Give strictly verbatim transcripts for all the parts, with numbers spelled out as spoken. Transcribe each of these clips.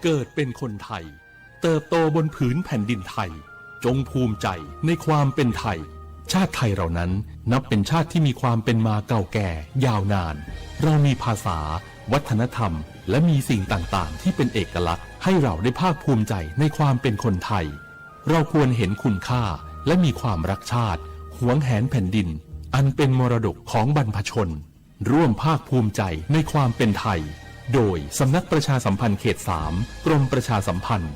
เกิดเป็นคนไทย เติบโตบนผืนแผ่นดินไทย จงภูมิใจในความเป็นไทย ชาติไทยเรานั้นนับเป็นชาติที่มีความเป็นมาเก่าแก่ยาวนาน เรามีภาษา วัฒนธรรม และมีสิ่งต่างๆ ที่เป็นเอกลักษณ์ ให้เราได้ภาคภูมิใจในความเป็นคนไทย เราควรเห็นคุณค่า และมีความรักชาติ หวงแหนแผ่นดิน อันเป็นมรดกของบรรพชน ร่วมภาคภูมิใจในความเป็นไทย โดยสำนักประชาสัมพันธ์เขตสาม กรมประชาสัมพันธ์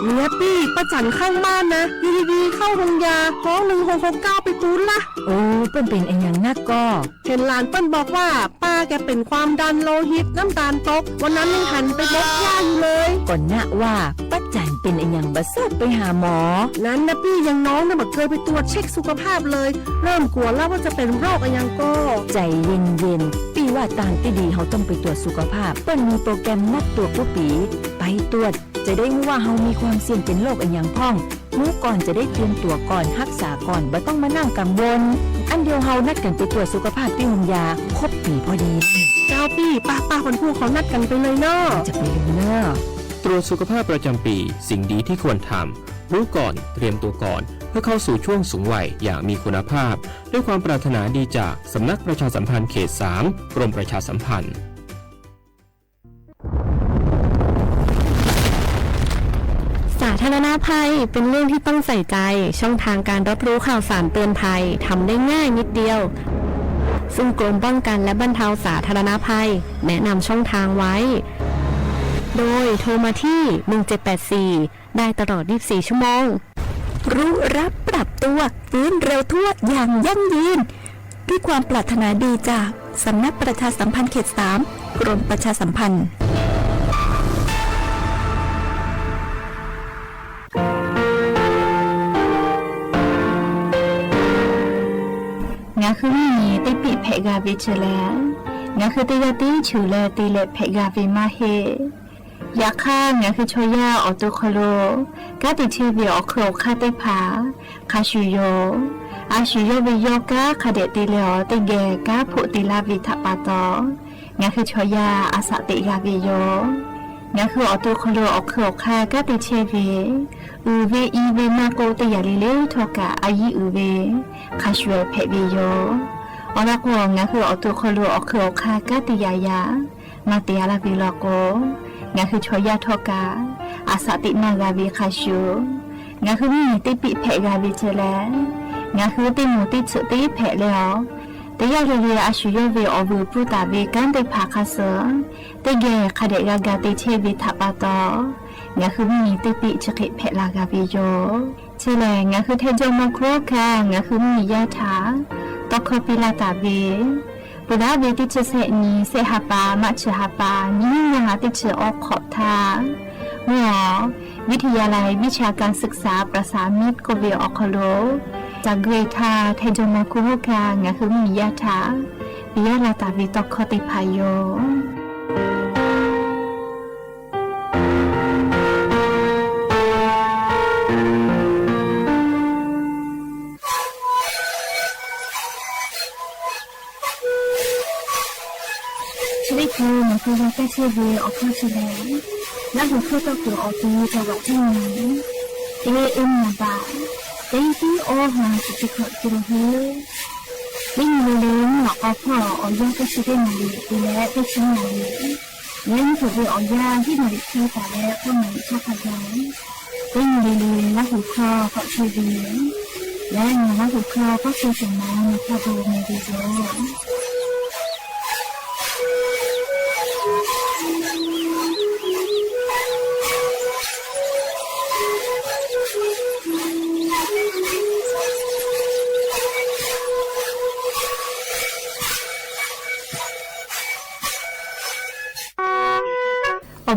เนี่ยปี้ ป้าจั๋นข้างบ้านนะ อยู่ดีๆ เข้าโฮงยา ฮ้องหนึ่งหกหกเก้าไปปู๊ดละ โอ้ เปิ้นเป๋นอะหยังนักก่อ เห็นหลานเปิ้นบอกว่า ป้าแกเป๋นความดันโลหิต น้ำตาลตก วันนั้นยังหันไปบกย่าอยู่เลย ก่อนนะว่า ป้าจั๋นเป๋นอะหยังบ่เซิ้นไปหาหมอ นั้นนะปี้ อย่างน้องนะบ่เกยไปตรวจเช็คสุขภาพเลย เริ่มกั๋วละว่าจะเป๋นโรคอะหยังก่อ ใจ๋เย็นๆ ปี้ว่าตางตี้ดีเฮาต้องไปตรวจสุขภาพ เปิ้นมีโปรแกรมนัดตรวจกู้ปี๋ ไปตรวจ จะได้ฮู้ว่าเฮามีความเสี่ยงเป๋นโรคอะหยังพ่อง ฮู้ก่อนจะได้เตรียมตั๋วก่อน ฮักษาก่อน บ่ต้องมานั่งกังวล อันเดียวเฮานัดกั๋นไปตรวจสุขภาพตี้โฮงยา ครบปี๋พอดี เจ้าปี้ ป้าๆ วันพูกเฮานัดกั๋นไปเลยเนาะ จะไปเลยเนาะ ตรวจสุขภาพประจำปี๋ สิ่งดีที่ควรทำ รู้ก่อน เตรียมตัวก่อน เพื่อเข้าสู่ช่วงสูงวัยอย่างมีคุณภาพ ด้วยความปรารถนาดีจากสำนักประชาสัมพันธ์เขตสาม กรมประชาสัมพันธ์ สาธารณภัยเป็นเรื่องที่ต้องใส่ใจ ช่องทางการรับรู้ข่าวสารเตือนภัยทำได้ง่ายนิดเดียว ซึ่งกรมป้องกันและบรรเทาสาธารณภัยแนะนำช่องทางไว้ โดยโทรมาที่ หนึ่งเจ็ดแปดสี่ ได้ตลอด ยี่สิบสี่ ชั่วโมง รู้รับปรับตัว ฟื้นเร็วทั่วอย่างยั่งยืน ด้วยความปรารถนาดีจากสำนักประชาสัมพันธ์เขตสาม กรมประชาสัมพันธ์ งาคือมีตี้ปิ๊แผะกาเวเจอแล งาคือตี้ยอดตี้ฉือแลตี้แหละแผะกาเวมาเฮ ยาค่า งาคือชอย่า ออกตัวคอโล ก๊าติเทเว ออกคือออกค่าตี้ผา คาชูโย อาชูโยเวโยก๊า คาเดะตีเลออตี้แก ก๊าผุติลาเวทะปาตอ งาคือชอย่า อาสะติกาเวโย งาคือออกตัวคอโล ออกคือออกค่า ก๊าติเทเว อือเวอีเวมาโก ติยาลีเลทอกะ อายีอือเว คาชูแผะเวโย ออละกัว งาคือออกตัวคอโล ออกคือออกค่า ก๊าติยายา มาเตียลาเวลอโก งาคือชอย่าทอกะ อาสะติมากาเวคาชู งาคือมีตี้ปิ๊แผะกาเวเจอแล งาคือตี้หมู่ตี้เฉอะตี้แผะเลออ ตี้ยอดเรเร อาชูโยเว ออวือปูตาเว ก๊านตี้ผาคาเสอ ตี้แก คาเดะกากาติเทเวทะปาตอ งาคือมีตี้ปิ๊จะเขะแผะลากาเวโย เจอแล งาคือไทยจอมมอครัวคา งาคือมียาถา ตอคอปีลาตาเว ปูดาเวตี้จะแสะนี แสะหาปา มะเฉอหาปา นี้ยังอาตี้จะออกขอบทา เมื่อวิทยาลัยวิชาการศึกษาประสานมิตรก็เวออกคอโล จากเกรทา ไทยจอมมอครัวคา งาคือมียาถา ปิยะลาตาเวตอคอตี้ผาโย ชลิดคือ มันคือว่าแก้เชเวออกข้อแสดง และหัวข้อต่อคือออกตีจังหวัดที่หนึ่ง เอเอ็ม บาท เต็งตี้ออหาสิบเจ็ดกิโลเฮิรตซ์ ได้ยินเร็วๆ นี่หรอกออกข้อออกยากก็คือได้หมายเลขและได้ชิ้นหมายเลข และนี่ถือเป็นออกยากที่หมายเลขที่ตาและก็หมายเลขข้อพยาน เต้นดีๆ และหัวข้อก็คือดี และงานและหัวข้อก็คือส่งมาในคาโบในวิดีโอ အီ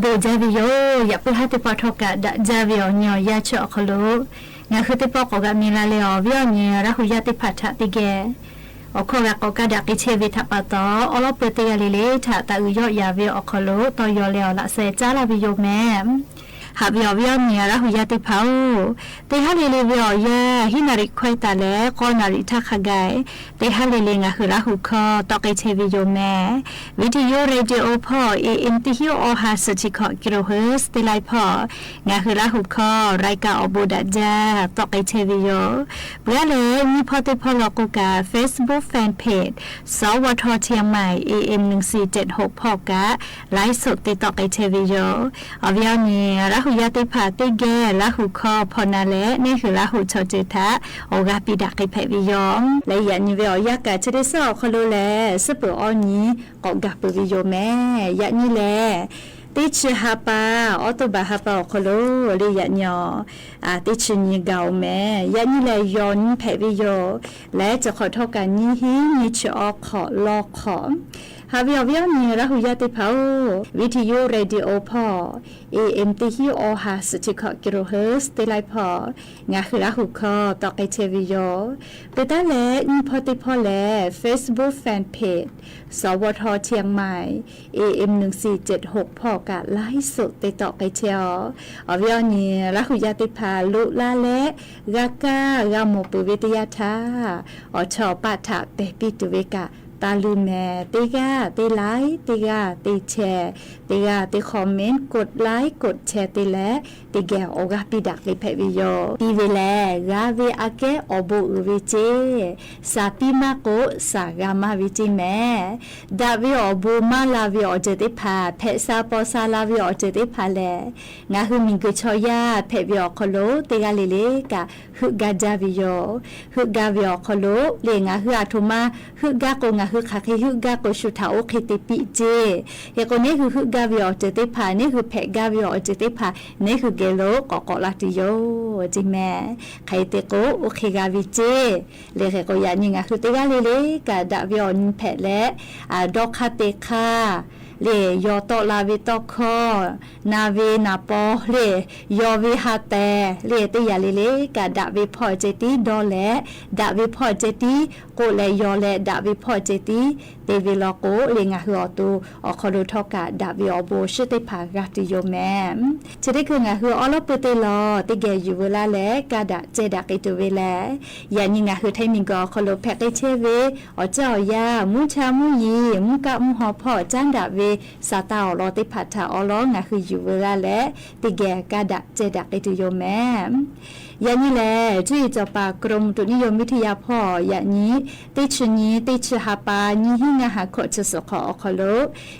ႇ ဘိၣ် ကၢ်ဝီႇယိူဝ်ႈ ယႃႇပေႁႂ်ႈသပႃႇထေႃးၵႃႇ တႃႇၵၢ်ဝီႇယိူဝ်ႈ ၺႃးၶျႃႉဢေႃႈၶႃႈလူး။ ငၢၼ်းၶိုၼ်း သပႃႇၵေႃႈ ၵႃႈမီးလႃႈလႄႈ ဢေႃႈ ဝီႇယိူဝ်ႈ ၺႃးရႃႇႁူႇယႃႉ သပႃႇထႃႇ တီႈၵႄႈ ဢေႃႈ ၶေႃႈၵႃႈ ၵေႃႈၵႃႈ တႃႇၵီႈၶျေႇဝီႇ ထႃႇပႃႇတေႃႇ ဢေႃႈ လႄႈ ပိူဝ်ႈတေႉယႃႇလီလီ ထႃႇ တႃႇဢိုဝ်ႇ ယေႃႈယႃႇဝီႇ ဢေႃႈၶႃႈလူး။ တေႃႈယေႃႈလႄႈ ဢေႃႈ လႃႈသႄႈ ၸႃႉလႃႈ ဝီႇယိူဝ်ႈမႄႈ ဟးဝီဢီၣ်ဝီဢီၣ်မံၢ် လၢ်ဟူယၢၼ်ၡိူၣ်ပၢ်ဧၢ, တ့ဟါလီၤလီၤဝီဢီၣ်ယၢၼ် ဟံးနၣ်ရံၣ်ခွဲးတၢ်လၢ ဃိးနၣ်ရံၣ်ထးခါကဲၣ်, တ့ဟါလီၤလီၤ ငၢ်ဟူးလၢ်ဟူးခီ တီၣ်က့ၤထဲဝ့ၢ်ယိၤမဲာ်, ဝီၣ်ထယိၣ်ရေၣ်ဒံၣ်အိၣ်ဖီၣ် เอเอ็ม တဆံဃိး กิโลเฮิรตซ์ เตไลพอด ငၢ်ဟူးလၢ်ဟူးခီ รายการออกบูดัดยา တီၣ်က့ၤထဲဝ့ၢ်ယိၤ, ပှၤလၢ မ့ၢ်ဖီတ့ၢ်ဖီလီၤကိးကး Facebook Fanpage สวท เชียงใหม่ เอเอ็ม หนึ่งสี่เจ็ดหก ဖီၣ်ကး ไลฟ์สด တ့တီၣ်က့ၤထဲဝ့ၢ်ယိၤ, အီၣ်ဝီၣ်အီၣ်မံၢ် လၢ်ဟူးယၢၼ်ၡိူၣ်ပၢ်တ့ဂဲၢ် လၢ်ဟူးခီ ဖီၣ်နၤလၢ န့ၢ်ဟူးလၢ်ဟူးဆီၣ်တ့ၢ်တၢ် အိၣ်ဂၤပံးဒၣ်က့ၤဖဲဝ့ၢ်ယိၤ, လၢယၢၼ်ၡိူၣ်ဝီၢ်အီၣ်ယၢၼ်ကး ဆၢဒ့ဆၢအီၣ်ခီလိလၢ သၢပၢၢ်အီၣ်နံၤ ကိးဂၤပၢၢ်ဝ့ၢ်ယိၤမဲာ်, ယၢၼ်ၡိူၣ်လၢ တ့ဆၢဟးပၢ် အီးတိူဝ်ၣ်ဘၢၣ်ဟးပၢ်အီၣ်ခီလိ လၢယၢၼ်ၡိူၣ် အ တ့ဆၢနံၤဂၤအိၣ်မဲာ်, ယၢၼ်ၡိူၣ်လၢ ယီၤနံၤဖဲဝ့ၢ်ယိၤ, လၢစၢၢ်ခီၣ်ထီၣ်ကးနံၤဟံး နံၤဆၢအီၣ်ခီၣ်လီၢ်ခီၣ်, ဟးဝီၣ်အီၣ်ဝီၣ်အီၣ်မံၢ် လၢ်ဟူးယၢၼ်ၡိူၣ်ပၢ်ဧၢ, ဝီၣ်ထယိၣ်ရေၣ်ဒံၣ်အိၣ်ဖီၣ် เอเอ็ม တဆံဃိး กิโลเฮิรตซ์ เตไลพอด ငၢ်ဟူးလၢ်ဟူးခီ တီၣ်က့ၤထဲဝ့ၢ်ယိၤ, ပတၢ်လၢ မ့ၢ်ဖီတ့ၢ်ဖီလၢ Facebook Fanpage สวท เชียงใหม่ เอเอ็ม หนึ่งสี่เจ็ดหก ဖီၣ်ကး ไลฟ์สด တ့တီၣ်က့ၤထဲအီၤ, အီၣ်ဝီၣ်အီၣ်မံၢ် လၢ်ဟူးယၢၼ်ၡိူၣ်ပၢ်လိၣ်လၢ်လၢ ဂၤကၢ် ဂၤမိၢ်ပၢ်ဝဲတယၢ်ထး အီၣ်ဆၢအီၣ်ပာ်တၢ် ပဲာ်ပံၣ်တူၢ်ဝဲကး တၢ်လုၢ်မဲာ်, တ့ဂၤတ့ like တ့ဂၤတ့ share, တ့ဂၤတ့ comment, กดไลค์ กดแชร์ တ့လၢ တ့ဂဲၢ်အိၣ်ဂၤပံးဒၣ်က့ၤဖဲဝ့ၢ်ယိၤ, ပံးဝဲလၢ ဂၤဝဲအကဲအီၣ်ဘိးအုးဝဲက့ၤ, စၢ်ပံးမးကိး စၢ်ဂၤမးဝဲက့ၤမဲာ်, ဒၣ်ဝဲအီၣ်ဘိးမၤလၤဝဲအီၤတ့ၢ်သ့ၣ်တဖၣ်, ဖဲးစၢ်ပီၣ်စၢ်လၤဝဲအီၤတ့ၢ်သ့ၣ်တဖၣ်လဲၣ်, ငါဟုမံၤဂုာ်ဆီယၢ် ဖဲးဝဲအီၤခီလိာ် တ့ဂၤလၢ်လၢ်က ဟုးဂၤဒၣ်ဝဲယိၤ, ဟုးဂၤဝဲအီၤခီလိာ် လၢ် ငါဟုအထိးမး ဟုးဂၤကိး ငါဟုခးဃ့ ဟုးဂၤကိး ဆူၣ်ထးအိၣ်ဃ့တ့ၢ်ပံးက့ၤ, ဟ့ၣ်ကိးန့ၣ်ဟုးဟုးဂၤဝဲအီၤတ့ၢ်သ့ၣ်တဖၣ်, န့ၣ်ဟုးဖဲးဂၤဝဲအီၤတ့ၢ်သ့ၣ်တဖၣ်, န့ၣ်ဟုးဂဲၤလိာ် ကိးကိးလၢတယိၤ, က့ၤမဲာ်, ခဲအံၤတ့ၢ်ကိး အိၣ်ဃ့ဂၤဝဲက့ၤ, လၢ် ဟ့ၣ်ကိးယၤနံၤ ငါဟုတ့ဂၤလၢ်လၢ်က ဒၣ်ဝဲအီၤနံၤဖဲးလၢ်, အ ဒီခါတ့ၢ်ခါ လၢ် ယီၤတီၣ်လၤဝဲတီၢ်ခီၣ်, နၤဝဲနၤပီၢ်လၢ်, ယီၤဝဲဟးတဲာ်လၢ်, တ့ၢ်ယၤလၢ်လၢ်က ဒၣ်ဝဲဖီၣ်စ့ၢ်တံၢ် ဒီလဲၣ်, ဒၣ်ဝဲဖီၣ်စ့ၢ်တံၢ် ကိးလဲၣ် ယီၤလဲၣ်, ဒၣ်ဝဲဖီၣ်စ့ၢ်တံၢ် တ့ၢ်ဝဲလီၤကိး လၢ် ငါဟုအီၤတိၤ အီၤခီလိာ်ထီၣ်ကး ဒၣ်ဝဲအီၤဘိး စ့ၢ်တ့ၢ်ဖးဂၤတယိၤမဲာ်, ဆၢဒ့ၣ်ခုၣ် ငါဟုအီၤလီၤပၢၢ်တ့ၢ်လီၤ, တ့ၢ်ဂဲၤယုၢ်ဝဲလၢ်လၢ် ကးဒၣ်စဲဒၣ်က့ၤတုၤဝဲလဲၣ်, ယၤနံၤ ငါဟုထံမံၤကီၢ်အီၤခီလိာ် ဖဲးဃ့ဆဲးဝဲ အီၣ်ကၠၢအီၣ်ယၢ် မူဆါမူယံၤ မူကၣ်မူဟီၣ်ဖီၣ် ကၠၢဒၣ်ဝဲ စၢ်တၢ်အီၣ်လီၤသ့ၣ်တဖၣ်ထၢၣ်အီၤလီၤ, ငါဟုယုၢ်ဝဲလၢ်လၢ် တ့ၢ်ဂဲၤကးဒၣ်စဲဒၣ်က့ၤတုၤယိၤမဲာ်, ယၤနံၤလၢ် ကၠူၺ်းအံၤစီၤပၤ กรมอุตุนิยมวิทยา ဖီၣ် ယၤနံၤ တ့ၢ်ဆၢနံၤ တ့ၢ်ဆၢဟးပၢ် နံၤဟံး ငါး ဟါ ခွံ ဆၢ သၢ ဃိး အီၤခီလိာ်,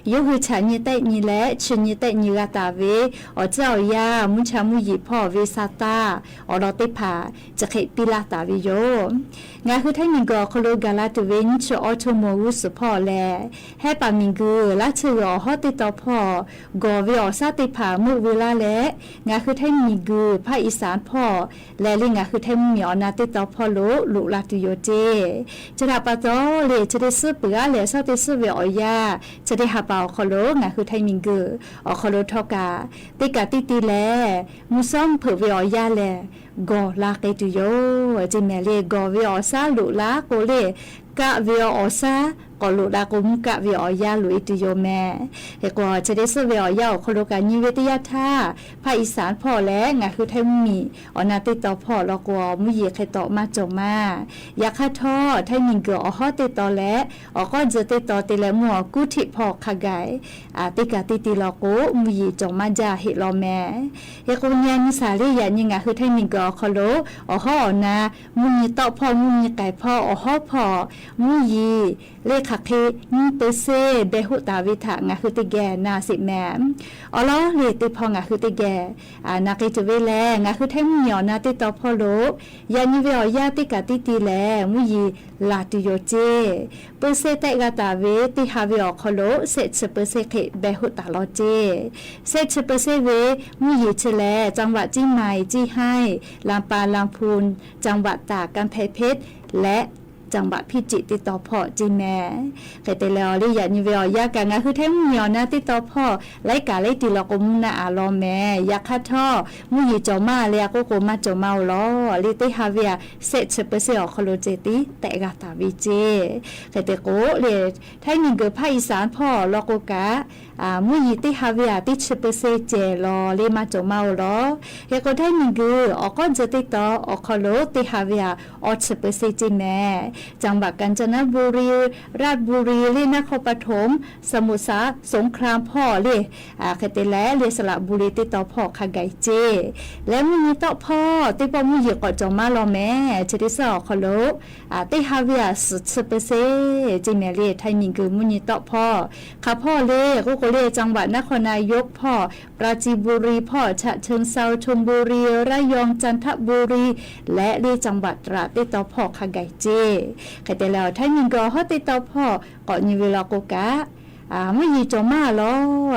ယိၤဟုၣ်ဆၣ်နံၤ သၢနံၤလၢ် ဆၢနံၤ သၢနံၤ ဂၤတၢ်ဝဲ အီၣ်ကၠၢအီၣ်ယၢ် မူဆါမူယံၤ ဖီၣ်ဝဲ စၢ်တၢ်အီၣ်လီၤသ့ၣ်တဖၣ် စခ့ၣ်ပံလၢ်တၢ်ဝဲယိၤ, ငါဟုထံမံၤကီၢ်အီၤခီလိာ် ကလးတုၤဝဲ နံၣ်ဆၢအီထိၣ်မိၢ်ဝူစူးဖီၣ်လဲၣ်, ဟဲပာ်မံၤဂုာ် လၢ်ဆၢဂ့ၤအီၤဟီၣ်သ့ၣ်တီဖီၣ်, ဂီၤဝဲအီၣ်ဆၣ်သ့ၣ်တဖၣ် မုာ်ဝဲလၢ်လၢ်, ငါဟုထံမံၤဂုာ် ဖးအံၣ်စၣ်ဖီၣ်လဲၣ်, လၢ် လၢ်ငါဟုထံမံၤမံၤအီၤနၤသ့ၣ်တီဖီၣ်လိၤလိၤလၢ်တုၤယိၤတ့ၢ်, ဆၢဒၣ်ပာ်တီလဲၣ် ဆၢဒ့ၣ်ဆၢပၢၢ်ဂၤလဲၣ် ဆၣ်သ့ၣ်ဆၢဝဲအီၣ်ယၢ် ဆၢဒ့ၣ်ဟးပၢ်အီၤခီလိာ် ငါဟုထံမံၤဂုာ် အီၤခီလိာ်ထီၣ်ကး သ့ၣ်ကးတံၢ်တံၢ်လဲၣ်, မူစီမုာ်ဖုးဝဲအီၣ်ယၢ်လဲၣ်, ဂီၤလၢ်က့ၤတုၤယိၤ, က့ၤမဲာ်လၢ် ဂီၤဝဲအီၣ်ဆၣ်လိၤလၢ်ကိးလၢ်, ကၣ်ဝဲအီၣ်ဆၣ် ကိးလိၤလၢ်ကိး မူကၣ်ဝဲအီၣ်ယၢ်လိၤအံၤတုၤယိၤမဲာ်, ဟ့ၣ်ကိး ဆၢဒ့ၣ်ဆၢဝဲအီၣ်ယၢ်အီၤခီလိာ်ကး နံၤဝဲတယၢ်ထါ ဖးအံၣ်စၣ်ဖီၣ်လဲၣ်, ငါဟုထံမံၤအီၤနၤသ့ၣ်တီဖီၣ်လီၤကိး မူယံၤဃ့တီးမးကၠီၤမး, ယၤခါထီၣ် ထံမံၤဂုာ်အီၣ်ဟီၣ်သ့ၣ်တီလဲၣ်, အီၣ်ကီၢ်စၢၤသ့ၣ်တီတ့ၢ်လၢ် မူအီၣ်ကူထံးဖီၣ်ခါဂၤ သ့ၣ်ကးတံၢ်တံၢ်လီၤကိး မူယံၤကၠီၤမးယၢ်ဟ့ၣ်လီၤမဲာ်, ဟ့ၣ်ကိးညါနံၤဆၣ်လၢ် ယၤနံၤ ငါဟုထံမံၤဂုာ်အီၤခီလိာ် အီၣ်ဟီၣ်အီၣ်နၤ, မူယံၤတီၣ်ဖီၣ် မူယံၤကဲဖီၣ် အီၣ်ဟီၣ်ဖီၣ်, မူယံၤ လၢ်ခးဃ့ မူပၢဆ့ ဘဲဟူးတၢ်ဝဲထၢၣ် ငါဟုတ့ၢ်ဂဲၤနၤစ့ၢ်မဲာ်, အီၤလီၤလၢ် သ့ၣ်ဖီၣ် ငါဟုတ့ၢ်ဂဲၤ နၤက့ၤတုၤဝဲလဲၣ်, ငါဟုထံမံၤမံၤအီၣ်နၤသ့ၣ်တီဖီၣ်လိၤ, ယၤနံၤဝဲအီၣ်ယၢ် သ့ၣ်ကးတံၢ်တံၢ်လဲၣ်, မူယံၤလၢ်တုၤယိၤက့ၤ, ပၢဆ့သ့ၣ်ဂၤတၢ်ဝဲ သ့ၣ်ဟးဝဲအီၤခီလိာ် ဆဲးဆၢပၢဆ့ဃ့ ဘဲဟူးတၢ်လီၤက့ၤ, ဆဲးဆၢပၢဆ့ဝဲ မူယံၤဆၢလဲၣ်, จังหวัดเชียงใหม่ เชียงราย ลำปาง ลำพูน จังหวัดตาก กำแพงเพชร และ จังหวัดพิจิตร เต๊อะตอพ่อ เจแม เขยเต๋แล เออ เล่ยาดเยียะเวออกยากา งาคือไทยมุ้งหญิงออกหน้า เต๊อะตอพ่อ ไลฟ์ก๋าไลฟ์เตียน ลอโกมูลนา อาลอแม ยาคะท่อ มุ้งหญิงจ๋อมา เล่ยาโกโกมาจ๋อมาโอลอ เล่ยเต๊ฮาเวีย เศษสิบเปอร์เซ็นต์ ออกคอโลเจติ แตะกาต๋าเวเจ เขยเต๋โก เล่ย ไทยหมิงเก๋อภาคอีสานพ่อ ลอโกกา อ่า มุ้งหญิงเต๊ฮาเวีย ตี้สิบเปอร์เซ็นต์ เจ๋อลอ เล่ยมาจ๋อมาโอลอ เฮโกไทยหมิงเก๋อ ออกก้อนเจอเต๊อะตอ ออกคอโล เต๊ฮาเวีย ออกสิบเปอร์เซ็นต์ เจแม จังหวัดกาญจนบุรี ราชบุรี เล่ยนครปฐม สมุทรสา สงครามพ่อ เล่ย อ่า เขยเต๋แล เล่ยสระบุรี เต๊อะตอพ่อ คาไก่เจ และมุ้งหญิงเต๊อะพ่อ เต๊อะป้อมุ้งหญิงก็จ๋อมาลอแม เชอตี้เซอร์ ออกคอโล อ่า เต๊ฮาเวีย สิบเปอร์เซ็นต์ เจแม เล่ย ไทยหมิงเก๋อ มุ้งหญิงเต๊อะพ่อ ค่ะพ่อ เล่ย โกโกเล่ย จังหวัดนครนายกพ่อ ปราจีนบุรีพ่อ ฉะเชิงเทรา ชลบุรี ระยอง จันทบุรี และเล่ยจังหวัดตราด เต๊อะตอพ่อ คาไก่เจ เขยเต๋แล ไทยหมิงเก๋อ ฮอเต๊อะตอพ่อ ก็เยียะเวลอโกกา อ่า มุ้งหญิงจ๋อมาลอ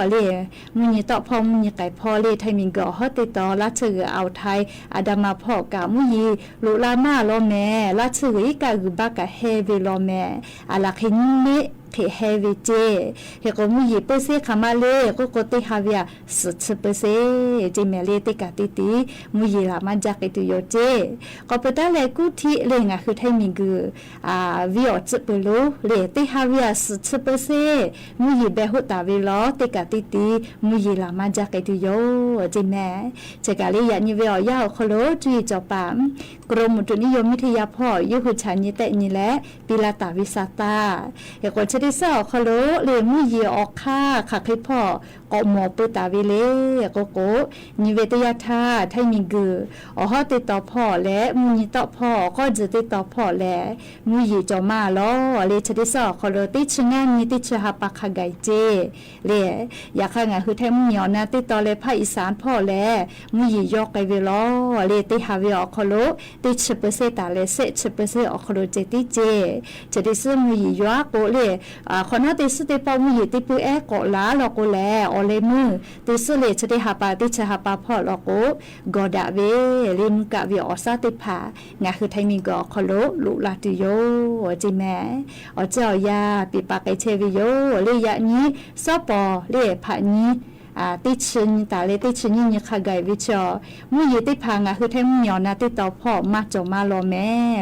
เล่ย มุ้งหญิงเต๊อะพ่อ มุ้งหญิงไก่พ่อ เล่ย ไทยหมิงเก๋อ ฮอเต๊อะตอ ราชเก๋อ อ่าวไทย อันดามันพ่อกา มุ้งหญิงลุลามาลอแม ราชเก๋อ อีกาอือบ้ากาแฮเวลอแม อาละเขยเน้นเขยแฮเวเจ เฮโกมุ้งหญิงเปอร์เซ็นต์ ค่ะมา เล่ย โกโกเต๊ฮาเวีย สิบเปอร์เซ็นต์ เจแม เล่ย เต๊กาตี้ตี้ มุ้งหญิงละมาจ๊ะเกยตื้อโยเจ ก็เปิดตาแลกู้ทิเล่ย งาคือไทยหมิงเก๋อ อ่า วีออกจึ๊บเปอร์ลู เล่ย เต๊ฮาเวีย สิบเปอร์เซ็นต์ มุ้งหญิงแบกฮู้ต๋าเวลอ เต๊กาตี้ตี้ มุ้งหญิงละมาจ๊ะเกยตื้อโย เจแม เชอกา เล่ย ยาดเยียะเวออกยาก ออกคอโล จุยจ๋อปา กรมอุตุนิยมวิทยาพ่อ ยกหื้อฉายเยียะแต๊เยียะแหละ ปีละต๋าวิสาตา เฮโกเชอตี้เซอร์ ออกคอโล เล่ย มุ้งหญิงออกค่า ค่ะเขยพ่อ ก็หมอเปิดต๋าเวเล่ย โกโก เยียะเวเต๊ยาธา ไทยหมิงเก๋อ ออกฮอเต๊อะตอพ่อ และมุ้งหญิงเต๊อะพ่อ ออกก้อนเจอเต๊อะตอพ่อ และมุ้งหญิงจ๋อมาลอ เล่ย เชอตี้เซอร์ ออกคอโล ตี้ชึงงา ตี้ชึงฮาปา คาไก่เจ เล่ย ยาคะ งาคือไทยมุ้งหญิงออกหน้า เต๊อะตอ และภาคอีสานพ่อ และมุ้งหญิงย้อเกยเวลอ เล่ย เต๊ฮาเว ออกคอโล ตี้สิบเปอร์เซ็นต์ ต๋า และเศษสิบเปอร์เซ็นต์ ออกคอโลเจตี้เจ เชอตี้เซอร์ มุ้งหญิงย้อโกเล่ย อ่า ขอน้อเต๊อะเซอร์ เต๊อะป้อ มุ้งหญิงตี้ปื้อแอ๊กอลา ลอโกแล ออเลมือ เต๊อะเซอร์ เล่ย เชอตี้ฮาปา ตี้ชึงฮาปาพ่อ ลอโก กอดะเว เล่ย มุกะเว ออสาเต๊อะผา งาคือไทยหมิงเก๋อ ออกคอโล ลุลาตื้อโย เจแม ออเจ้ายา ปิดปากเกยเชเวโย เล่ย ยานี้ ซอปอ เล่ย ผานี้ อ่า ตี้ชึงต๋า เล่ย ตี้ชึงนี้ คาไก่เวเชอ มุ้งหญิงเต๊อะผา งาคือไทยมุ้งหญิงออกหน้า เต๊อะตอพ่อ มาจ๋อมาลอแม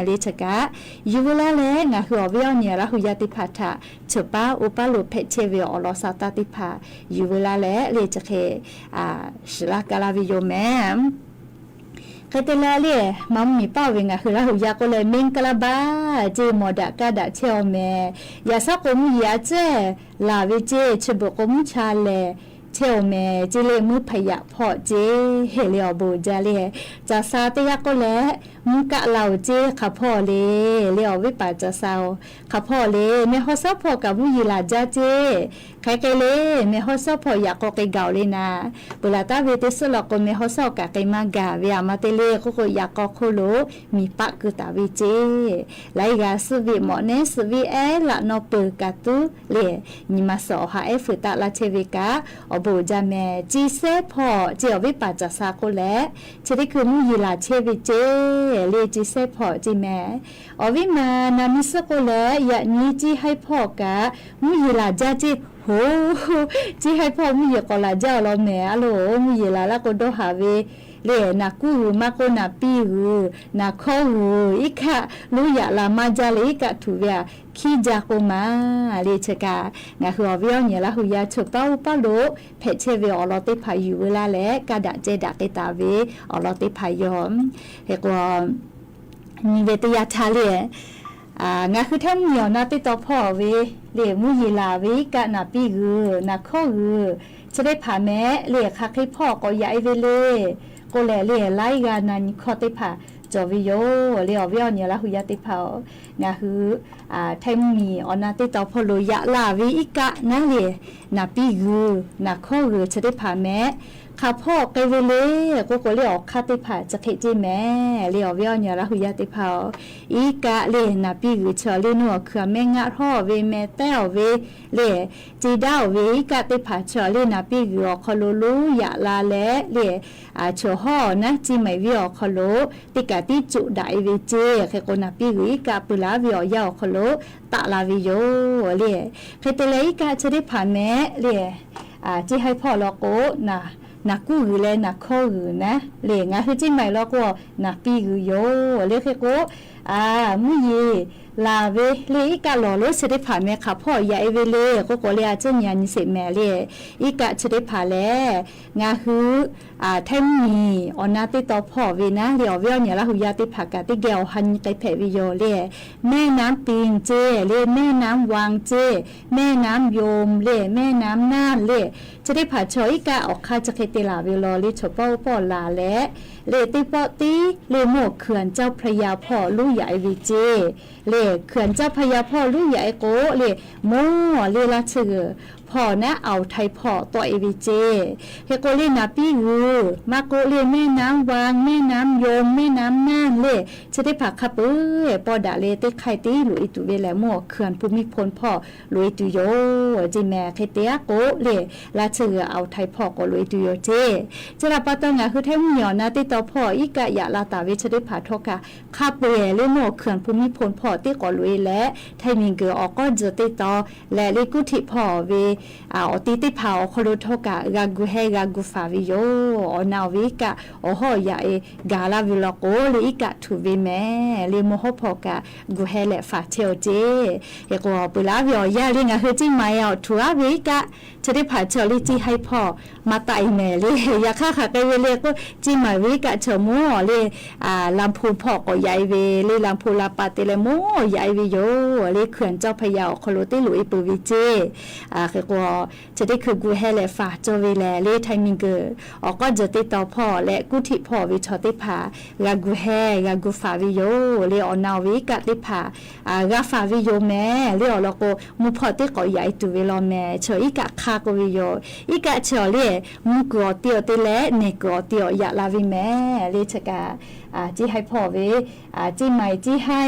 เล่ย เชอกา อยู่เวลาแล งาคือออกเวออกเยียะ ละหูยาเต๊อะผาถะ เฉอป๊า อุปาลุ แผะเชเว ออกลอซาตาเต๊อะผา อยู่เวลาแล เล่ย เชอเขย อ่า สิลากาลาเวโยแม เขยเต๋แล เล่ย มามีป้าเว งาคือละหูยาโกแล เมงกะลาบา เจ หมอดะก้าดะเชอแม ยาซาโกมุ้งหญิงอาเจ้ ลาเวเจ เชอเบิกโกมุ้งชาแล เชอแม เจ เล่ย มุ้งผยะพ่อเจ เฮ เล่ย ออกโบจ๊า เล่ย จ๋าซาเต๊ยาโกแล มุ้งกะลาวเจ ค่ะพ่อ เล่ย เล่ย ออกเวปาจ๋าซา ค่ะพ่อ เล่ย แม่ฮอซอพ่อกามุ้งหญิงหลาจ๊าเจ ใครเกยเล่ย แม่ฮอซอพ่อ ยากอเกยเก่า เล่ยนา เปิดละตาเวเต๊อะเซอร์ ลอโกแม่ฮอซอกาเกยมากา เวอามาเต๊อะเล่ย โกโกยากอโคโล มีปะกือต๋าเวเจ ไลกา สวีทหมอเนส สวีทแอด ละนอเปิดกาตุ๊ เล่ย นี้มาสอหาแอด ฝือตะละเชเวกา ออกโบจ๊าแม จีแซ่พ่อ เจ ออกเวปาจ๋าซาโกแล เชอตี้คือมุ้งหญิงหลาเชเวเจ เล่ย จีแซ่พ่อ เจแม ออกเวมา นามีเซอร์โกแล ยานี้ จี้ไห้พ่อกา มุ้งหญิงหลาจ๊าเจ โห จี้ไห้พ่อ มุ้งหญิงก็หลาจ๊าลอแม อะโหล มุ้งหญิงหลาละโกดอหาเว เล่ย นากู้หือ มาโกนาปี้หือ นาข้อหือ อีกะ ลูกยะหลามาจ๊า เล่ย อีกะ ถูเวีย ขี้จ๊าโกมา เล่ย เชอกา งาคือออกเวออกเยียะ ละหูยา เฉอป๊า อุปาลุ แผะเชเว ออกลอเต๊อะผา อยู่เวลาแล ก้าดะเจดะเกยต๋าเว ออกลอเต๊อะผาโย เฮโก นี้เวเต๊ยาธา เล่ย อ่า งาคือไทยมุ้งหญิงออกหน้า เต๊อะตอพ่อเว เล่ย มุ้งหญิงหลาเว อีกะ นาปี้หือ นาข้อหือ เชอตี้ผาแม เล่ย ค่ะเขยพ่อก็ยาไอเว เล่ย โกแล เล่ย ไลกา นานี้ข้อเต๊อะผา จ๋อเวโย เล่ย ออกเวออกเยียะ ละหูยาเต๊อะผา งาคือ อ่า ไทยมุ้งหญิงออกหน้า เต๊อะตอพ่อ โล ยะหลาเว อีกะ นา เล่ย นาปี้หือ นาข้อหือ เชอตี้ผาแม ခးဖီၣ်က့ၤဝဲလၢ ကိးကိးလၢ အီၣ်ခါတ့ၢ်ဖး စက့ၣ်က့ၣ်မဲာ် လၢအီၣ်ဝဲအီၣ်ညီ လၢဟူယါတ့ၢ်ဖးအီၤ အံၤကးလၢ နၢ်ပံဂုာ် ဆီၣ်လၢနအိၣ် ခုၣ်မဲာ်ငါထီၣ်ဝဲ မဲာ်တဲအီၣ်ဝဲ လၢ စ့ဒါအီၣ်ဝဲ အံၤကးတ့ၢ်ဖး ဆီၣ်လၢနၢ်ပံဂုာ်အီၤခီလိာ် လူယၣ်လါလဲၣ် လၢ အဆိၣ်ဟီၣ်နၢ် စ့မၤဝံၤအီၤခီလိာ် တကးတံၣ်စူၣ်ဒၣ်အီၤဝဲစ့ ဃဲကိးနၢ်ပံဂုာ် အံၤကးပၢလၢ်ဝဲအီၣ်ယါအီၤခီလိာ် တၢ်လၢ်ဝဲယိာ် လၢ ဃဲတဲလၢ အံၤကးဆၢတ့ၢ်ဖးမဲာ် လၢ အ စ့ဟဲဖီၣ်လီၤကိး နၢ်ကူၣ်ဂုာ်လၢ နၢ်ခီဂုာ်နၢ် လၢ နၢ်ဟူစ့မၤလီၤကိး နၢ်ပံဂုာ်ယိာ် လၢဃဲကိး အ မုၢ်ယံၤ လၢ်ဝဲ လၢအံၤကးလီၢ်လၢဆၢတ့ၢ်ဖးမဲာ် ခးဖီၣ်ယၣ်အီၤဝဲလၢ ကိးကိးလၢ အစ့ၣ်ညါနံၣ်စ့ၣ်မဲာ် လၢ အံၤကးဆၢတ့ၢ်ဖးလဲၣ် နၢ်ဟူ အ ထဲမုၢ်နံၤ အီၣ်နၢ်တ့ၢ်တီဖီၣ်ဝဲနၢ် လၢအီၣ်ဝဲအီၣ်ညီ လၢဟူယါတ့ၢ်ဖး ကးတံၣ်ကဲအီၣ်ဟါနံၣ်ကဲဖဲးဝဲယိာ် လၢ แม่น้ำปิง စ့ လၢ แม่น้ำวัง စ့ แม่น้ำยม လၢ แม่น้ำน่าน လၢ ဆၢတ့ၢ်ဖးဆီၣ် အံၤကးအီၣ်ခါ စက့ၣ်တ့ၢ်လၢ်ဝဲလီၤ လၢဆိၣ်ပီၣ်အိၣ်ပီၣ်လၢ်လဲၣ် လၢတ့ၢ်ပီၣ်တံၢ် လၢမိၢ် ခုၣ်အၣ်ကျောက်ဖယားဖီၣ် လူယၣ်အီၤဝဲစ့ လၢ ခုၣ်အၣ်ကျောက်ဖယားဖီၣ် လူယၣ်အီၤကိး လၢ မိၢ် လၢလါဆၢဂၢၢ်ဖီၣ်နၢ် อ่าวไทย ဖီၣ် တီၣ်အီၤဝဲစ့ ဃဲကိးလၢနၢ်ပံဂုာ် မၤကိးလၢ แม่น้ำวัง แม่น้ำยม แม่น้ำน่าน လၢ ဆၢတ့ၢ်ဖးခါပၢၢ် ပီၣ်ဒၣ်လၢ တ့ၢ်ခါတံၢ်လူၤအီၤတုၤဝဲလဲၣ် မိၢ် ခုၣ်အၣ်ภูมิพล ဖီၣ် လူၤအီၤတုၤယိာ် စ့မဲာ် ဃဲတဲအကိး လၢ လါဆၢဂၢၢ် อ่าวไทย ဖီၣ်ကိး လူၤအီၤတုၤယိာ်စ့ စးလၢပၢ်တီ နၢ်ဟူထဲမုၢ်နံၤ အီၣ်နၢ်တ့ၢ်တီဖီၣ် အံၤကးယၣ်လၢ်တၢ်ဝဲ ဆၢတ့ၢ်ဖးထီၣ်ကး ခါပၢၢ်လၢမိၢ် ခုၣ်အၣ်ภูมิพล ဖီၣ် တ့ၢ်ကိးလူၤအီၤလဲၣ် ထၢၣ်မံၤကၢၢ် အီၣ်ကီၢ်စၢၤတ့ၢ်တီ လၢ လၢကူၣ်ထံးဖီၣ်ဝဲ အ အီၣ်တ့ၢ်တ့ၢ်ဖးအီၤခီလိာ်ထီၣ်ကး ဂၤဂုာ်ဟဲ ဂၤဂုာ်ဖးဝဲယိာ် အီၣ်နၢ်အီၤဝဲအံၤကး အီၣ်ဟီၣ်ယၣ်အီၤ ဂၤလၢ်ဝဲလီၤကိး လၢအံၤကးထူၣ်ဝဲမဲာ် လၢမိၢ်ဟီၣ်ဖီၣ်ကး ဂုာ်ဟဲလဲၤဖးဆဲအီၤစ့ ဃဲကိးပၢလၢ်ဝဲအီၣ်ယါ လၢနၢ်ဟူစ့မၤအီၤ ထူၣ်အါဝဲအံၤကး ဆၢတ့ၢ်ဖးဆီၣ်လၢ စ့ဟဲဖီၣ် မၤတၢ်အံၤမဲာ်လၢ ယခါခးကဲဝဲလၢကိး စ့မၤဝဲအံၤကးဆီၣ်မိၢ်လၢ အ ลำพูน ဖီၣ်ကိးယၣ်အီၤဝဲ လၢ ลำพูน လၢပၢ်တဲလၢမိၢ်ယၣ်အီၤဝဲယိာ် လၢ ခုၣ်အၣ်ကျောက်ဖယား အီၣ်ခီလိာ်တ့ၢ်လူၤအီၤပၢၢ်ဝဲစ့ ဃဲကိး ဆၢတ့ၢ်ခုၣ်ဂုာ်ဟဲလဲၤဖးကၠီဝဲလဲၣ် လၢထၢၣ်မံၤကၢၢ် အီၣ်ကီၢ်စၢၤတ့ၢ်တီဖီၣ် လၢကူၣ်ထံးဖီၣ်ဝဲဆီၣ်တ့ၢ်ဖး ဂၤဂုာ်ဟဲ ဂၤဂုာ်ဖးဝဲယိာ် လၢအီၣ်နၢ်အီၤဝဲအံၤကးတ့ၢ်ဖး အ ဂၤဖးဝဲယိာ်မဲာ် လၢအီၤလီၤကိး မူဖီၣ်တ့ၢ်ကိးယၣ်အီၤတုၤဝဲလီၤမဲာ် ဆီၣ်အံၤကးခါကိးဝဲယိာ် အံၤကးဆီၣ်လၢ မူကၢၤအီၤတ့ၢ်အီၤတ့ၢ်လၢ နဲၣ်ကၢၤအီၤတ့ၢ်အီၤယၣ်လၢ်ဝဲမဲာ် လၢဆၢကး အ စ့ဟဲဖီၣ်ဝဲ အ စ့မၤအီၤစ့ဟဲ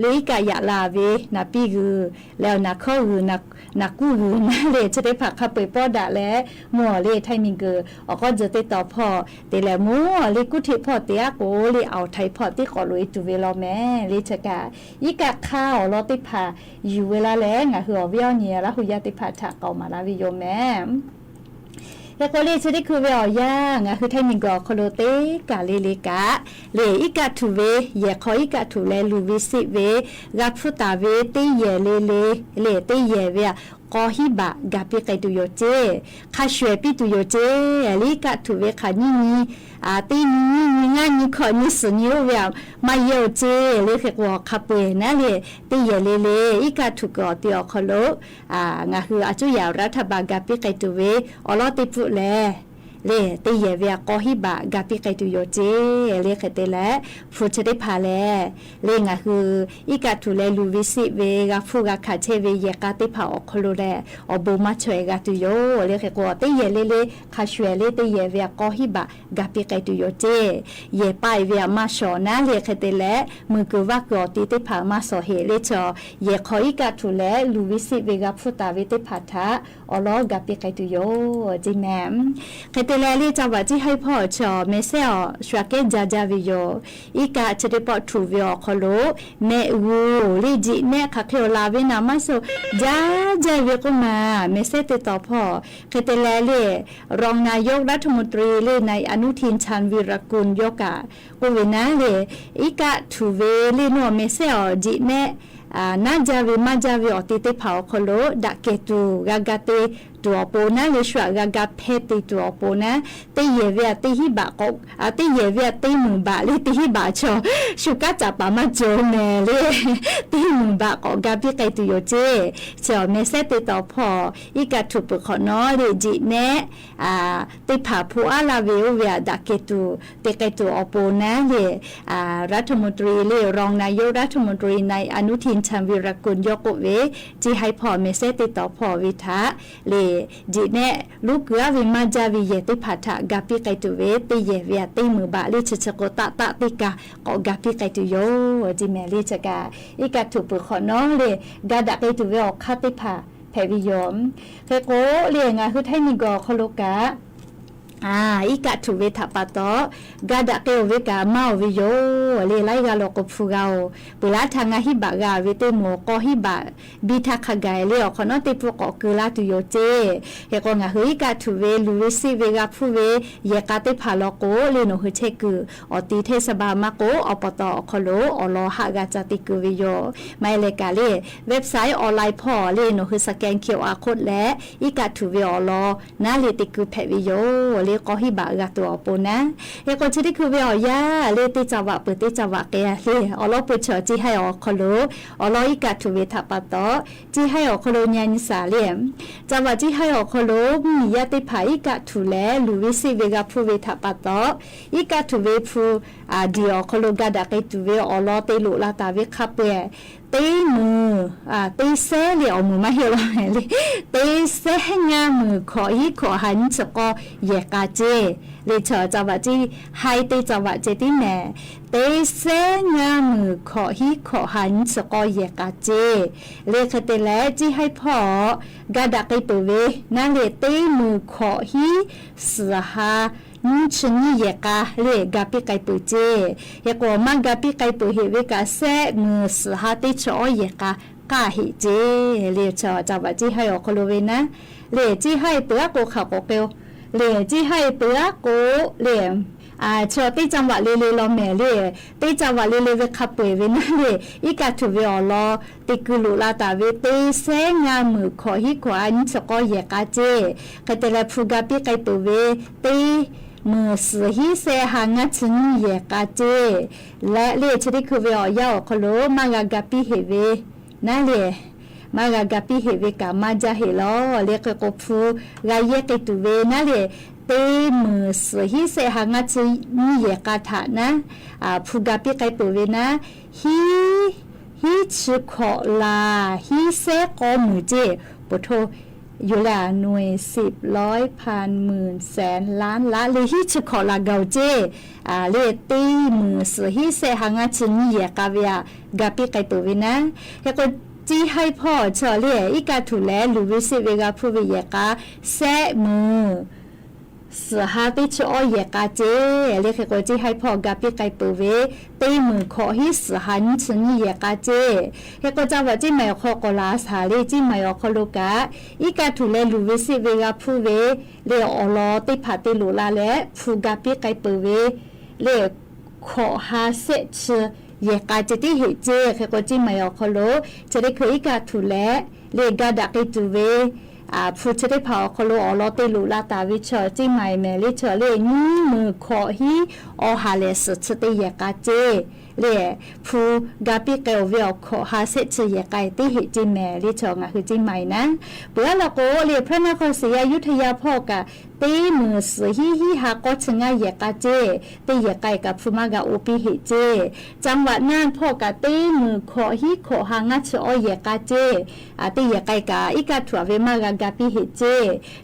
လၢအံၤကးယၣ်လၢ်ဝဲ နၢ်ပံဂုာ် လၢနၢ်ခီဂုာ် နၢ်ကူၣ်ဂုာ်နၢ် လၢဆၢတ့ၢ်ဖးခါပၢၢ်ပီၣ်ဒၣ်လၢ မိၢ်လၢထၢၣ်မံၤကၢၢ် အီၣ်ကီၢ်စၢၤတ့ၢ်တီဖီၣ် တဲလၢမိၢ်လၢကူၣ်ထံးဖီၣ်တဲအကိးလၢ အဝ်ထၢၣ်ဖီၣ် တ့ၢ်ကိးလူၤအီၤတုၤဝဲလီၤမဲာ် လၢဆၢကး အံၤကးခါအီၤလီၤတ့ၢ်ဖး ယူၤဝဲလၢ်လၢ် နၢ်ဟူအီၤဝဲအီၣ်ညါ လၢဟူယါတ့ၢ်ဖးထးကိးမးလၢ်ဝဲယိာ်မဲာ် ဃဲကိးလၢဆၢတ့ၢ်ခုၣ်ဝဲအီၣ်ယါ နၢ်ဟူထဲမံၤကၢၢ်ခီလိာ်တ့ၢ်ကးလၢ်လၢ်ကး လၢအံၤကးထူၣ်ဝဲ ယဲၢ်ခီအံၤကးထူၣ်လၢလူၤဝဲစ့းဝဲ ဂၤဖုတၢ်ဝဲတ့ၢ်ယဲၢ်လၢ်လၢ် လၢတ့ၢ်ယဲၢ်ဝဲအ ကီဟံးဘၣ် ဂၤပ့ၤကဲတုၤယိာ်စ့ ခးဆွဲးပံတုၤယိာ်စ့ လၢအံၤကးထူၣ်ဝဲခးနံၣ်နံၣ် အ တ့ၢ်နံၣ်နံၣ် နံၣ်ငါ နံၣ်ခီ နံၣ်သီ နံၣ်အိၣ်ဝဲအ မၤယဲၢ်အိၣ်စ့ လၢဃဲကိးခးပှဲၤနၢ်လၢ တ့ၢ်ယဲၢ်လၢ်လၢ် အံၤကးထူၣ်ကၢၤအီၤတ့ၢ်အီၤခီလိာ် အ နၢ်ဟူအစူၢ်ယၣ်ရးထၢၣ်ဘၣ် ဂၤပ့ၤကဲတုၤဝဲ အီၤလီၤတ့ၢ်ပူၤလဲၣ် လၢတ့ၢ်ယဲၢ်ဝဲအကီဟံးဘၣ် ဂၤပ့ၤကဲတုၤယိာ်စ့ လၢဃဲတဲလၢ် ဖုဆၢတ့ၢ်ဖးလဲၣ် လၢနၢ်ဟူ အံၤကးထူၣ်လၢလူၤဝဲစ့းဝဲ ဂၤဖုဂၤခးဆဲးဝဲယဲၢ်ကးတ့ၢ်ဖးအီၤခီလိာ်လဲၣ် အီၤဘိးမၤဆီၣ်အဂၤတုၤယိာ် လၢဃဲကိးတ့ၢ်ယဲၢ်လၢ်လၢ် ခးဆွဲးလၢတ့ၢ်ယဲၢ်ဝဲအကီဟံးဘၣ် ဂၤပ့ၤကဲတုၤယိာ်စ့ ယဲၢ်ပၢ်အံၤဝဲအမၤဆီၣ်နၢ် လၢဃဲတဲလၢ် မုၢ်ကၢၤဝၣ်ကၢၤအီၤတ့ၢ်တ့ၢ်ဖးမၤဆီၣ်ဟ့ၣ် လၢဆီၣ် ယဲၢ်ခီအံၤကးထူၣ်လၢလူၤဝဲစ့းဝဲ ဂၤဖုတၢ်ဝဲတ့ၢ်ဖးထး အီၤလီၤဂၤပ့ၤကဲတုၤယိာ် စ့မဲာ် ဃဲတဲလၢ်လၢ် တၢ်ဘၣ်စ့ဟဲဖီၣ်ဆီၣ် မဲာ်ဆဲးအီၤ ဆွးကဲကၠါကၠါဝဲယိာ် အံၤကးဆၢတ့ၢ်ဖီၣ်ထူၣ်ဝဲအီၤခီလိာ် မဲာ်အူ လၢ စံးနဲ ခးခဲအီၤလၢ်ဝဲနၢ် မၤစိာ်ကၠါကၠါဝဲကိးမး မဲာ်ဆဲးတ့ၢ်တီဖီၣ် ဃဲတဲလၢ်လၢ် รองนายกรัฐมนตรี လၢ นายอนุทิน ชาญวีรกูล ယီၤကး ကိးဝဲနၢ်လၢ် အံၤကးထူၣ်ဝဲလၢ်နီၢ် မဲာ်ဆဲးအီၤ စံးနဲ နၢ်ကၠါဝဲမၤကၠါဝဲအီၤတ့ၢ်တ့ၢ်ဖးအီၤခီလိာ် ဒၣ်ကဲတုၤ ဂၤဂၤတ့ၢ်တုၤအီၤပူၤနၢ် လၢဆွး ဂၤဂၤဖဲတ့ၢ်တုၤအီၤပူၤနၢ် တ့ၢ်ယဲၢ်ဝဲအတ့ၢ်ဟံးဘၣ် အတ့ၢ်ယဲၢ်ဝဲအတ့ၢ်မုၢ်ဘၣ်လၢတ့ၢ်ဟံးဘၣ်ဆီၣ် ဆူးကါစၢ်ပာ်မၤစိာ်မဲာ်လၢ် တ့ၢ်မုၢ်ဘၣ်ကိး ဂၤပ့ၤကဲတုၤယိာ်စ့ ဆီၣ်မဲာ်ဆဲးတ့ၢ်တီဖီၣ် အံၤကးထူၣ်ပၢၢ်ခီၣ်နီၣ်လၢ် စံးနဲ တ့ၢ်ဖးဖိအါလၢ်ဝဲအိၣ်ဝဲအဒၣ်ကဲတုၤ တ့ၢ်ကဲတုၤအီၤပူၤနၢ်လၢ် รัฐมนตรี လၢ် รองนายกรัฐมนตรี นายอนุทิน ชาญวีรกูล ယီၤကိးဝဲ စ့ဟဲဖီၣ်မဲာ်ဆဲးတ့ၢ်တီဖီၣ်ဝဲထး လၢ် ယံာ်နဲ လူကူဝဲမါယါဝဲယဲၢ်တဖၣ်ထၣ် ကၤပံးကဲတူၣ်ဝဲ တယဲၢ်ဝဲအတ့ မုၢ်ဘၣ်လၢ ဆၢဆၢကိးတၢ်တၢ်တ့ၢ်ကၤ ကိးကၤပံးကဲတူၣ်ယိာ် ကၠီမဲာ်လံ ဆၢကး အံးကၣ်ထူၣ်ပၢၢ်ခီၣ်နီၤလၢ ကၤဒၣ်ကဲတူၣ်ဝဲအီၤခါတဖၣ် ဖဲးဝဲယိာ် ဃဲကိးလၢ ငါဟုထဲနံၣ်ဂီၤခီလိကး အံးကၣ်ထူၣ်ဝဲထၣ်ပာ်တီ ကၤဒၣ်ကဲအိၣ်ဝဲကး မါအိၣ်ဝဲယိာ် လၢလၢဂၤလီၤကိးဖုဂၤအိၣ် ပှၤလၢထါ ငါဟံးဘၣ်ဂၤဝဲတ့ၢ်မိၢ် ကီၢ်ဟံးဘၣ် ဘံထါခးဂၤလၢ အခီၣ်နီၤ တ့ၢ်ဖိကိးကုလါတူၢ်ယိာ်ကၠီ ဃဲကိး ငါဟုအံးကၣ်ထူၣ်ဝဲ လူၢ်ဝဲစ့ၣ်ဝဲဂၤဖုဝဲ ယဲၢ်ကၤတဖၣ်လီၤကိး လၢနီၣ်ဟုဆဲးကုၢ် အီၣ်တ့ၢ်ထဲစဘၣ်မၤကိး အပတီၢ်အခီၣ်လိ အီၣ်လီၤဟးဂၤ ကၠီတ့ၢ်ကုၢ်ဝဲယိာ် မ့ၢ်လဲၤကးလၢ website online ဖီၣ်လၢ နီၣ်ဟု scan QR code လဲၣ် အံးကၣ်ထူၣ်ဝဲအီၤလီၤ နၤလၢတ့ၢ်ကုၢ်ဖဲးဝဲယိာ် လၢကီၢ်ဟံးဘၣ်ဂၤတအိၣ်အပူၤနၤ ဃဲကိး ဆၢတ့ၢ်ခုဝဲအီၤယါ လၢတ့ၢ်စၢ်ဝးပၢၢ် တ့ၢ်စၢ်ဝးကဲလၢ အီၣ်လီၤပှဲၤဆၢၣ် ကၠံဟဲအီၤခီၣ်လိ အီၣ်လီၤအံးကၣ်ထူၣ်ဝဲထၣ်ပာ်တီ ကၠံဟဲအီၤခီၣ်လိ ညါနံၣ်စၢ်လၢ စၢ်ဝးကၠံဟဲအီၤခီၣ်လိ မုၢ်နံၤယါတဖၣ် အံးကၣ်ထူၣ်လဲၣ် လူၢ်ဝဲစ့ၣ်ဝဲဂၤဖုဝဲထၣ်ပာ်တီ အံးကၣ်ထူၣ်ဝဲဖု အဒံၣ်အီၤခီၣ်လိ ကၤဒၣ်ကဲတူၣ်ဝဲ အီၣ်လီၤတ့ၢ်လိာ်လၢ်တၢ်ဝဲခါပှဲၤ တ့ၢ်မုၢ် တ့ၢ်စဲလၢ အီၣ်မုၢ်မၤဟ့ၣ်လီၤ တ့ၢ်စဲ ငါး မုၢ် ခီၣ် ဟံး ခီၣ် ဟါ နွံ ဆၢကီး ယဲၢ်ကၤကၠီ လၢဆၢၣ် စၢ်ဝးကၠံဟဲတ့ၢ်စၢ်ဝးကၠံတံၢ်မဲာ် တ့ၢ်စဲ ငါး မုၢ် ခီၣ် ဟံး ခီၣ် ဟါ နွံ ဆၢကီး ယဲၢ်ကၤကၠီ လၢဃဲတ့ၢ်လဲၣ် ကၠံဟဲဖီၣ် ကၤဒၣ်ကဲတူၣ်ဝဲ နၤလၢ တ့ၢ်မုၢ် ခီၣ် ဟံး သၢ် ဟါ နွံ ဆၢ နွံ ယဲၢ်ကၤ လၢကၤပံးကဲပၢၢ်ကၠီ ဃဲကိး မၤကၤပံးကဲပၢၢ်ဟ့ၣ်ဝဲကး စဲ မုၢ် သၢ် ဟါ တ့ၢ်ဆၢအီၤ ယဲၢ်ကၤ ကးဟ့ၣ်ကၠီ လၢဆၢၣ် စၢ်ဝးကၠံဟဲအီၤခီၣ်လိဝဲနၤ လၢကၠံဟဲပၢၢ်အကိးခးကိးကၠီ လၢကၠံဟဲပၢၢ်အကိး လၢ ဆၢၣ် တ့ၢ်စၢ်ဝးလၢလၢလီၤမဲာ်လၢ တ့ၢ်စၢ်ဝးလၢလၢဝဲခါပှဲၤဝဲနၤလၢ အံးကၣ်ထူၣ်ဝဲအီၤလီၤ တ့ၢ်ကုၢ်လိာ်လၢ်တၢ်ဝဲ တ့ၢ်စဲ ငါး မုၢ် ခီၣ် ဟံး ခီၣ် ဟါ နွံ ဆၢကီး ယဲၢ်ကၤကၠီ ဃဲတ့ၢ်လဲၣ် ဖုကၤပံးကဲပၢၢ်ဝဲ တ့ၢ်မုၢ် သၢ် ဟံး စဲ ဟါ ငါး ဆၢ နွံ ယဲၢ်ကၤကၠီ လၢလၢဆၢတ့ၢ်ခုဝဲအီၤယါအီၤခီၣ်လိ မၤဂၤကၤပံးဟ့ၣ်ဝဲ နၤလၢ မၤဂၤကၤပံးဟ့ၣ်ဝဲကး မၤယါဟ့ၣ်လီၤ လၢဃဲကိးဖု ဂၤယဲၢ်ကဲတူၣ်ဝဲ နၤလၢ တ့ၢ်မုၢ် သၢ် ဟံး စဲ ဟါ ငါး ဆၢ နွံ ယဲၢ်ကၤထၣ်နၤ ဖုကၤပံးကဲပၢၢ်ဝဲနၤ ဟံး ဟံးဆၢ ခီၣ် လါ ဟံးစဲ ကီး မုၢ်ကၠီ ပထိ ယူၤလၢ နွဲၣ် စံပ် လီၢ် ဖၢၣ် မုၢ် စဲၣ် လါ လါ လၢဟံးဆၢ ခီၣ် လါ ဂီၤကၠီ လၢတ့ၢ်မုၢ် သၢ် ဟံးစဲ ဟါ ငါး ဆၢ နွံ ယဲၢ်ကၤဝဲ ကၤပံးကဲပၢၢ်ဝဲနၤ ဃဲကိး ကၠံဟဲဖီၣ်ဆၢၣ်လၢ အံးကၣ်ထူၣ်လဲၣ် လူၢ်ဝဲစ့ၣ်ဝဲဂၤဖုဝဲယဲၢ်ကၤ စဲ မုၢ် သၢ် ဟါ တ့ၢ်ဆၢအီၤ ယဲၢ်ကၤကၠီ လၢဃဲကိး ကၠံဟဲဖီၣ် ကၤပံးကဲပၢၢ်ဝဲ တ့ၢ်မုၢ် ခီၣ် ဟံး သၢ် ဟါ နွံ ဆၢ နွံ ယဲၢ်ကၤကၠီ ဃဲကိး စၢ်ဝးကၠံမၤအီၤခီၣ်ကီၢ်လၢ် စၢ်လၢကၠံမၤအီၤခီၣ်လိကး အံးကၣ်ထူၣ်လဲၣ် လူၢ်ဝဲစ့ၣ်ဝဲဂၤဖုဝဲ လၢအီၣ်လီၤတ့ၢ်ဖးတ့ၢ်လိာ်လၢ်လၢ ဖုကၤပံးကဲပၢၢ်ဝဲ လၢ ခီၣ် ဟါ စဲး ဆၢ ယဲၢ်ကၤကၠီ တ့ၢ်ဟ့ၣ်ကၠီ ဃဲကိး ကၠံမၤအီၤခီၣ်လိ ဆၢတ့ၢ်ခုအံးကၣ်ထူၣ်လဲၣ် လၢကၤဒၣ်ကဲတူၣ်ဝဲ ဖုဆၢတ့ၢ်ဖးအီၤခီၣ်လိ အီၣ်လီၤတ့ၢ်လိာ်လၢ်တၢ်ဝဲဆၢၣ် ကၠံမၤအီၤမဲာ်လၢဆၢၣ်လၢ နွံ မုၢ် ခီၣ် ဟံး အီၤ ဟါ လၢ သၢ ဆၢ တ့ၢ် ယဲၢ်ကၤကၠီ လၢ ဖုကၤပံးကဲအိၣ်ဝဲအီၤ ခီၣ် ဟါ စဲး ဆၢ ယဲၢ်ကၤ တ့ၢ်ဟ့ၣ်ကၠီမဲာ်လၢဆၢၣ် ငါဟုကၠံမၤအီၤနၤ ပှၤလီၤကိးလၢ พระนครศรีอยุธยา ဖီၣ်ကး တ့ၢ်မုၢ် သၢ် ဟံး ဟံး ဟါ ကီး ဆၢ ငါး ယဲၢ်ကၤကၠီ တ့ၢ်ယဲၢ်ကၤကး ဖုမၤဂၤအိၣ်ပံးဟ့ၣ်ကၠီ จังหวัดน่าน ဖီၣ်ကး တ့ၢ်မုၢ် ခီၣ် ဟံး ခီၣ် ဟါ ငါး ဆၢ အီၤ ယဲၢ်ကၤကၠီ တ့ၢ်ယဲၢ်ကၤကး အံးကၣ်ထူၣ်အဝဲမၤဂၤကၤပံးဟ့ၣ်ကၠီ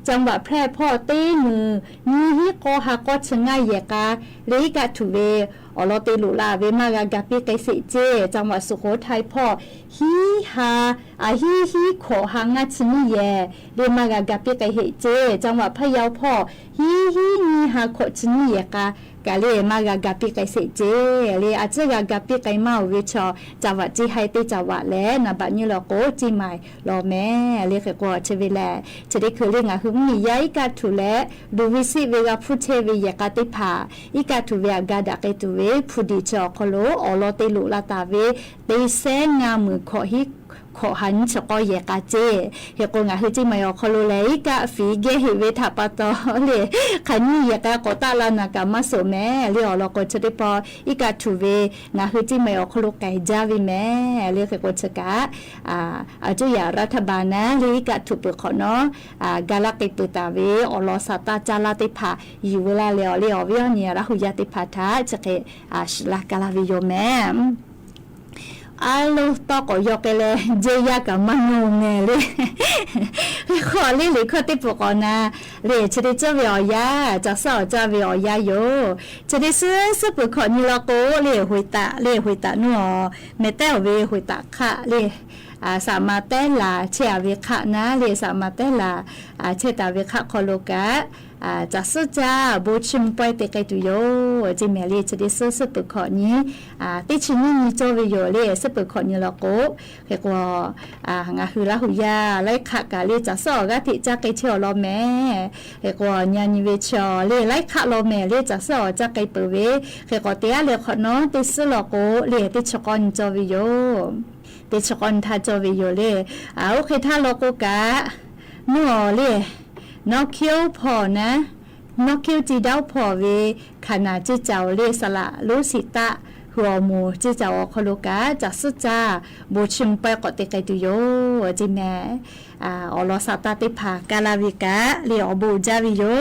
จังหวัดแพร่ ဖီၣ် တ့ၢ်မုၢ် နွံ ဟံး ကီး ဟါ ကီး ဆၢ ငါး ယဲၢ်ကၤ လၢအံးကၣ်ထူၣ်ဝဲ အီၣ်လီၤတ့ၢ်လိာ်လၢ်ဝဲ မၤဂၤကၤပံးကဲစ့ၣ်ကၠီ จังหวัดสุโขทัย ဖီၣ် ဟံး ဟါ အ ဟံး ဟံး ခီၣ် ဟါ ငါး ဆၢ နွံ ယဲၢ် လၢမၤဂၤကၤပံးကဲဟ့ၣ်ကၠီ จังหวัดพะเยา ဖီၣ် ဟံး ဟံး နွံ ဟါ ခီၣ် ဆၢ နွံ ယဲၢ်ကၤ ကးလၢမၤဂၤကၤပံးကဲစ့ၣ်ကၠီ လၢအစှၤဂၤကၤပံးကဲမၤအိၣ်ဝဲဆၢၣ် စၢ်ဝးကၠံဟဲတ့ၢ်စၢ်ဝးလဲၣ် နဘၣ်ညိလီၤကိးကၠံမၤလီၤမဲာ် လၢဃဲကိးဆၢဝဲလဲၣ် ဆၢတ့ၢ်ခုလၢ ငါဟုမုၢ်နံၤယါအံးကၣ်ထူၣ်လဲၣ် လူၢ်ဝဲစ့ၣ်ဝဲဂၤဖုဆဲးဝဲယဲၢ်ကၤတ့ၢ်ဖး အံးကၣ်ထူၣ်ဝဲအကၤဒၣ်ကဲတူၣ်ဝဲ ဖုဒံၣ်ဆၢၣ်အီၤခီၣ်လိ အီၣ်လီၤတ့ၢ်လိာ်လၢ်တၢ်ဝဲ တ့ၢ်စဲး ငါး မုၢ် ခီၣ် ဟံး ခီၣ် ဟါ နွံ ဆၢ ကီး ယဲၢ်ကၤကၠီ ဃဲကိးငါဟုကၠံမၤအီၤခီၣ်လိလဲၣ် အံးကၣ်ဖံးကဲဟ့ၣ်ဝဲထးပာ်တီၤလၢ ခါနွံယဲၢ်ကၤ ကိးတၢ်လၢ်နၤကးမၤစိာ်မဲာ် လၢအီၣ်လီၤကိးဆၢတ့ၢ်ဖီ အံးကၣ်ထူၣ်ဝဲ ငါဟုကၠံမၤအီၤခီၣ်လိကဲဒါဝဲမဲာ် လၢဃဲကိးဆၢကး အစူယၤရးထဘၢၣ်နၤ လၢအံးကၣ်ထူၣ်ပၢၢ်ခီၣ်နီၤ ကၤလၢက့ၤပၢၢ်တၢ်ဝဲ အီၣ်လီၤစးတၢ်ကၢ်လၢ်တ့ၢ်ဖး ယံာ်ဝဲလၢ်လၢအီၤလၢအီၤဝဲအီၤန့ၣ် ရးဟူယၤတ့ၢ်ဖးထး ဆၢက့ၤ စှၤလၢ်ကၢ်လၢ်ဝဲယိာ်မဲာ် အါလူး တၢ်ကိးယိးက့ၤလၢ ယဲယါကမၣ်နူမဲာ်လံ. ဃိလံ လံာ်ခီၣ်တ့ၢ်ပူၤကိးနၤ လံာ်ဆၢဒ့ၣ်စၢၢ်ဝ့ၤအီၤယါ တၢ်စၢ်အီၤစၢ်ဝ့ၤအီၤယါယိၤ ဆၢဒ့ၣ်စၢၢ် စၢၢ်ပၢၤခီးနံၤလီၤကိး လံာ်ဟူးတး လံာ်ဟူးတးနူအီၤ မဲာ်တဲအီၤဝ့ၤဟူးတးခးလံာ် အစးမၤတဲလး ဆဲးအဝ့ၤခးနၤ လံာ်စးမၤတဲလး ဆဲးတးဝ့ၤခးခီလိာ်ကး တၢ်စၢ်စၢ် ဘိးဆူၣ်ပှဲၤတ့ၢ်ကဲတုၤယိၤ က့မဲာ်လံ ဆၢဒ့ၣ်စၢၢ် စၢၢ်ပၢၤခီးနံၤ တ့ၢ်ဆံနံၣ်နံၤကၠီဝ့ၤယိၤ လံာ်စၢၢ်ပၢၤခီးနံၤလီၤကိး ဃဲၤကွီၤ ငါဟုလၢဟူးယါ လၢခးကးလံာ် တၢ်စၢ်အီၤဂၤထံးကၠၢ်က့ၤဆဲးအီၤလီၤမဲာ် ဃဲၤကွီၤ ညါနံၤဝ့ၤဆီလံာ် လၢခးလီၤမဲာ် လံာ်တၢ်စၢ်အီၤကၠၢ်က့ၤပၢၤဝ့ၤ ဃဲၤကွီၤတ့ၢ်အါလဲၤခီနီတ့ၢ်စၢၢ်လီၤကိး လံာ်တ့ၢ်ဆၢကီနံၤကၠီဝ့ၤယိၤ တ့ၢ်ဆၢကီနံၤထါကၠီဝ့ၤယိၤလံ အအိၣ်ဃ့ထါလီၤကိးကး နူအီၤလံာ် နီၢ်ခ့ဖီၣ်နၤ နီၢ်ခ့စံဒၣ်ဖီၣ်ဝ့ၤ ခးနၤစ့ၢ်ကီးလံာ် စလးလူစံးတၢ် ဟုးအီၤမူစ့ၢ်ကီးအီၤခီလိာ်ကး တၢ်စၢ်စၢ် ဘိးဆူၣ်ပှဲၤကိးတ့ၢ်ကဲတုၤယိၤ က့မဲာ် အီၤလီၤစးတၢ်သ့ၣ်ဖးကါလၢ်ဝ့ၤကး လံာ်အီၤဘိးအူကၠါဝ့ၤ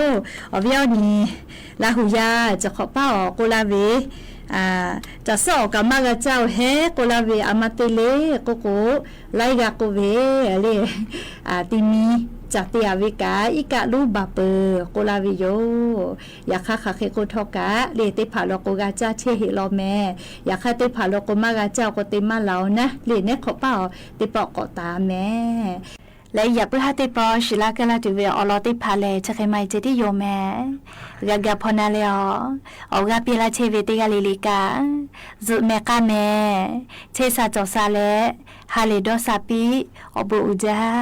ယိၤ အီၤဘ့ၣ်အီၤနံၤ လၢဟူးယါ စခီးပၢ်အီၤကိးလၢ်ဝ့ၤ တၢ်စၢ်အီၤကမၣ်ဂၤကၠၢ်အီၤဟဲကိးလၢ်ဝ့ၤ အမၤတ့ၢ်လံ ကိးကိး လၢဂၤကိးဝ့ၤလံာ် တံမံၤ တၢ်တ့ၢ်အဝ့ၤကး အံကၣ်လူဘၣ်ပၢၤ ကိးလၢ်ဝ့ၤယိၤ ယခါဃးဃ့ကိးထီၣ်ကး လံာ်တ့ၢ်ဖးလီၤကိးဂၤကၠၢ်ဆဲးဟ့ၣ်လီၤမဲာ် ယခါတ့ၢ်ဖးလီၤကိးမၣ်ဂၤကၠၢ် ကိးတ့ၢ်မၢလီၤနၤ လံာ်နဲခီးပၢ်အီၤ တ့ၢ်ပီၣ်ကိးတၢ်မဲာ် လၢယၤပုၢ်ဟၣ်တ့ၢ်ပီၢ် စံးလၢကလၢ်တုၤဝဲအီၤလီၤတ့ၢ်ဖးလဲၣ် ဆၢဃဲမၤအံၤက့ၤတ့ၢ်ယိၤမဲာ် ဂၤဂၤဖီနၤလဲၣ်အီၤ အီၤဂၤပျဲလၢဆဲးဝ့ၤတ့ၢ်ဂၤလံၤလံၤကး ယုၢ်မဲာ်ကၢ်မဲာ် ဆဲးစၢ်ကၠီၣ်စၢ်လဲၣ် ဟါလ့ၤဒီးစၢ်ပံ အီၤဘိးအူကၠါ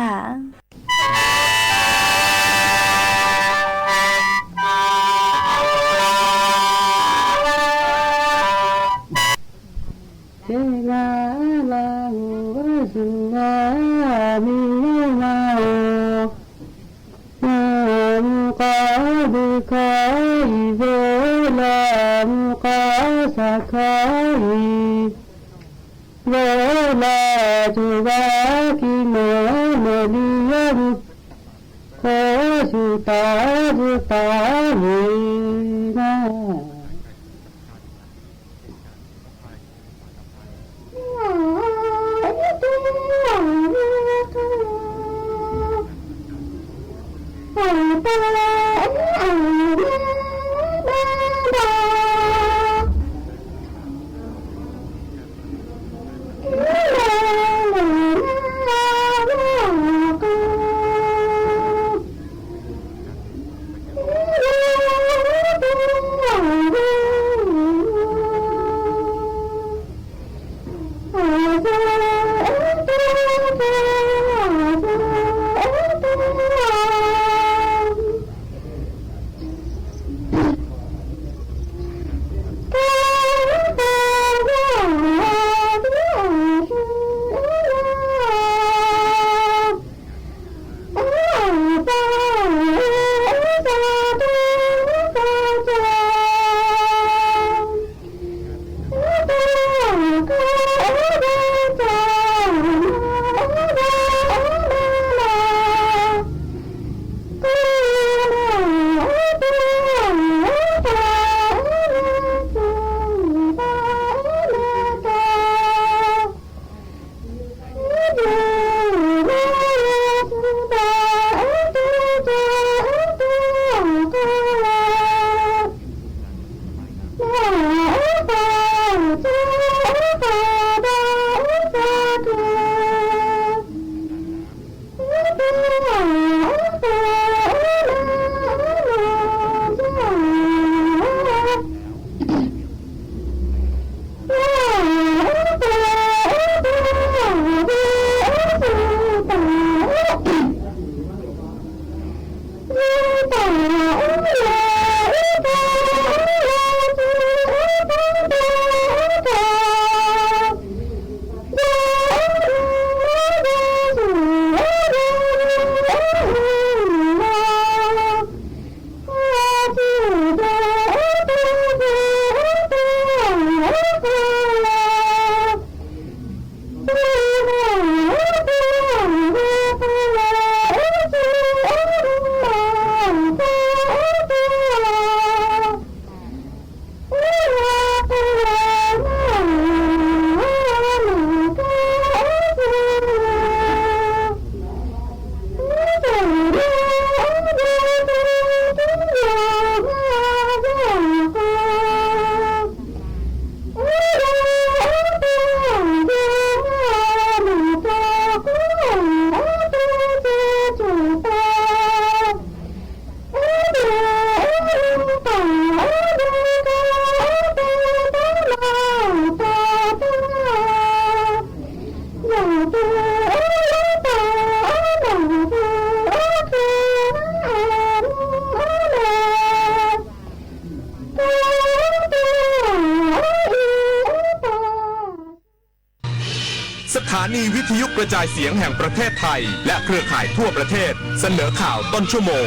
สถานีวิทยุกระจายเสียงแห่งประเทศไทย และเครือข่ายทั่วประเทศ เสนอข่าวต้นชั่วโมง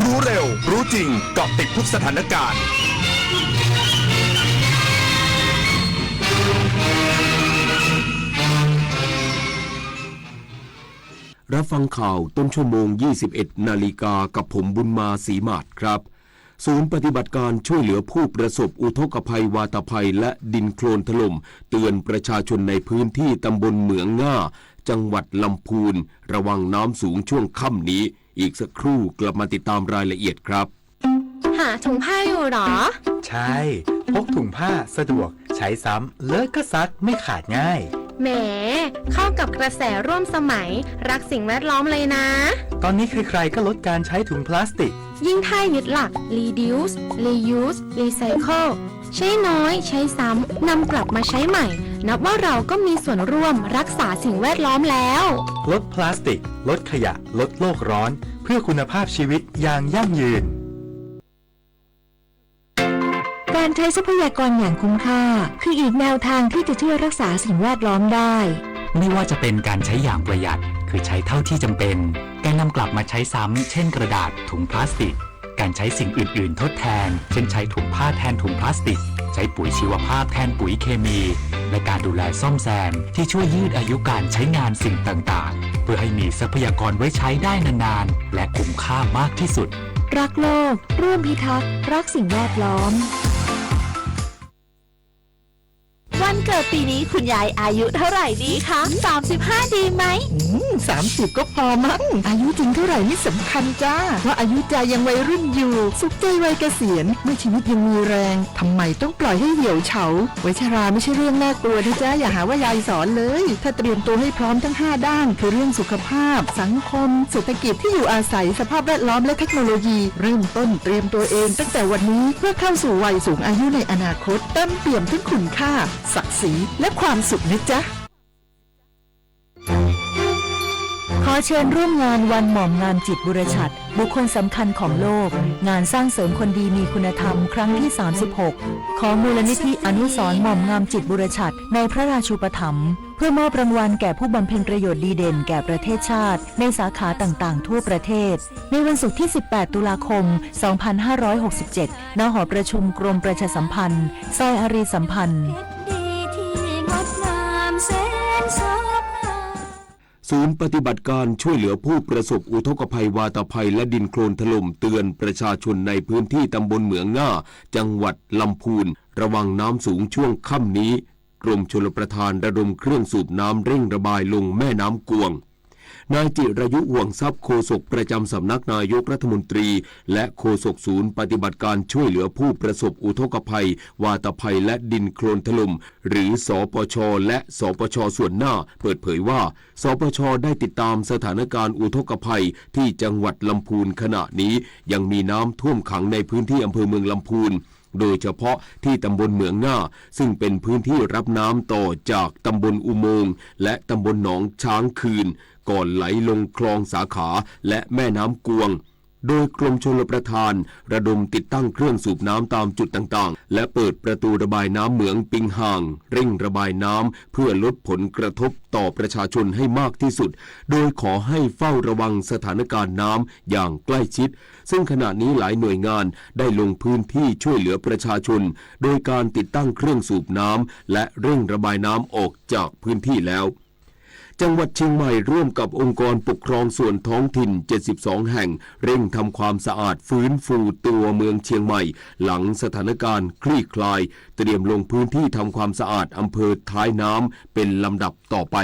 รู้เร็ว รู้จริง เกาะติดทุกสถานการณ์ รับฟังข่าวต้นชั่วโมง ยี่สิบเอ็ดนาฬิกา กับผมบุญมา ศรีหมาดครับ ศูนย์ปฏิบัติการช่วยเหลือผู้ประสบอุทกภัยวาตภัยและดินโคลนถล่ม เตือนประชาชนในพื้นที่ตำบลเหมืองง่า จังหวัดลำพูน ระวังน้ำสูงช่วงค่ำนี้ อีกสักครู่กลับมาติดตามรายละเอียดครับ หาถุงผ้าอยู่หรอ ใช่ พกถุงผ้าสะดวก ใช้ซ้ำ เลอะก็ซัก ไม่ขาดง่าย แหม เข้ากับกระแสร่วมสมัย รักสิ่งแวดล้อมเลยนะ ตอนนี้ใครๆ ก็ลดการใช้ถุงพลาสติก ยิ่งถ้ายึดหลัก reduce reuse recycle ใช้น้อย ใช้ซ้ำ นำกลับมาใช้ใหม่ นับว่าเราก็มีส่วนร่วมรักษาสิ่งแวดล้อมแล้ว ลดพลาสติก ลดขยะ ลดโลกร้อน เพื่อคุณภาพชีวิตอย่างยั่งยืน การใช้ทรัพยากรอย่างคุ้มค่า คืออีกแนวทางที่จะช่วยรักษาสิ่งแวดล้อมได้ ไม่ว่าจะเป็นการใช้อย่างประหยัด คือใช้เท่าที่จำเป็น การนำกลับมาใช้ซ้ำ เช่นกระดาษ ถุงพลาสติก การใช้สิ่งอื่นๆ ทดแทน เช่นใช้ถุงผ้าแทนถุงพลาสติก ใช้ปุ๋ยชีวภาพแทนปุ๋ยเคมี และการดูแลซ่อมแซมที่ช่วยยืดอายุการใช้งานสิ่งต่างๆ เพื่อให้มีทรัพยากรไว้ใช้ได้นานๆ และคุ้มค่ามากที่สุด รักโลก ร่วมพิทักษ์ รักสิ่งแวดล้อม วันเกิดปีนี้คุณยายอายุเท่าไหร่ดีคะ สามสิบห้า ดีไหม อืม สามสิบ ก็พอมั้ง อายุจริงเท่าไหร่ไม่สำคัญจ้า เพราะอายุยายยังวัยรุ่นอยู่ สุขใจวัยเกษียณ เมื่อชีวิตยังมีแรง ทำไมต้องปล่อยให้เหี่ยวเฉา วัยชราไม่ใช่เรื่องน่ากลัวนะจ๊ะ อย่าหาว่ายายสอนเลย ถ้าเตรียมตัวให้พร้อมทั้งห้าด้าน คือเรื่องสุขภาพ สังคม เศรษฐกิจ ที่อยู่อาศัย สภาพแวดล้อม และเทคโนโลยี เริ่มต้นเตรียมตัวเองตั้งแต่วันนี้ เพื่อเข้าสู่วัยสูงอายุในอนาคต เต็มเปี่ยมทั้งคุณค่า ศักดิ์ศรี และความสุขนะจ๊ะ ขอเชิญร่วมงานวันหม่อมงามจิตบุรชัด บุคคลสำคัญของโลก งานสร้างเสริมคนดีมีคุณธรรมครั้งที่ สามสิบหก ของมูลนิธิอนุสรณ์หม่อมงามจิตบุรชัด ในพระราชูปถัมภ์ เพื่อมอบรางวัลแก่ผู้บำเพ็ญประโยชน์ดีเด่นแก่ประเทศชาติ ในสาขาต่างๆ ทั่วประเทศ ในวันศุกร์ที่ สิบแปด ตุลาคม สองพันห้าร้อยหกสิบเจ็ด ณ หอประชุมกรมประชาสัมพันธ์ ซอยอารีย์สัมพันธ์ ศูนย์ปฏิบัติการช่วยเหลือผู้ประสบอุทกภัยวาตภัยและดินโคลนถล่ม เตือนประชาชนในพื้นที่ตำบลเหมืองง่า จังหวัดลำพูน ระวังน้ำสูงช่วงค่ำนี้ กรมชลประทานระดมเครื่องสูบน้ำเร่งระบายลงแม่น้ำกวง นายจิรายุ ห่วงทรัพย์ โฆษกประจำสำนักนายกรัฐมนตรี และโฆษกศูนย์ปฏิบัติการช่วยเหลือผู้ประสบอุทกภัยวาตภัยและดินโคลนถล่ม หรือ สปช และ สปช ส่วนหน้า เปิดเผยว่า สปช ได้ติดตามสถานการณ์อุทกภัยที่จังหวัดลำพูน ขณะนี้ยังมีน้ำท่วมขังในพื้นที่อำเภอเมืองลำพูน โดยเฉพาะที่ตำบลเหมืองง่า ซึ่งเป็นพื้นที่รับน้ำต่อจากตำบลอุโมงค์ และตำบลหนองช้างคืน ก่อนไหลลงคลองสาขา และแม่น้ำกวง โดยกรมชลประทานระดมติดตั้งเครื่องสูบน้ำตามจุดต่างๆ และเปิดประตูระบายน้ำเหมืองปิงห่าง เร่งระบายน้ำเพื่อลดผลกระทบต่อประชาชนให้มากที่สุด โดยขอให้เฝ้าระวังสถานการณ์น้ำอย่างใกล้ชิด ซึ่งขณะนี้หลายหน่วยงานได้ลงพื้นที่ช่วยเหลือประชาชน โดยการติดตั้งเครื่องสูบน้ำ และเร่งระบายน้ำออกจากพื้นที่แล้ว จังหวัดเชียงใหม่ร่วมกับองค์กรปกครองส่วนท้องถิ่น เจ็ดสิบสอง แห่ง เร่งทำความสะอาดฟื้นฟูตัวเมืองเชียงใหม่ หลังสถานการณ์คลี่คลาย เตรียมลงพื้นที่ทำความสะอาดอำเภอท้ายน้ำเป็นลำดับต่อไป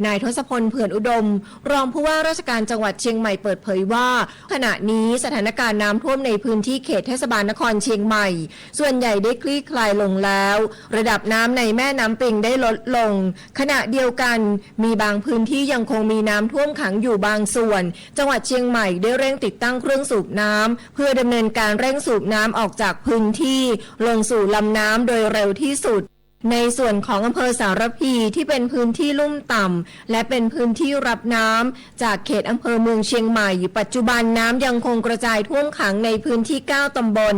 นายทศพล เผื่อนอุดม รองผู้ว่าราชการจังหวัดเชียงใหม่เปิดเผยว่า ขณะนี้สถานการณ์น้ำท่วมในพื้นที่เขตเทศบาลนครเชียงใหม่ ส่วนใหญ่ได้คลี่คลายลงแล้ว ระดับน้ำในแม่น้ำปิงได้ลดลง ขณะเดียวกัน มีบางพื้นที่ยังคงมีน้ำท่วมขังอยู่บางส่วน จังหวัดเชียงใหม่ได้เร่งติดตั้งเครื่องสูบน้ำ เพื่อดำเนินการเร่งสูบน้ำออกจากพื้นที่ ลงสู่ลำน้ำโดยเร็วที่สุด ในส่วนของอำเภอสารภีที่เป็นพื้นที่ลุ่มต่ำและเป็นพื้นที่รับน้ำจากเขตอำเภอเมืองเชียงใหม่ ปัจจุบันน้ำยังคงกระจายท่วมขังในพื้นที่เก้าตำบล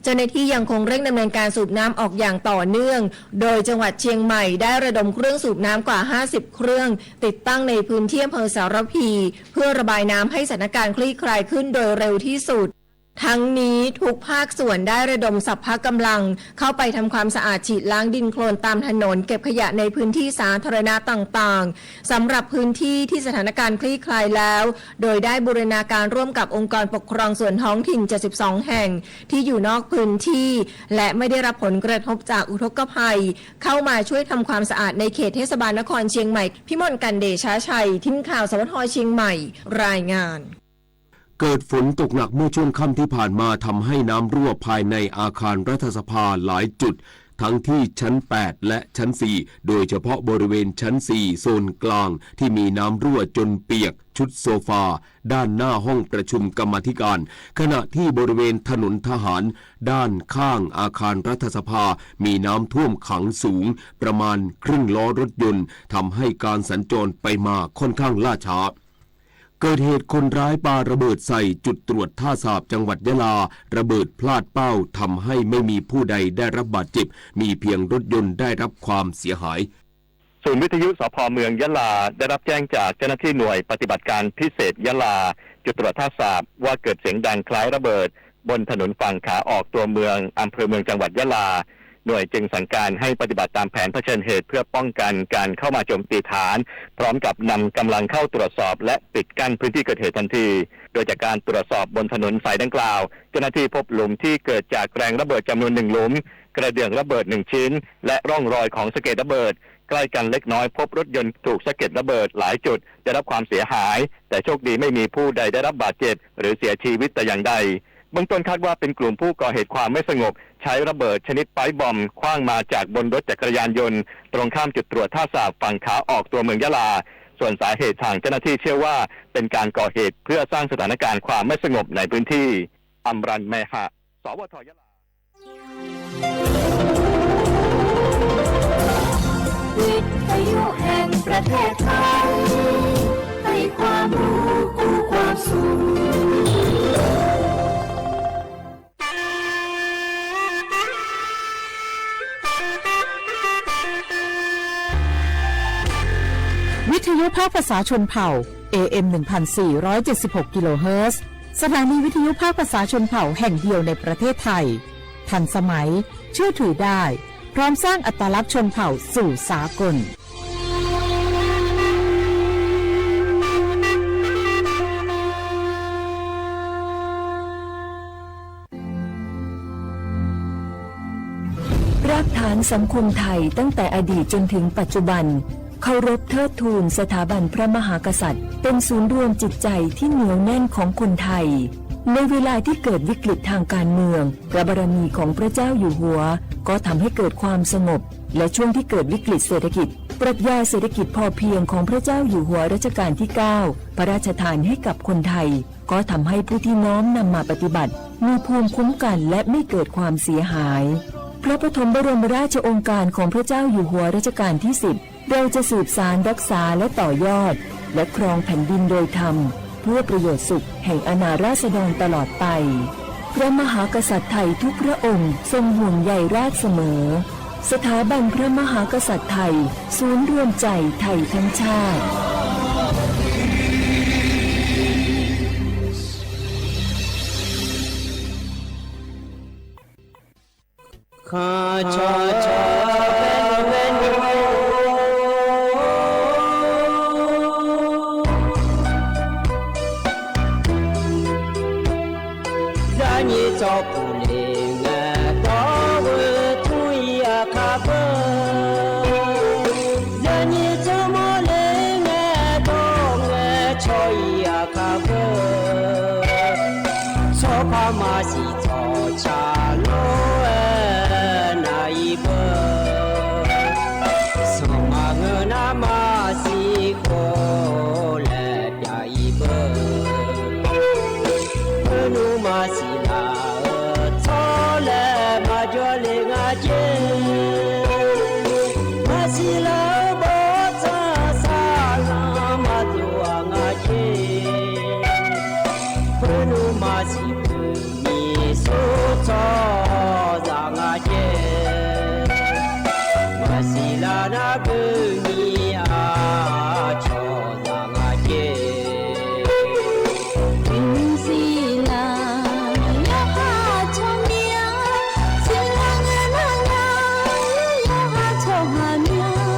เจ้าหน้าที่ยังคงเร่งดำเนินการสูบน้ำออกอย่างต่อเนื่อง โดยจังหวัดเชียงใหม่ได้ระดมเครื่องสูบน้ำกว่าห้าสิบเครื่อง ติดตั้งในพื้นที่อำเภอสารภี เพื่อระบายน้ำให้สถานการณ์คลี่คลายขึ้นโดยเร็วที่สุด ทั้งนี้ทุกภาคส่วนได้ระดมสรรพกำลังเข้าไปทำความสะอาดฉีดล้างดินโคลนตามถนน เก็บขยะในพื้นที่สาธารณะต่างๆ สำหรับพื้นที่ที่สถานการณ์คลี่คลายแล้ว โดยได้บูรณาการร่วมกับองค์กรปกครองส่วนท้องถิ่น เจ็ดสิบสอง แห่ง ที่อยู่นอกพื้นที่ และไม่ได้รับผลกระทบจากอุทกภัย เข้ามาช่วยทำความสะอาดในเขตเทศบาลนครเชียงใหม่ พิมลกันต์ เดชาชัย ทีมข่าว สวท เชียงใหม่ รายงาน เกิดฝนตกหนักเมื่อช่วงค่ำที่ผ่านมา ทำให้น้ำรั่วภายในอาคารรัฐสภาหลายจุด ทั้งที่ชั้น แปด และชั้น สี่ โดยเฉพาะบริเวณชั้น สี่ โซนกลาง ที่มีน้ำรั่วจนเปียกชุดโซฟา ด้านหน้าห้องประชุมกรรมาธิการ ขณะที่บริเวณถนนทหาร ด้านข้างอาคารรัฐสภา มีน้ำท่วมขังสูงประมาณครึ่งล้อรถยนต์ ทำให้การสัญจรไปมาค่อนข้างล่าช้า เกิดเหตุคนร้ายปาระเบิดใส่จุดตรวจท่าสาบจังหวัดยะลา ระเบิดพลาดเป้า ทำให้ไม่มีผู้ใดได้รับบาดเจ็บ มีเพียงรถยนต์ได้รับความเสียหาย ศูนย์วิทยุ สภ เมืองยะลา ได้รับแจ้งจากเจ้าหน้าที่หน่วยปฏิบัติการพิเศษยะลา จุดตรวจท่าสาบ ว่าเกิดเสียงดังคล้ายระเบิด บนถนนฝั่งขาออกตัวเมือง อำเภอเมือง จังหวัดยะลา หน่วยจึงสั่งการให้ปฏิบัติตามแผนเผชิญเหตุ เพื่อป้องกันการเข้ามาโจมตีฐาน พร้อมกับนำกำลังเข้าตรวจสอบและปิดกั้นพื้นที่เกิดเหตุทันที โดยจากการตรวจสอบบนถนนสายดังกล่าว เจ้าหน้าที่พบหลุมที่เกิดจากแรงระเบิดจำนวนหนึ่งหลุม กระเดื่องระเบิดหนึ่งชิ้น และร่องรอยของสะเก็ดระเบิด ใกล้กันเล็กน้อยพบรถยนต์ถูกสะเก็ดระเบิดหลายจุดได้รับความเสียหาย แต่โชคดีไม่มีผู้ใดได้รับบาดเจ็บหรือเสียชีวิตแต่อย่างใด เบื้องต้นคาดว่าเป็นกลุ่มผู้ก่อเหตุความไม่สงบ ใช้ระเบิดชนิดไปป์บอมบ์ขว้างมาจากบนรถจักรยานยนต์ ตรงข้ามจุดตรวจท่าสาบฝั่งขาออกตัวเมืองยะลา ส่วนสาเหตุทางเจ้าหน้าที่เชื่อว่าเป็นการก่อเหตุเพื่อสร้างสถานการณ์ความไม่สงบในพื้นที่ อำรัน แมหะ สวท ยะลา วิทยุแห่งประเทศไทย ให้ความรู้กู้ความสุข วิทยุภาคภาษาชนเผ่า เอ เอ็ม หนึ่งพันสี่ร้อยเจ็ดสิบหก กิโลเฮิรตซ์ สถานีวิทยุภาคภาษาชนเผ่าแห่งเดียวในประเทศไทย ทันสมัย เชื่อถือได้ พร้อมสร้างอัตลักษณ์ชนเผ่าสู่สากล รากฐานสังคมไทยตั้งแต่อดีตจนถึงปัจจุบัน เคารพเทิดทูนสถาบันพระมหากษัตริย์ เป็นศูนย์รวมจิตใจที่เหนียวแน่นของคนไทย ในเวลาที่เกิดวิกฤตทางการเมือง พระบารมีของพระเจ้าอยู่หัว ก็ทำให้เกิดความสงบ และช่วงที่เกิดวิกฤตเศรษฐกิจ ปรัชญาเศรษฐกิจพอเพียงของพระเจ้าอยู่หัวรัชกาลที่เก้า พระราชทานให้กับคนไทย ก็ทำให้ผู้ที่น้อมนำมาปฏิบัติ มีภูมิคุ้มกันและไม่เกิดความเสียหาย พระปฐมบรมราชโองการของพระเจ้าอยู่หัวรัชกาลที่สิบ เราจะสืบสานรักษาและต่อยอด และครองแผ่นดินโดยธรรม เพื่อประโยชน์สุขแห่งอาณาราษฎรตลอดไป พระมหากษัตริย์ไทยทุกพระองค์ทรงห่วงใยราษฎร์เสมอ สถาบันพระมหากษัตริย์ไทย ศูนย์รวมใจไทยทั้งชาติ ข้าชอชอแว่นแว่น ดาเยจอปูเลงตอเวทุยอาคาเบอ ดาเยจอมอเลงตองชอยอาคาเบอ ซอพามาสีจอชาโลเอนาอีเบอ สมาเงนามาสีโคและดาอีเบอ เอนูมาสีลาเอซอและมาจอเลงาเจ စံးလၢနၢ်ပၢၢ်မံၤ အါ ဆီၣ်သးငါက့ၢ် တုၤနံၤစံးလၢ ယဟးဆီၣ်မံၤ စံးလၢငါနၢ်ညါ ယဟးဆီၣ်ဟးမံၤ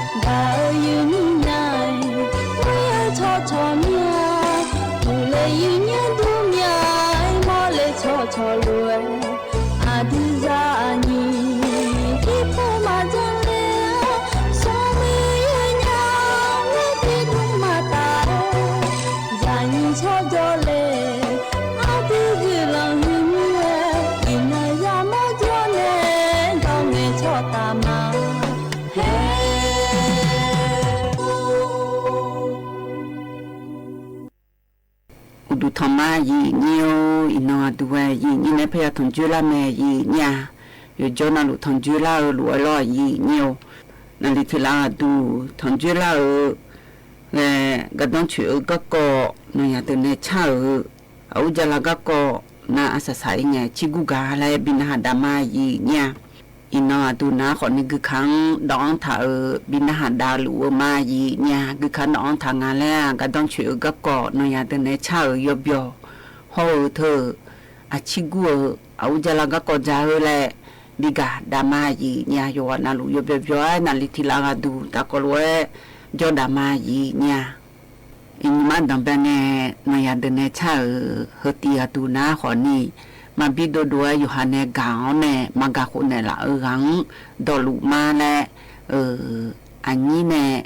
ဘၣ်အၢယုၢ်နံၤနၤ ဝံအၢဆီၣ်ဆီၣ်မံၤ ပူၤလဲၤယုၢ်ညၣ်ဒူမံၤ မီၢ်လဲၤဆီၣ်ဆီၣ်လိၤ အဒုးစၢ်အနံၤ ထံဖိမၤကၠီလဲၣ် စီၤမ့ၢ်ယဲညါ ဝံတံၤဒူမၤတၢ် ယၤနံၤဆီၣ်ဒီးလဲၣ် အဒုးယုၢ်လီၤယုၢ်မံၤ အံၤနၤယၤမီၢ်ကၠီနဲၣ် ဒီးမဲာ်ဆီၣ်တၢ်မၤ ဟဲ အိၣ်ဒူးထီၣ်မါ ယံာ်ညိၣ်ဧိၤ, အံၤနီၢ်အဒူဝဲ ယံာ်ညိၣ်န့ၣ် ဖဲယထီၣ်ကၠိလၢ်မဲာ် ယံာ်ညိၣ်ဧါ, ယိၤကၠီနၤလူးထီၣ်ကၠိလၢ်ဧိၤ လူးဝဲလီၤ ယံာ်ညိၣ်ဧိၤ, နလံထံလၢ်အဒူ ထီၣ်ကၠိလၢ်ဧိၤ, လၢ ကဒီဆွ့ၣ်ဧိၤကီၢ်ကီၢ် နီၢ်ယၤဒုးနဲၣ်ဆၣ်ဧိၤ, အအူကၠါလၢ်ကီၢ်ကီၢ် နအစၢစၢ်အံၤငဲၤ ဆံဂူဂၤလၢ ဘံနဟးဒါမါ ယံာ်ညိၣ်ဧါ အံၤနီၢ်အဒူနၤဃီန့ၣ် ဂုၢ်ခါဒီးအီထးဧိၤ ဘံနဟးဒါလူးဧိၤမါ ယံာ်ညိၣ်ဧါ, ဂုၢ်ခါဒီးအီထးငါလၢ် ကဒီဆွ့ၣ်ဧိၤကီၢ်ကီၢ် နီၢ်ယၤဒုးနဲၣ်ဆၣ်ဧိၤ ယီၤဘျီၤ, ဟီၣ်ဧိၤထၢၣ် အဆံဂူဧိၤ အအူကၠါလၢ်ကီၢ်ကီၢ်ကၠါဧိၤလၢ ဘံဂၤဒါမါ ယံာ်ညိၣ်ဧါ, ယဝၤနၤလူးယီၤဘျီၤဘျီၤ နလံထံလၢ်အဒူ တၢ်ကီးလိာ်ဝဲ ကၠီဒါမါ ယံာ်ညိၣ်ဧါ အံၤမၤဒီးဘၣ်န့ၣ် နီၢ်ယၤဒုးနဲၣ်ဆၣ်ဧိၤ ဟၢတံၢ်အဒူနၤဃီန့ၣ် မၤဘံၣ်ဒိၣ်ဒိၣ်ဝဲ ယိၤဟၣ်နဲၣ်ဂၤအီၤန့ၣ် မၤဂၤဃုာ်နဲၣ်လၢ်ဧိၤဂၤ ဒီးလူးမါလၢ အၢ အနံၤန့ၣ်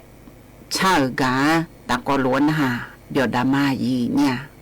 ဆၣ်ဧိၤဂၤ တၢ်ကီးလိာ်ဝဲနဟး ဘျီၤဒါမါ ယံာ်ညိၣ်ဧါ.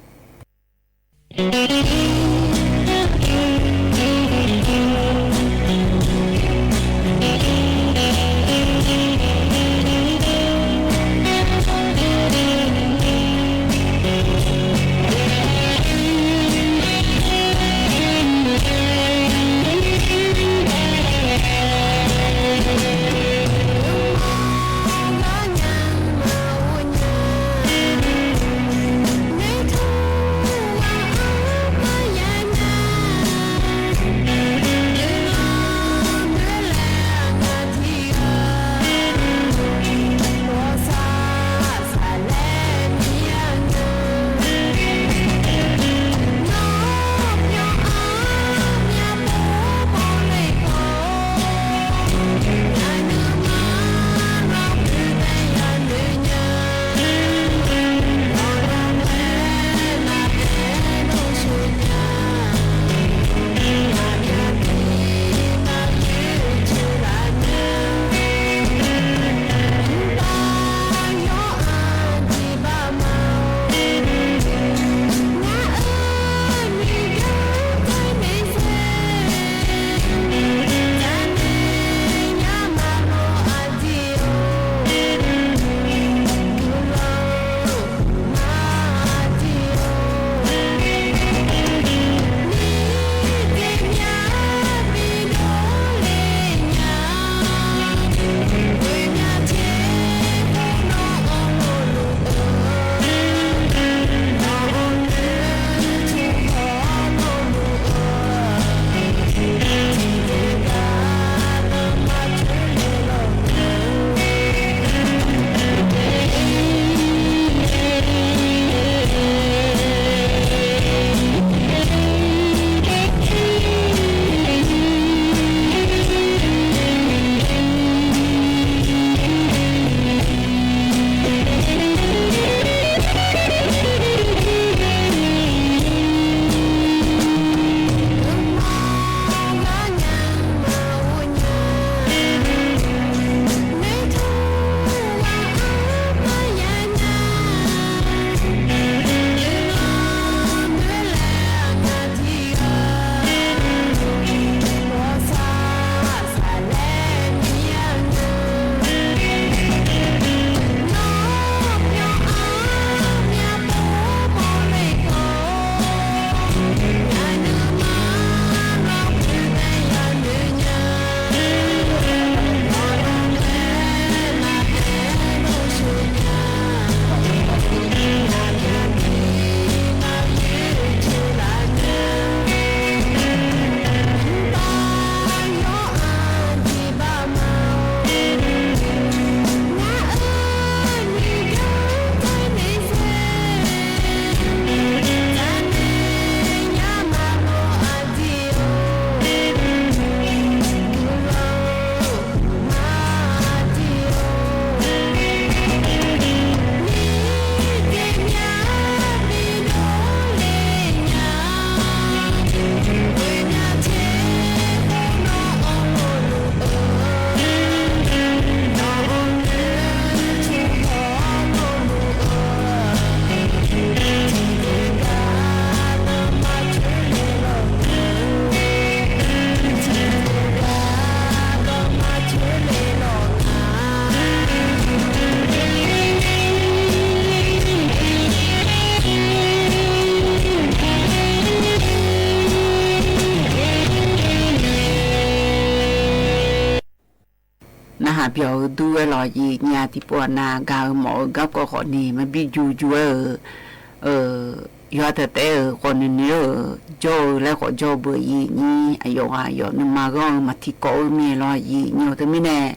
ဟးပြောၢ်ဒူဝဲလီၤယံာ်ညါ ထံၣ်ပူအနၢ် ကၤဧိၤ မီၣ်ဧိၤ ကၢၢ်ကီၢ်ဃီၤနံၤ မ့ၢ်ဘံယူယူဝဲဧိၤ ယွၤတဲာ်တဲာ်ဧိၤ ဃီၤနုာ်နုာ်ဧိၤ ကၠီၣ်ဧိၤလၢဃီၤကၠီၣ်ဘၢယံာ်ညါ အယိာ်ဂၤယိာ် နမၤဂီၢ်ဧိၤ မၤထံကီၢ်ဧိၤမ့ၢ်လီၤယံာ်ညါ တမံၤန့ၣ်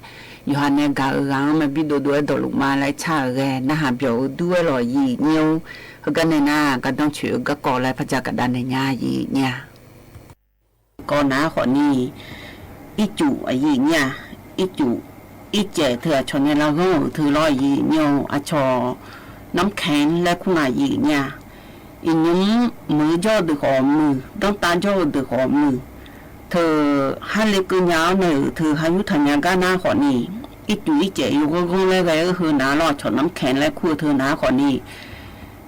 ယွၤဟးနဲၣ်ကၤဧိၤဂၤ မ့ၢ်ဘံဒိၣ်ဒိၣ်ဝဲဒီးလူၤမၤလၢဆၣ်ဧိၤဂဲၤ နဟးပြောၢ်ဒူဝဲလီၤယံာ်ညါ ဟဲကန့ၣ်နၤ ကဒီဆူၣ်ဧိၤ ကၢၢ်ကီၢ်လၢဖးကၠၣ်ကဒါန့ၣ်ညါယံာ်ညါ ကီၢ်နၤဃီၤနံၤ အံၣ်စူၣ်အယံာ်ညါ အံၣ်စူၣ် အံၣ်စဲး ထၢၣ်အဆီၣ်နဲလၤဂီၢ်ဧိၤ ထၢၣ်လီၤယံာ်ညါ အဆီၣ် နမ်ခဲၣ်လၢခူၣ်နၤယံာ်ညါ အံၣ်ညုမ်မုၢ်ကၠီၣ်ဒုးဃီၤမုၢ် ဒီတၢ်ကၠီၣ်ဒုးဃီၤမုၢ် ထၢၣ်ဟးလ့ကုညါအီၤန့ၣ် ထၢၣ်ဟးယူၢ်ထၢၣ်ညါကါနၤဃီၤနံၤ အံၣ်စူၣ်အံၣ်စဲး ယိၤဂီၢ်ဂီၢ်လၢဂဲၤဧိၤ ဟၢနၤလီၤ ဆီၣ်နမ်ခဲၣ်လၢခူၣ်ထၢၣ်နၤဃီၤနံၤ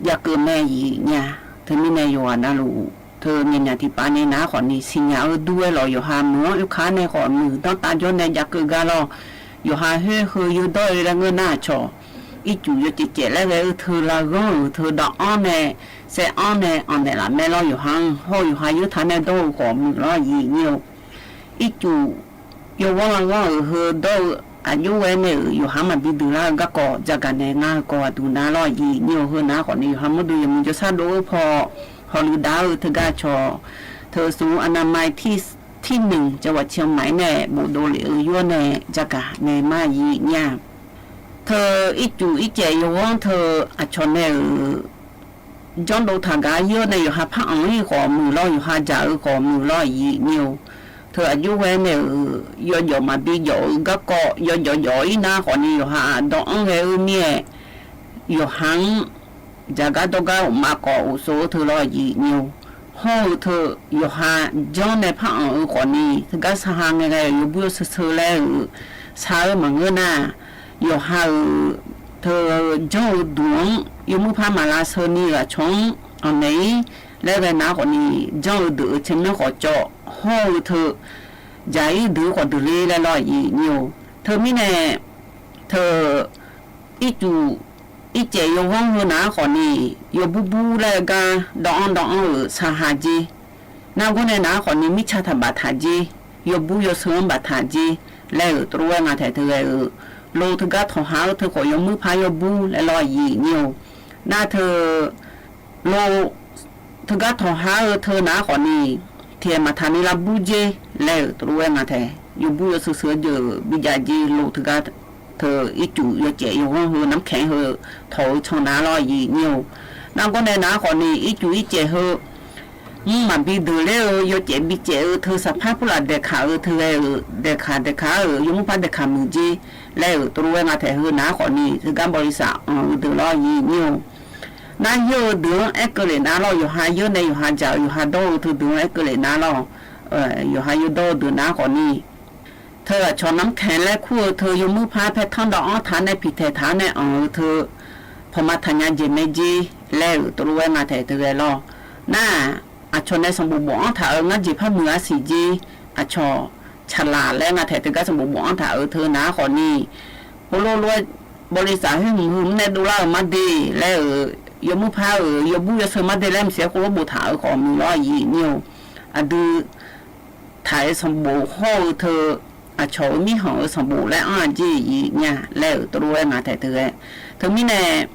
ယၤကၢၣ်မဲာ်ယံာ်ညါ တမံၤန့ၣ် ယွၤနၤလူၤ ထၢၣ်မဲာ်ညါထံၣ်ပာ်န့ၢ်နၤဃီၤနံၤ ဆံညါဧိၤဒူဝဲလီၤ ယွၤဟးမုၢ်အီၣ်အုၣ်ခါန့ၣ်ဃီၤမုၢ် ဒီတၢ်ကၠီၣ်နဲယၤကၢၣ်ဂၤလီၤ ယွၤဟးဟ့ၣ်ဟၢယိၤဒီအံၤလၢငၢၢ်နၢ်ဆီၣ် အံၣ်စူၣ်ယိၤစဲးစဲးလၢဂဲၤဧိၤ ထၢၣ်လၤဂီၢ်ဧိၤ ထၢၣ်ဒီးအီၣ်န့ၣ် စဲးအီၣ်န့ၣ် အီၣ်နဲၣ်လးမဲလီၤ ယွၤဟး ဟီၣ်ယွၤဟးယိၤထၢၣ်န့ၣ် ဒီဧိၤဃီၤမုၢ်လီၤယံာ်ညါ အံၣ်စူၣ် ယိၤဂီၢ်လၤဂီၢ်ဧိၤ ဟၢဒီဧိၤ အယိဝဲန့ၣ်ဧိၤ ယွၤဟးမၤဘံဒုးလၢဂၤကီၢ် ကၠၣ်ကဒါန့ၣ် နၤကီၢ်အဒုးနၤလီၤယံာ်ညါ ဟၢနၤဃီၤနံၤ ယွၤဟးမၢဒိးယမုၢ်ကၠီၣ်ဆၣ်ဒိၣ်ဧိၤဖီ ဟီၣ်လုၢ်ဒါဧိၤ ထၢၣ်ကါဆီၣ် ထၢၣ်စူၣ် အနမၤထံၣ် ထံၣ်နုၣ် ကၠၣ်ဝးဆဲးမးန့ၣ် ဘူးဒိၣ်လံဧိၤယိန့ၣ် ကၠၣ်ကဒါန့ၣ်မးယံာ်ညါ ထၢၣ်အံၣ်စူၣ်အံၣ်စဲးယိၤဂီၢ်ထၢၣ်အဆီၣ်နဲဧိၤ ကၠီၣ်ဒိၣ်ထၢၣ်ဂၤယိန့ၣ် ယွၤဟးဖးအီၤအံၤဃီၤမုၢ်လီၤ ယွၤဟးစၢ်ဧိၤဃီၤမုၢ်လီၤယံာ်ညါ ထၢၣ်အယိဝဲန့ၣ်ဧိၤ ယီၤယီၤမၤဘံယီၤဧိၤ ဂၤကီၢ် ယီၤယီၤယီၤအံၤနၤဃီၤနံၤ ယွၤဟးဒီးအီၣ်ဂဲၤဧိၤမ့ၢ် ယွၤဟး ယၤကါဒီဂၤမၤကီၢ်အိၣ်ဆိးထၢၣ်လီၤယံာ်ညါ ဟီၣ်ဧိၤထၢၣ် ယွၤဟးကၠီၣ်နဲဖးအီၤဧိၤဃီၤနံၤ ထၢၣ်ကါဆါဟးငဲၤဂဲၤ ယိၤဘူၣ်ယိၤဆၢဆၢလၢဧိၤ ဆါဧိၤမၤငၢၢ်နၢ် ယွၤဟးဧိၤ ထၢၣ်ကၠီၣ်ဧိၤဒုး ယိၤမုၣ်ဖးမၤလၤဆၢနံၤဂၤဆိ အီၤန့ၣ် လၢဂဲၤနၤဃီၤနံၤ ကၠီၣ်ဧိၤဒုးဧိၤ ဆဲးမၢဃီၤကၠီၣ် ဟီၣ်ဧိၤထၢၣ် ယၤအံၤဒုးဃီၤဒုးလ့လၢလီၤယံာ်ညါ ထၢၣ်မံၤန့ၣ် ထၢၣ် အံၣ်စူၣ် အံၣ်စဲးယိၤဂီၢ်ဟၢနၤဃီၤနံၤ ယိၤဘူၣ်ဘူၣ်လၢဂၤ ဒီးအီၣ်ဒီးအီၣ်ဧိၤ ဆါဟးက့ၤ နၢ်ဂီၢ်န့ၣ်နၤဃီၤနံၤ မုၢ်ဆါတၢ်ဘၣ်ထးက့ၤ ယိၤဘူၣ်ယိၤဆၢဘၣ်ထးက့ၤ လၢဧိၤ တရူးဝဲငါထဲၣ်ထၢၣ်ဂဲၤဧိၤ လိၤထၢၣ်ကါထီၣ်ဟးဧိၤထၢၣ်ဃီၤ ယိၤမုၣ်ဖးယိၤဘူၣ်လၢလီၤယံာ်ညါ နၢ်ထၢၣ် လိၤ ထၢၣ်ကါထီၣ်ဟးဧိၤထၢၣ်နၤဃီၤနံၤ ထံၣ်မၤထးနံၤလၢဘူၣ်က့ၤ လၢဧိၤ တရူးဝဲငါထဲၣ် ယိၤဘူၣ်ယိၤဆၢဆၢယိၤ ဘံယၤက့ၤ လိၤထၢၣ်ကါ ထၢၣ်အံၣ်စူၣ်ယိၤစဲးယိၤဂီၢ်ဟၢ နမ်ခဲၣ်ဟၢ ထီၣ်ဧိၤဆီၣ်နၤလီၤယံာ်ညါ နၢ်ဂီၢ်န့ၣ်နၤဃီၤနံၤ အံၣ်စူၣ်အံၣ်စဲးဟၢ မၤဘံဒုးလ့ဧိၤ ယိၤစဲးဘံစဲးဧိၤ ထၢၣ်စၢ်ဖးဖူလၢ်ဒဲးခးဧိၤ ထၢၣ်ဂဲၤဧိၤ ဒဲးခးဒဲးခးဧိၤ ယိၤမုၣ်ဖးဒဲးခးမုၢ်က့ၤ လၢဧိၤ တရူးဝဲငါထဲၣ်ဟၢနၤဃီၤနံၤ ထၢၣ်ကါဘီရံစၢ်အီၤဧိၤဒုးလီၤယံာ်ညါ နၢ်ယိၤဧိၤဒုးအဲကလံးနၤလီၤ ယိၤဟးယိၤနဲယိၤဟးစၢ်ဧိၤ ယိၤဟးဒီဧိၤထၢၣ်ဒုးအဲကလံးနၤလီၤ ယိၤဟးယိၤဒီဧိၤဒုးနၤဃီၤနံၤ ထၢၣ်အဆီၣ်နမ်ခဲၣ်လၢခူၣ်ဧိၤထၢၣ် ယိၤမုၣ်ဖးဖဲထီၣ်ဒီးအီၣ်ထးနဲၣ်ဖံးထဲးထးနဲၣ်အီၤဧိၤထၢၣ် ဖီမၤထးညါယဲၢ်မဲာ်က့ၤ လၢဧိၤ တရူးဝဲငါထဲၣ်ထၢၣ်ဂဲၤလီၤ နၢ် အဆီၣ်နဲၣ်စီၤဘိးဘိးအီၣ်ထးဧိၤ ငါယဲၢ်ဖးမုၢ်အဆံးက့ၤ အဆီၣ် ဆၣ်လၢ်လၢငါထဲၣ်ထၢၣ်ကါစီၤဘိးဘိးအီၣ်ထးဧိၤထၢၣ် နၤဃီၤနံၤ ဖိလိလိ ဘီရံစၢ်ဟ့ၣ်မုၢ်ဟူးမနဲၣ်ဒိလၢဧိၤမၤဒ့ လၢဧိၤ ယိၤမုၣ်ဖးဧိၤ ယိၤဘူၣ်ယိၤဆၢမၤဒ့လၢမုၢ်စဲး ဖိလိဘိးထးဧိၤဃီၤမုၢ်လီၤယံာ်ညါ အဒုး ထးဧိၤစီၤဘိးဟီၣ်ဧိၤထၢၣ် အဆီၣ်ဧိၤမံဟီၣ်ဧိၤစီၤဘိးလၢအီၣ်က့ၤယံာ်ညါ လၢဧိၤ တရူးဝဲငါထဲၣ်ထၢၣ်ဂဲၤ ထၢၣ်မံၤန့ၣ်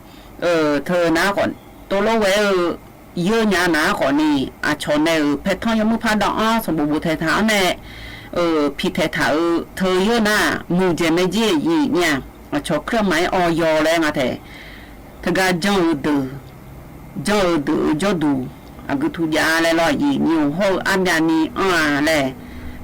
ထၢၣ်နၤဃီၤ တိလိဝဲဧိၤ ယိၤညါနၤဃီၤနံၤ အဆီၣ်နဲၣ်ဧိၤ ဖဲထီၣ်ယိၤမုၣ်ဖးဒီးအီၣ်စီၤဘိးဘိးထဲးထးအီၤနဲၣ် ဖံးထဲးထးဧိၤ ထၢၣ်ယိၤနၤ မုၢ်ယဲၢ်မဲာ်က့ၤယံာ်ညါ အဆီၣ်ချၢၣ်မၤအီၣ်ယီၤလၢငါထဲၣ် ထၢၣ်ကါကၠီၣ်ဧိၤဒုး ကၠီၣ်ဧိၤဒုး ကၠီၣ်ဒူ အကုထူယါလၢလီၤယံာ်ညါ ဟီၣ်ဧိၤအါမံၤနံၤအီၣ်လၢ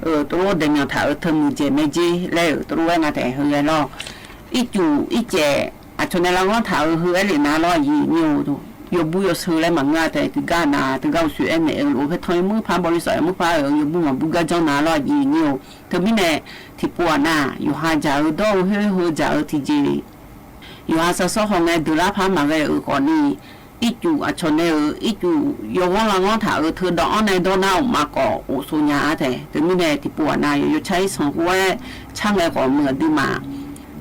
ဧိၤ တရူးဒဲးမၠီၣ်ထးဧိၤ ထၢၣ်မုၢ်ယဲၢ်မဲာ်က့ၤ လၢဧိၤ တရူးဝဲငါထဲၣ်ဟၢဂဲၤလီၤ အံၣ်စူၣ်အံၣ်စဲး အဆီၣ်နဲၣ်လၤဂီၢ်ထးဧိၤ ဟၢအဲလံနၤလီၤယံာ်ညါ ယိၤဘူၣ်ယိၤဆၢလၢမၤငါထဲၣ် ထၢၣ်ကါနၤ ထၢၣ်ကါအိၣ်ဆူၣ်အဲၣ်မဲာ်ဧိၤ လီၤဖဲထီၣ်ယိၤမုၣ်ဖးဘီရံစၢ်ယိၤမုၣ်ဖးဧိၤ ယိၤဘူၣ်မၤဘူၣ်ကါကၠီၣ်နၤလီၤယံာ်ညါ ထၢၣ်မံၤန့ၣ် ထံၣ်ပှၤနၤ ယိၤဟးစၢ်ဧိၤဒီးဧိၤ ဟ့ၣ်ဟၢစၢ်ဧိၤထံၣ်က့ၤ ယွၤဟးစၢ်စီဟီၣ်ငဲၤဒုးလၢဖးမၤဂဲၤဧိၤဃီနံၤ အံၣ်စူၣ်အဆီၣ်နဲၣ်ဧိၤ အံၣ်စူၣ်ယိၤဂီၢ်လၤဂီၢ်ထးဧိၤ ထၢၣ်ဒီးအီၣ်နဲဒီးနၤအိၣ်မၤကီၢ်အိၣ်ဆိးညါအါထဲၣ် ထၢၣ်မံၤန့ၣ် ထံၣ်ပှၤနၤ ယိၤယိၤဆၣ်အံၣ်ဆၣ်ဃိဝဲ ဆၣ်ငဲၤဃီၤမုၢ်အဒုးမး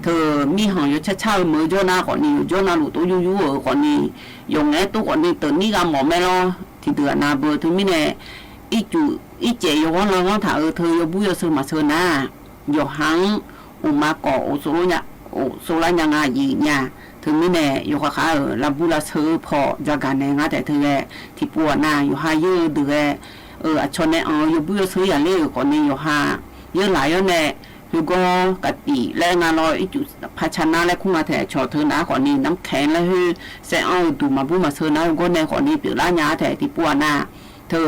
ထၢၣ်မံၤဟီၣ်ယိၤဆၣ်ဆၣ်ဧိၤမုၢ်ယိၤနၤဃီနံၤ ယိၤယိၤနၤလူၤတိယိယိဧိၤဃီနံၤ ယိၤငဲၤတိဃီနံၤ တနံၣ်ဂၤမီၣ်မဲလီၤ ထံၣ်ဒုးအနၤဘၢ ထၢၣ်မံၤန့ၣ် အံၣ်စူၣ်အံၣ်စဲးယိၤဂီၢ်လၤဂီၢ်ထးဧိၤ ထၢၣ်ယိၤဘူၣ်ယိၤဆၢမၤဆၢနၤ ယိၤဟး အိၣ်မၤကီၢ် အိၣ်သိလၢညါ အိၣ်သိလၢညါငါယံာ်ညါ, ထိုမံၤန့ၣ် ယိၤဃၣ်ဃၣ်ဧၢ လၢဘူလၢဆၢဖိ ယွၤကၢ်နဲငါတဲတဂ့ၤ, ထံၣ်ပူအနၢ် ယိၤဟၣ်ယဲဒၣ်ဂ့ၤ, အၢ အဆီၣ်န့ၣ် အၢ ယိၤဘူယိၤဆၢယၤလၢ အၢ ဃိးန့ၣ် ယိၤဟၣ်ယဲလၢယဲန့ၣ်, ယိၤကီၢ်ကတံာ်လၢနၤလီၤ အံၤတူၢ်ဖးဆါနၤလၢ ခူငါထဲ ဆီၣ်ထွဲနၤဃိးန့ၣ် နမ်းခဲလၢာ်ဟ့ စဲအီၣ်အၢ တူၢ်မၤဘူမၤဆၢနၤ ယိၤကီၢ်နဲဃိးန့ၣ် ပျဲလၢညါထဲ ထံၣ်ပူအနၢ်, ထၢ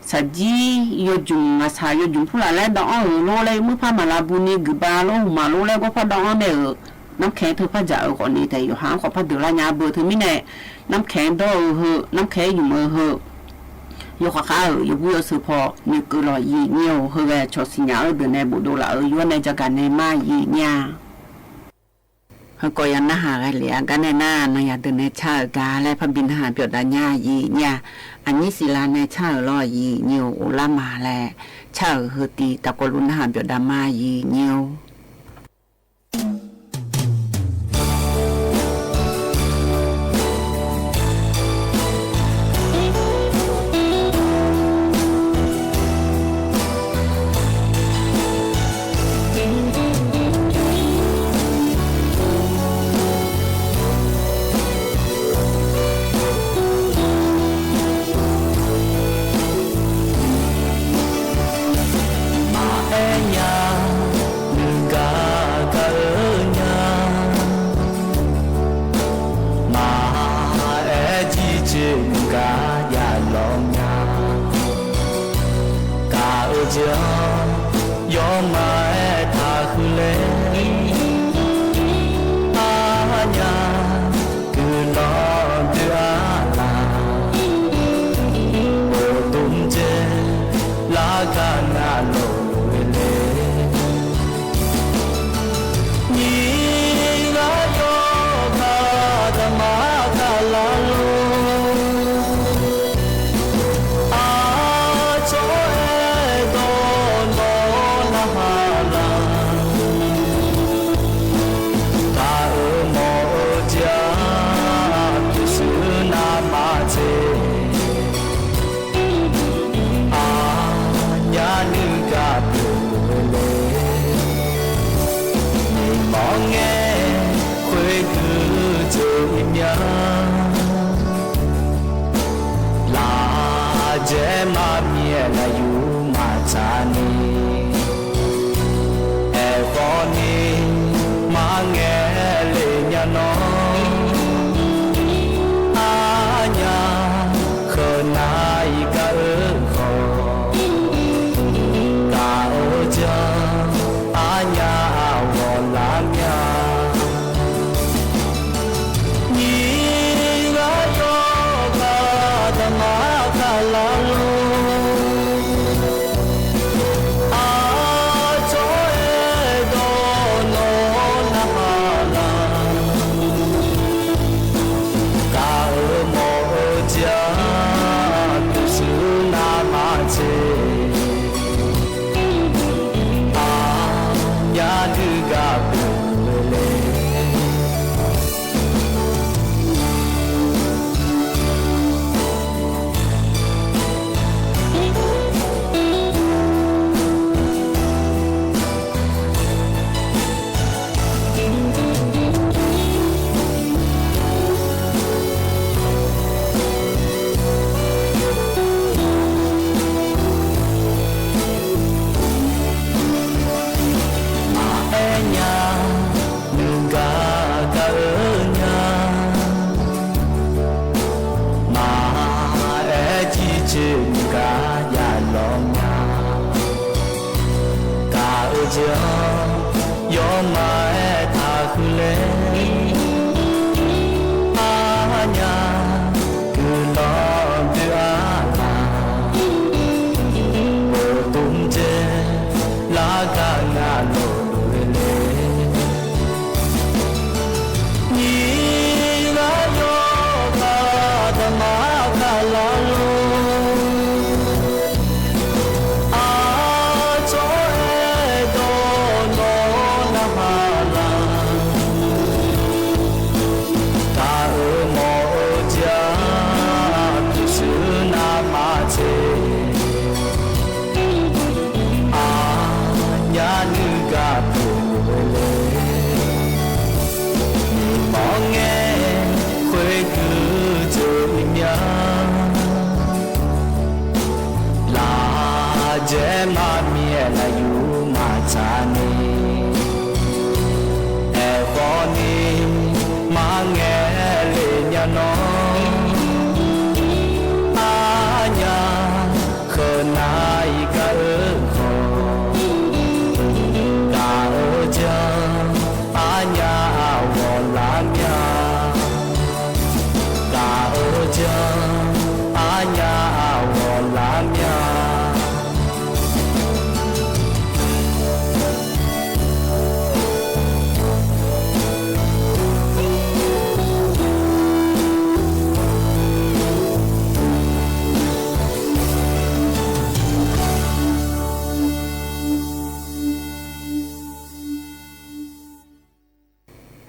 ဆၣ်ကၠံ ယိၤကၠုၣ် ငါဆၣ် ယိၤကၠုၣ်ဖူလၢ်လၢ ဒီးအီၣ်အၢလိလၢ မုၢ်ဖးမၤလၤဘူန့ၣ် ဂုာ်ဘါလိ ဟူးမၤလိလၢ ဂီၢ်ဖီဒီးအီၣ်န့ၣ်အၢ, နမ်းခဲထၢဖးစၢ်အၢဃိးန့ၣ် တဲယိၤဟၣ်ဃိးဖးဒိၣ်လၢညါ ဘၣ် ထိုမံၤန့ၣ်, နမ်းခဲဒီးအၢဟ့ နမ်းခဲယုၢ်မၢဟ့, ယိၤဃၣ်ဃၣ်ဧၢ ယိၤဘူယိၤဆၢဖိ နံၤကၢၢ်လီၤယံာ်ညါ ဟ့ၣ်ဂဲၤဆီၣ်ဆံညါအၢဒၢးနဲ ဘူးဒိၣ်လၢအၢ ယွၤနဲ ယွၤကၢ်နဲမါယံာ်ညါ ဟ့ၣ်ကီးယၤနၢ်ဟါဂဲၤလံ အဂၤနဲနၤ နၤယၤဒၢးနဲ ဆၣ်ဧၢ ကလဲၣ် ဖးဘံနၢ်ဟါပျီဒၣ်ညါယံာ်ညါ, အနံၣ်စံလါနဲ ဆၣ်ဧၢ လီၤယံာ်ညါ အိၣ်လၢမၤလဲၣ်, ဆၣ်ဧၢ ဟ့ၣ်တံၢ် တၢ်ကိးလူနၢ်ဟါပျီဒၣ်မါယံာ်ညါ မၤအဲၣ်ညါ နုၢ်ကါကါအၢညါ, မၤအဲၣ်ကံကၢၢ် နုၢ်ကါယၤလီၤညါ, ကါအၢကၢၢ် ယွၤမၤအဲၣ်တၢ်ဃုလဲၣ်, အါညါ ကုၢ်လီၤဒုးအါလၢ်, အိၣ်တုမ်ကၠဲ လၢကနၣ်လိၤဝဲလဲၣ်, နံၤဂၤယီၤဂၤ တမၤကလၤလိၤ အါကၠီအဲၣ်ဒိးနီၢ်နဟါလၢ်, တၢ်အၢမီၢ်အၢကၠၢ ပျုၢ်စုနါမၤစ့ၢ်, အါညါနုၢ်ကါပျိာ်ဝဲလဲၣ်, မ့ၢ်မီၢ်ငဲ ခွဲးကုၢ်ကၠိအံၤမၠၣ် လၢကဲမၤမံၤလၢယူၢ်မၤတၢ်န့ၣ်, အဲၣ်ဃီန့ၣ် မၤငဲလၢညါနီၢ်, အါညါ ဃၢၤနၤအံၤကါအၢဃီၤ, ကါအၢကၠၢ အါညါအဂီၢ်လၢမၠၣ် နံၤဂၤယီၤဂၤ တမၤကလၤလိၤ, အါကၠီအဲၣ်ဒိးနီၢ်နဟါလၢ်, ကါအၢမီၢ်အၢကၠၢ ပျုၢ်စုနါမၤစ့ၢ် အါညါဒုးကါပျိာ်ဝဲလဲၣ်. မၤအဲၣ်ညါ နုၢ်ကါကါအၢညါ, မၤအဲၣ်ကံကၠိ နုၢ်ကါယၤလီၤမၠၣ်, ကါအၢကၠၢ ယွၤမၤအဲၣ်တၢ်ဃုလဲၣ်, အါညါ ကုၢ်လီၤဒုးအါလၢ်, အိၣ်တုမ်ကၠဲ လၢကနၣ်လိၤဝဲလဲၣ်. နံၤဂၤယီၤဂၤ တမၤကလၤလိၤ, အါကၠီအဲၣ်ဒိးနီၢ်နဟါလၢ်, แงเลยเนี่ยน้อง อาญาเขินนายกะเอิ้นขอ กะเออเจิง อาญาวอลาเมีย กะเออเจิง อาญาวอลาเมีย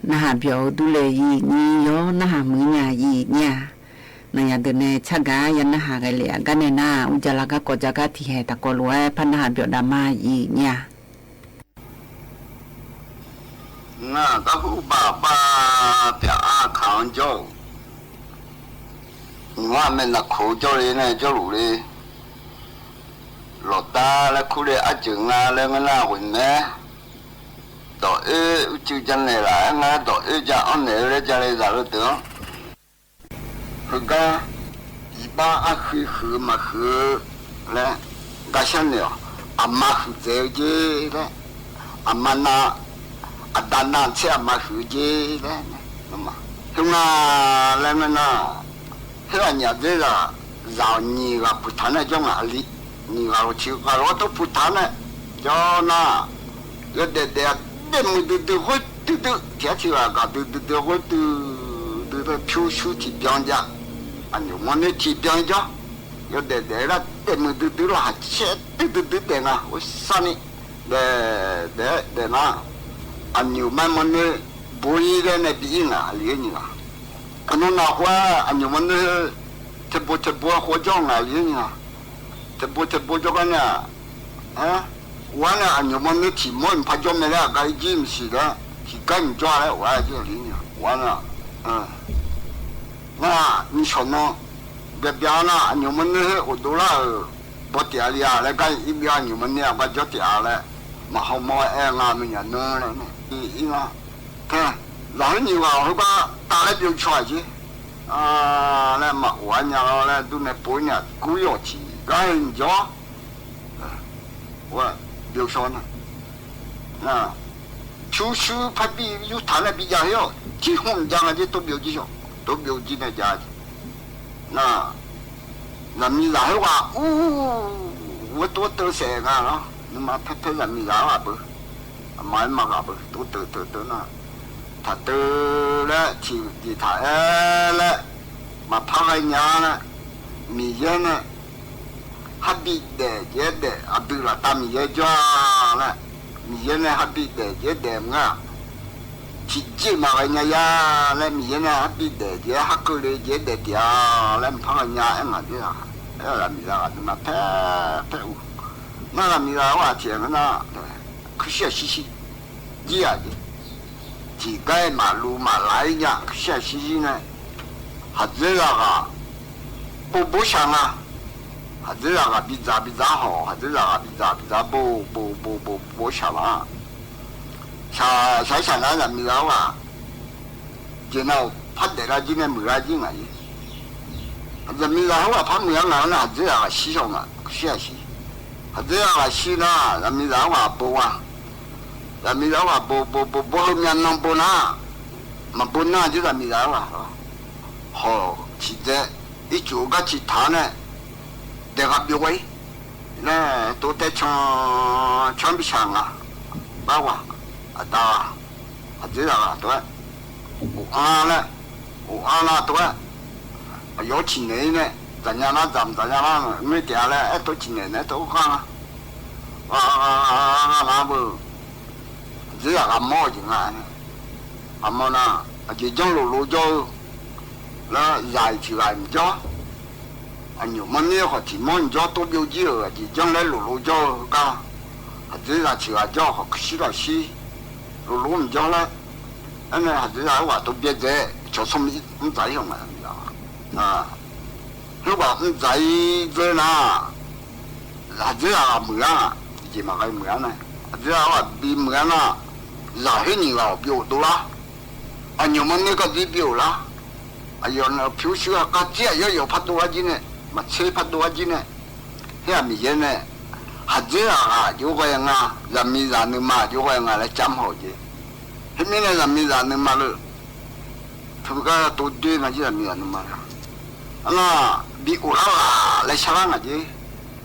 နဟးပျီၣ်ဒူလၢယံာ်နံၤ ယိာ်နဟးမုာ်ညါယံာ်ညါ, နယၤဒုးနဲၣ်ဆၢကါ ယနဟးဂဲၤလၢအဂၤန့ၣ်နၤ, အူကၠၢလၢကီၢ်ကၠၢကါထံၣ်ဟဲတၢ်ကီလိာ်ဝဲ ဖဲနဟးပျီၣ်ဒၣ်မါယံာ်ညါ နကဟုဘၣ်ဘၣ် ပျၢ်အါခၣ်ကၠီ နွံမ့ၢ်နခိၣ်ကၠီလံန့ၣ် ကၠီလူၢ်လံ, လီၤတၢ်လၢခူလၢအစၢၤငါလၢ ငနၢ်ဝံၤမဲ ဒီးအ့ အူစုကၠၢနဲၣ်လၢ ငါဒီးအ့ ကၠၢအီၣ်နဲၣ်လၢ ကၠၢလၢသးလၢတၢ် ဟူးဂၤ ယဘၣ်အဃုာ်ဃုာ်မၤဃုာ်လၢ ဂၤဆၢန့ၣ်အီၤ အမၤဃုာ်စဲက့လၢ အမၤနၤ အဒါနၤဆဲးအမၤဃုာ်က့လၢ ဟူးဂၤလၢနနၤ ဟဲအညၣ်ဒ့လၢ စၢ်နံၤဂၤပူၤထါန့ၣ် ကၠီငါအလံၤ နံၤဂၤလီၤဆံဂၤလီၤတိၢ်ပူၤထါန့ၣ် ကၠီနၤ ယဒဲးဒဲး ဒဲးမုာ်ဒုးဒုး ဟူးတုၤတုၤ ထံထံဂၤဂၤဒုးဒုးဒုး ဟူးတုၤတုၤ ဖၠူဆူထံၣ်ပၠီကၠၢ် အညိၣ်မီနွံထံၣ်ပၠီကၠၢ် ယဒဲးဒဲးလၢ ဒဲးမုာ်ဒုးဒုးလီၤ ဟးဆဲးတုၤတုၤတုၤဒဲးနၤ အိၣ်စၢ်န့ၣ် ဒဲးဒဲးဒဲးနၤ အညိၣ်မီမီနွံ ဘိယံၤဒဲးန့ၣ် ဘံအံၤနၤ အလံၤအညိၣ်လီၤ အနီၢ်နီၢ်ဃီ အညိၣ်မီနွံ ထဘိထဘိဃီကၠီနၤ အလံၤအညိၣ်လီၤ ထဘိထဘိကၠီကန့ၣ် ဝဲန့ၣ် အညိၣ်မီနွံထံၣ်မီၢ် နဖးကၠီမဲာ်လၢအဂၤအံၤကံမ့ၢ်ဆံးဒီး ထံၣ်ကါမ့ၢ်ကၠီလၢ ဝဲကၠီလံန့ၣ် ဝဲန့ၣ် နမ့ၢ်ဆီၣ်နီၤ ဘျီဘျီနၤ အညိၣ်မီနွံဟဲအိၣ်ဒိၣ်လၢ ဘီတ့ၢ်အလံၤဧါ လၢကါအံၤဘျီ အညိၣ်မီနွံအဘၣ်ကၠီတ့ၢ်ဧါလၢ မၤဟီမီဝဲအဲၣ်ငါမ့ၢ်ညါနၢလၢန့ၣ် အံၤလီၤ ဖဲ လၢဟဲနံၤဝဲ ဟဲဘၣ်တၢ်လၢဘျီဆီက့ၤ လၢမၤအိၣ်အညါလီၤ လၢဒူၣ်နဲၣ်ပိာ်ညါ ကူယီၢ်ထံၣ် ကါအံၤကၠီ ဝဲ ဘျီဆီန့ၣ် ဆူဆူဖဲဘံယူၤထါန့ၣ် ဘံယၤဟ့ၣ်အီၤ ကံဟူးမ့ၢ်ကါဂၤက့ၤ တိၢ်ဘျီကံဆီ တိၢ်ဘျီကံန့ၣ်ကါ န နမံၤလၢဟ့ၣ်ဝဲ အူ ဝဲတိၢ်တၢ်စဲးဂၤလီၤ နမၤဖဲဖဲနမံၤလၢဟ့ၣ်ဝဲဘၣ် အမၤမၤဂၤဘၣ် တိၢ်တၢ်တၢ်တၢ်နၤ ထးတၢ်လၢထံၣ်ဒံးထးအဲၣ်လၢ မၤဖးဂၤညါလၢ မံၤယဲန့ၣ် ဟဲဘံဒဲးယဲဒဲး အဒုးလီၤတၢ်မံၤယဲကၠီလၢ မံၤယဲန့ၣ် ဟဲဘံဒဲးယဲဒဲးမး ထံၣ်က့ၤမၤဂၤညါယါလၢ မံၤယဲန့ၣ် ဟဲဘံဒဲးယဲ ဟဲကၢလၢယဲဒဲးတံၢ်ဧါလၢ မၤဖးဂၤညါအဲၣ်မၤဒ်လီၤ အဲၣ်လၢမံၤလၢဂၤဒုးမၤဖဲဖဲအူ နမံၤလၢဝဲထံၣ်နၤ ခုဆံဆံဆံ ကံယၤက့ၤ ထံၣ်ကါအံၤမၤလူၤမၤလၢညါ ခုဆံဆံဆံန့ၣ် ဟးဒ့လၢဂၤ ဘိဘိဆၣ်နၤ ဟးဒ့လၢဂၤဘံၣ်ဒၣ်ဘံၣ်ဒၣ်ဟီၣ် ဟးဒ့လၢဂၤဘံၣ်ဒၣ်ဘံၣ်ဒၣ်ဘိ ဘိဘိဘိ ဘိဆၣ်နၤ ဆၣ် ဆၣ်ဆၣ်နၤ နမံၤလၢဝဲ က့ၤနၤ ဖးဒဲးလၢကံန့ၣ် မုာ်လၢကံနၤအံၤ နမံၤလၢဝဲ ဖးမုာ်လၢနၤ ဟးဒ့လၢဂၤဆံဆံနၤ ခုဆံဆံဆံ ဟးဒ့လၢဂၤဆံနၤ နမံၤလၢဝဲဘိဝဲ နမံၤလၢဝဲဘိဘိဘိဘိ ဟဲမ့ၢ်နီၢ်ဘိနၤ မၤဘိနၤက့ၤ နမံၤလၢဝဲ ဟီၣ်ထံၣ်ဒဲး အံၤကၠိဂၤထံၣ်ထါန့ၣ် ဒဲးဂၤဘျီဝဲအံၤ လၢတိတဲဆၢ ဆၢဘံၣ်ဆၣ်နၤ ဘၣ်ဝဲ အတၢ် အဒ့လၢဂၤတဲဝဲ အိၣ်အါလၢ အိၣ်အါလၢတဲဝဲ အယီၤထံၣ်န့ၣ်န့ၣ် တၢ်ညါလၢ တၢ်ညါလၢ မ့ၢ်တဲလၢ အဲၣ်တိထံၣ်န့ၣ်န့ၣ် တိခါလၢ ဂၤဂၤဂၤဂၤလၢဘၣ် ဒ့လၢဂၤမီၢ်က့ၤနၤန့ၣ် အမီၢ်နၤ အက့ၤကၠီလိၤလိၤကၠီဧၢ လၢယၤအံၤထံၣ်ဂၤမ့ၢ်ကၠီ အညိၣ်မီၢ်န့ၣ် ဟီၣ်ထံၣ်မီၢ်ကၠီ တိၢ်ဘျီကံဧၢ အက့ၤကၠီလၢလိၤလိၤကၠီဧၢ ကါ ဟးဒ့လၢထံၣ်ဂၤကၠီ ဟီၣ်ခုဆံလၢဆံ လိၤလိၤမ့ၢ်ကၠီလၢ အဲၣ်န့ၣ် ဟးဒ့လၢဝဲတိၢ်ဘျီကံ ကၠီဆိမံသးဟံၣ်မး မံသး ဟဲဝဲမံသးအံၤ ဒ့နၤ ဟးဒ့လၢဂၤမုာ်ဧါ က့ၤမၤဂၤမုာ်ဧါန့ၣ် ဟးဒ့လၢဝဲဘံမုာ်ဧါနၤ လၢဟဲနံၤဂၤအီၤဘျီအိၣ်ဒိၣ်လၢ အညိုမ့ၢ်န့ၣ် ကၠီပျိလၢ အယိာ်န့ၣ် ဖၠိဆှၢ ကၠီအယိာ် ယိာ်ဖးဒိၣ်ဝဲကၠိန့ၣ် မၤဆ့ဖးဒိၣ်ဝဲကၠိန့ၣ် ဟဲအမံၤယဲန့ၣ် ဟးစ့အဂၤ ယိၤဂီၤယငါ ယမံၤယၤနုၤမး ယိၤဂီၤယငါလၢကၠီမဟီၣ်ကၠိ ဟဲမ့ၢ်န့ၣ် ယမံၤယၤနုၤမးလၢ ထုးကတိၤဒ့မးကၠိ ယမံၤယၤနုၤမးလၢ အလီၢ် ဘံၣ်အိၣ်လၢ်လၢ် လၢဆါလၢ်နၤကၠိ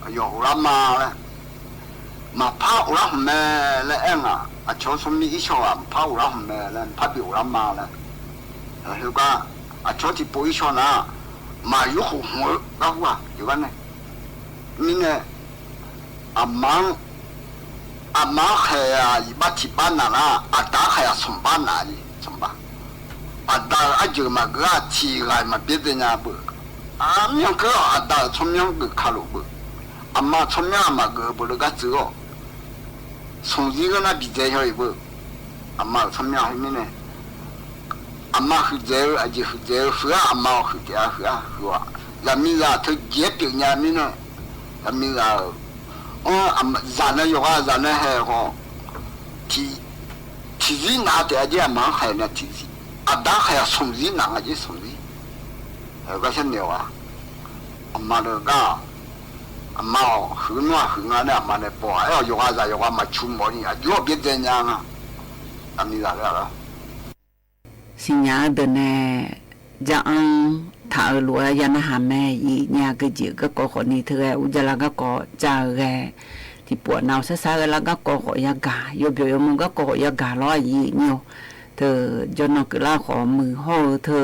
အယိာ်အိၣ်လၢ်မးလၢ မၤဖးအိၣ်လၢ်ဟူးမဲလၢအဲၣ်နၤ အဆိမိၣ်အံၤဆီဂၤ မၤဖးအိၣ်လၢ်ဟူးမဲလၢ မၤဖးဘံၣ်အိၣ်လၢ်မးလၢ ဟဲကါ အဆိထံၣ်ပိာ်အံၤဆီနၤ မၤယိၤဟူးဟူးကါဟူးဧါ ယိၤဘၣ်န့ၣ် မ့ၢ်န့ၣ် အမါ အမါဃဲၤယၤ ယဘၣ်ထံၣ်ဘၣ်နၤလၢ အဒါဃဲၤယၤ ဆိမိၣ်ဘၣ်နၤအံၤ ဆိမိၣ်ဘၣ် အဒါအဂီၢ်မၤဂ့ၤ ထံၣ်ဂ့ၤမၤဘျါသ့ၣ်ညါဘၣ် အမ့ၢ်ကဲအဒါ ဆိမိၣ်မ့ၢ်ဂ့ၤခါလိာ်ဘၣ် အမါဆိမိၣ်မ့ၢ်မၤဂ့ၤဘၣ်လၢကၠိအီၤ ဆိမိၣ်စ့ၢ်ကီးနၤ ဘံၣ်စဲးဟီၣ်အံၤဘၣ် အမါဆိမိၣ်မ့ၢ်ဟဲမ့ၢ်န့ၣ် အမါဃုာ်စဲးဧၢ အယံာ်ဃုာ်စဲးဧၢ ဃုာ်ဧါ အမါအီၤဃုာ်တဲဧါ ဃုာ်ဧါ ဃုာ်ဧါ ယမံၤယၤ ထုးကဲပျိာ်ညါမ့ၢ်န့ၣ် ယမံၤယၤဧၢ အိ ယၤန့ၣ် ယိၤဂီၤ ယၤန့ၣ်ဟဲဃီၤ ထံၣ် ထံၣ်စ့ၢ်နၤတဲဧါ အမါဃဲၤန့ၣ် ထံၣ်စ့ၢ် အဒါဃဲၤ ဆိမိၣ်စ့ၢ်နၤ ယဆိမိၣ်စ့ၢ် ဟဲကါဆဲန့ၣ်ဝဲ အမါတဂၤ အမါအီၤဃုာ်နွဲၣ်ဃုာ်နွဲၣ်န့ၣ် အမါန့ၣ်ပိာ် အဲၣ်ယိၤဂီၤ ယၤယိၤဂီၤ မၤဆူၣ်မီၤန့ၣ် အယိၤဘျါသ့ၣ်ညါနၤ ယမံၤယၤလၢ စံၣ်ညါဒၢးနဲၣ် ကၠၢ်အၣ် ထးအၢလိာ်ဝဲယၤနဟးမဲာ် ယံာ်ညါ ကယံာ်ဂီၢ်ကီၢ်ဃီန့ၣ် ထဲဂဲၤ အူကၠါလၢဂီၢ်ကီၢ်ကၠၢ်ဂဲၤ ထံၣ်ပှၤနၤအိၣ်ဆါဆါဂဲၤလၢဂီၢ်ကီၢ်ဃီယါကၤ ယိၤပျိၤယိၤမူဂီၢ်ကီၢ်ဃီယါကၤလီၤ ယံာ်ညါ ထဲ ယနီၢ်က့ၤလၢဃီမုၢ်ဟီၣ်ဧၢ ထဲ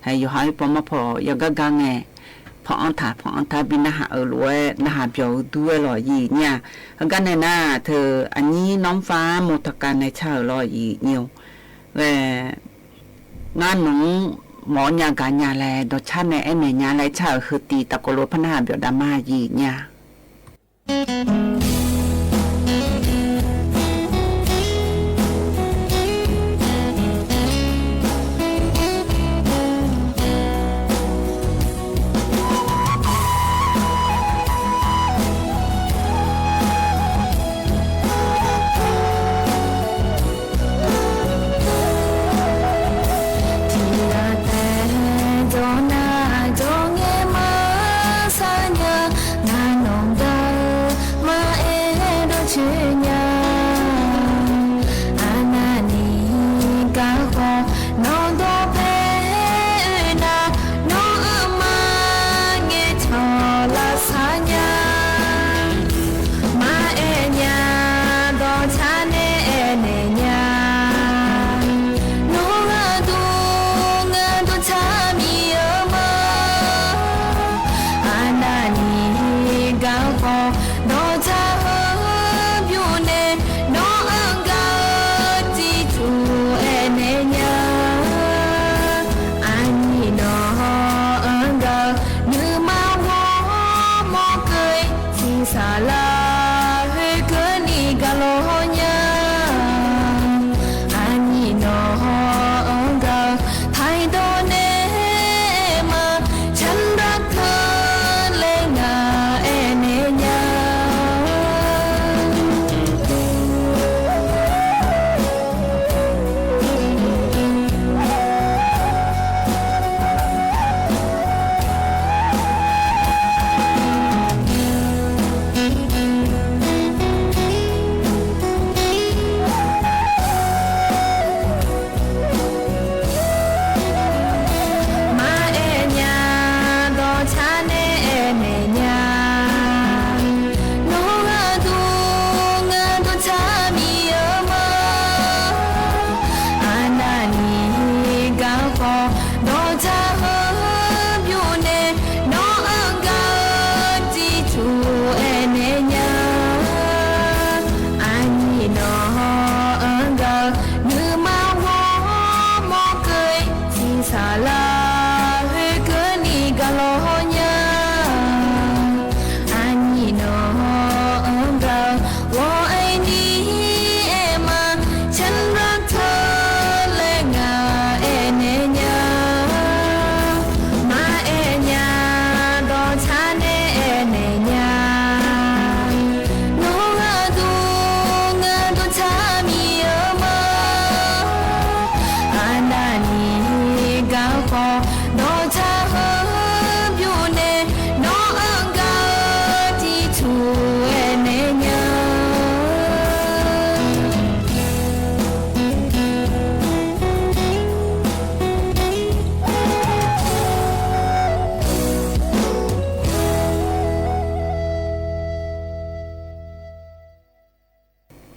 ဟဲယိၤဟးဟ့ၣ်ပီမီၢ်ဖီၣ်ယါကါကါငဲၤ ဖီအီၣ်ထး ဖီအီၣ်ထး ဘံၣ်နဟးအၢလိာ်ဝဲ နဟးပျီၤအူဒူဝဲလီၤ ယံာ်ညါ အဂၤနဲၣ်နၤ ထဲ အနံၣ်နီၢ်ဖးမိၢ်ထးကါနဲၣ်ဆၢအၢလီၤ ယံာ်ညါ ဂဲၤ နနီၢ် မီၢ်ညါဂၤညါလဲၣ် ဒီးဆၣ်နဲၣ်အဲၣ်မဲာ်ညါလဲၣ် ဆၣ်အၢဃုာ်တံၢ် တၢ်ကိးလိာ်ဖဲနဟးပျီၤဒၣ်မး ယံာ်ညါ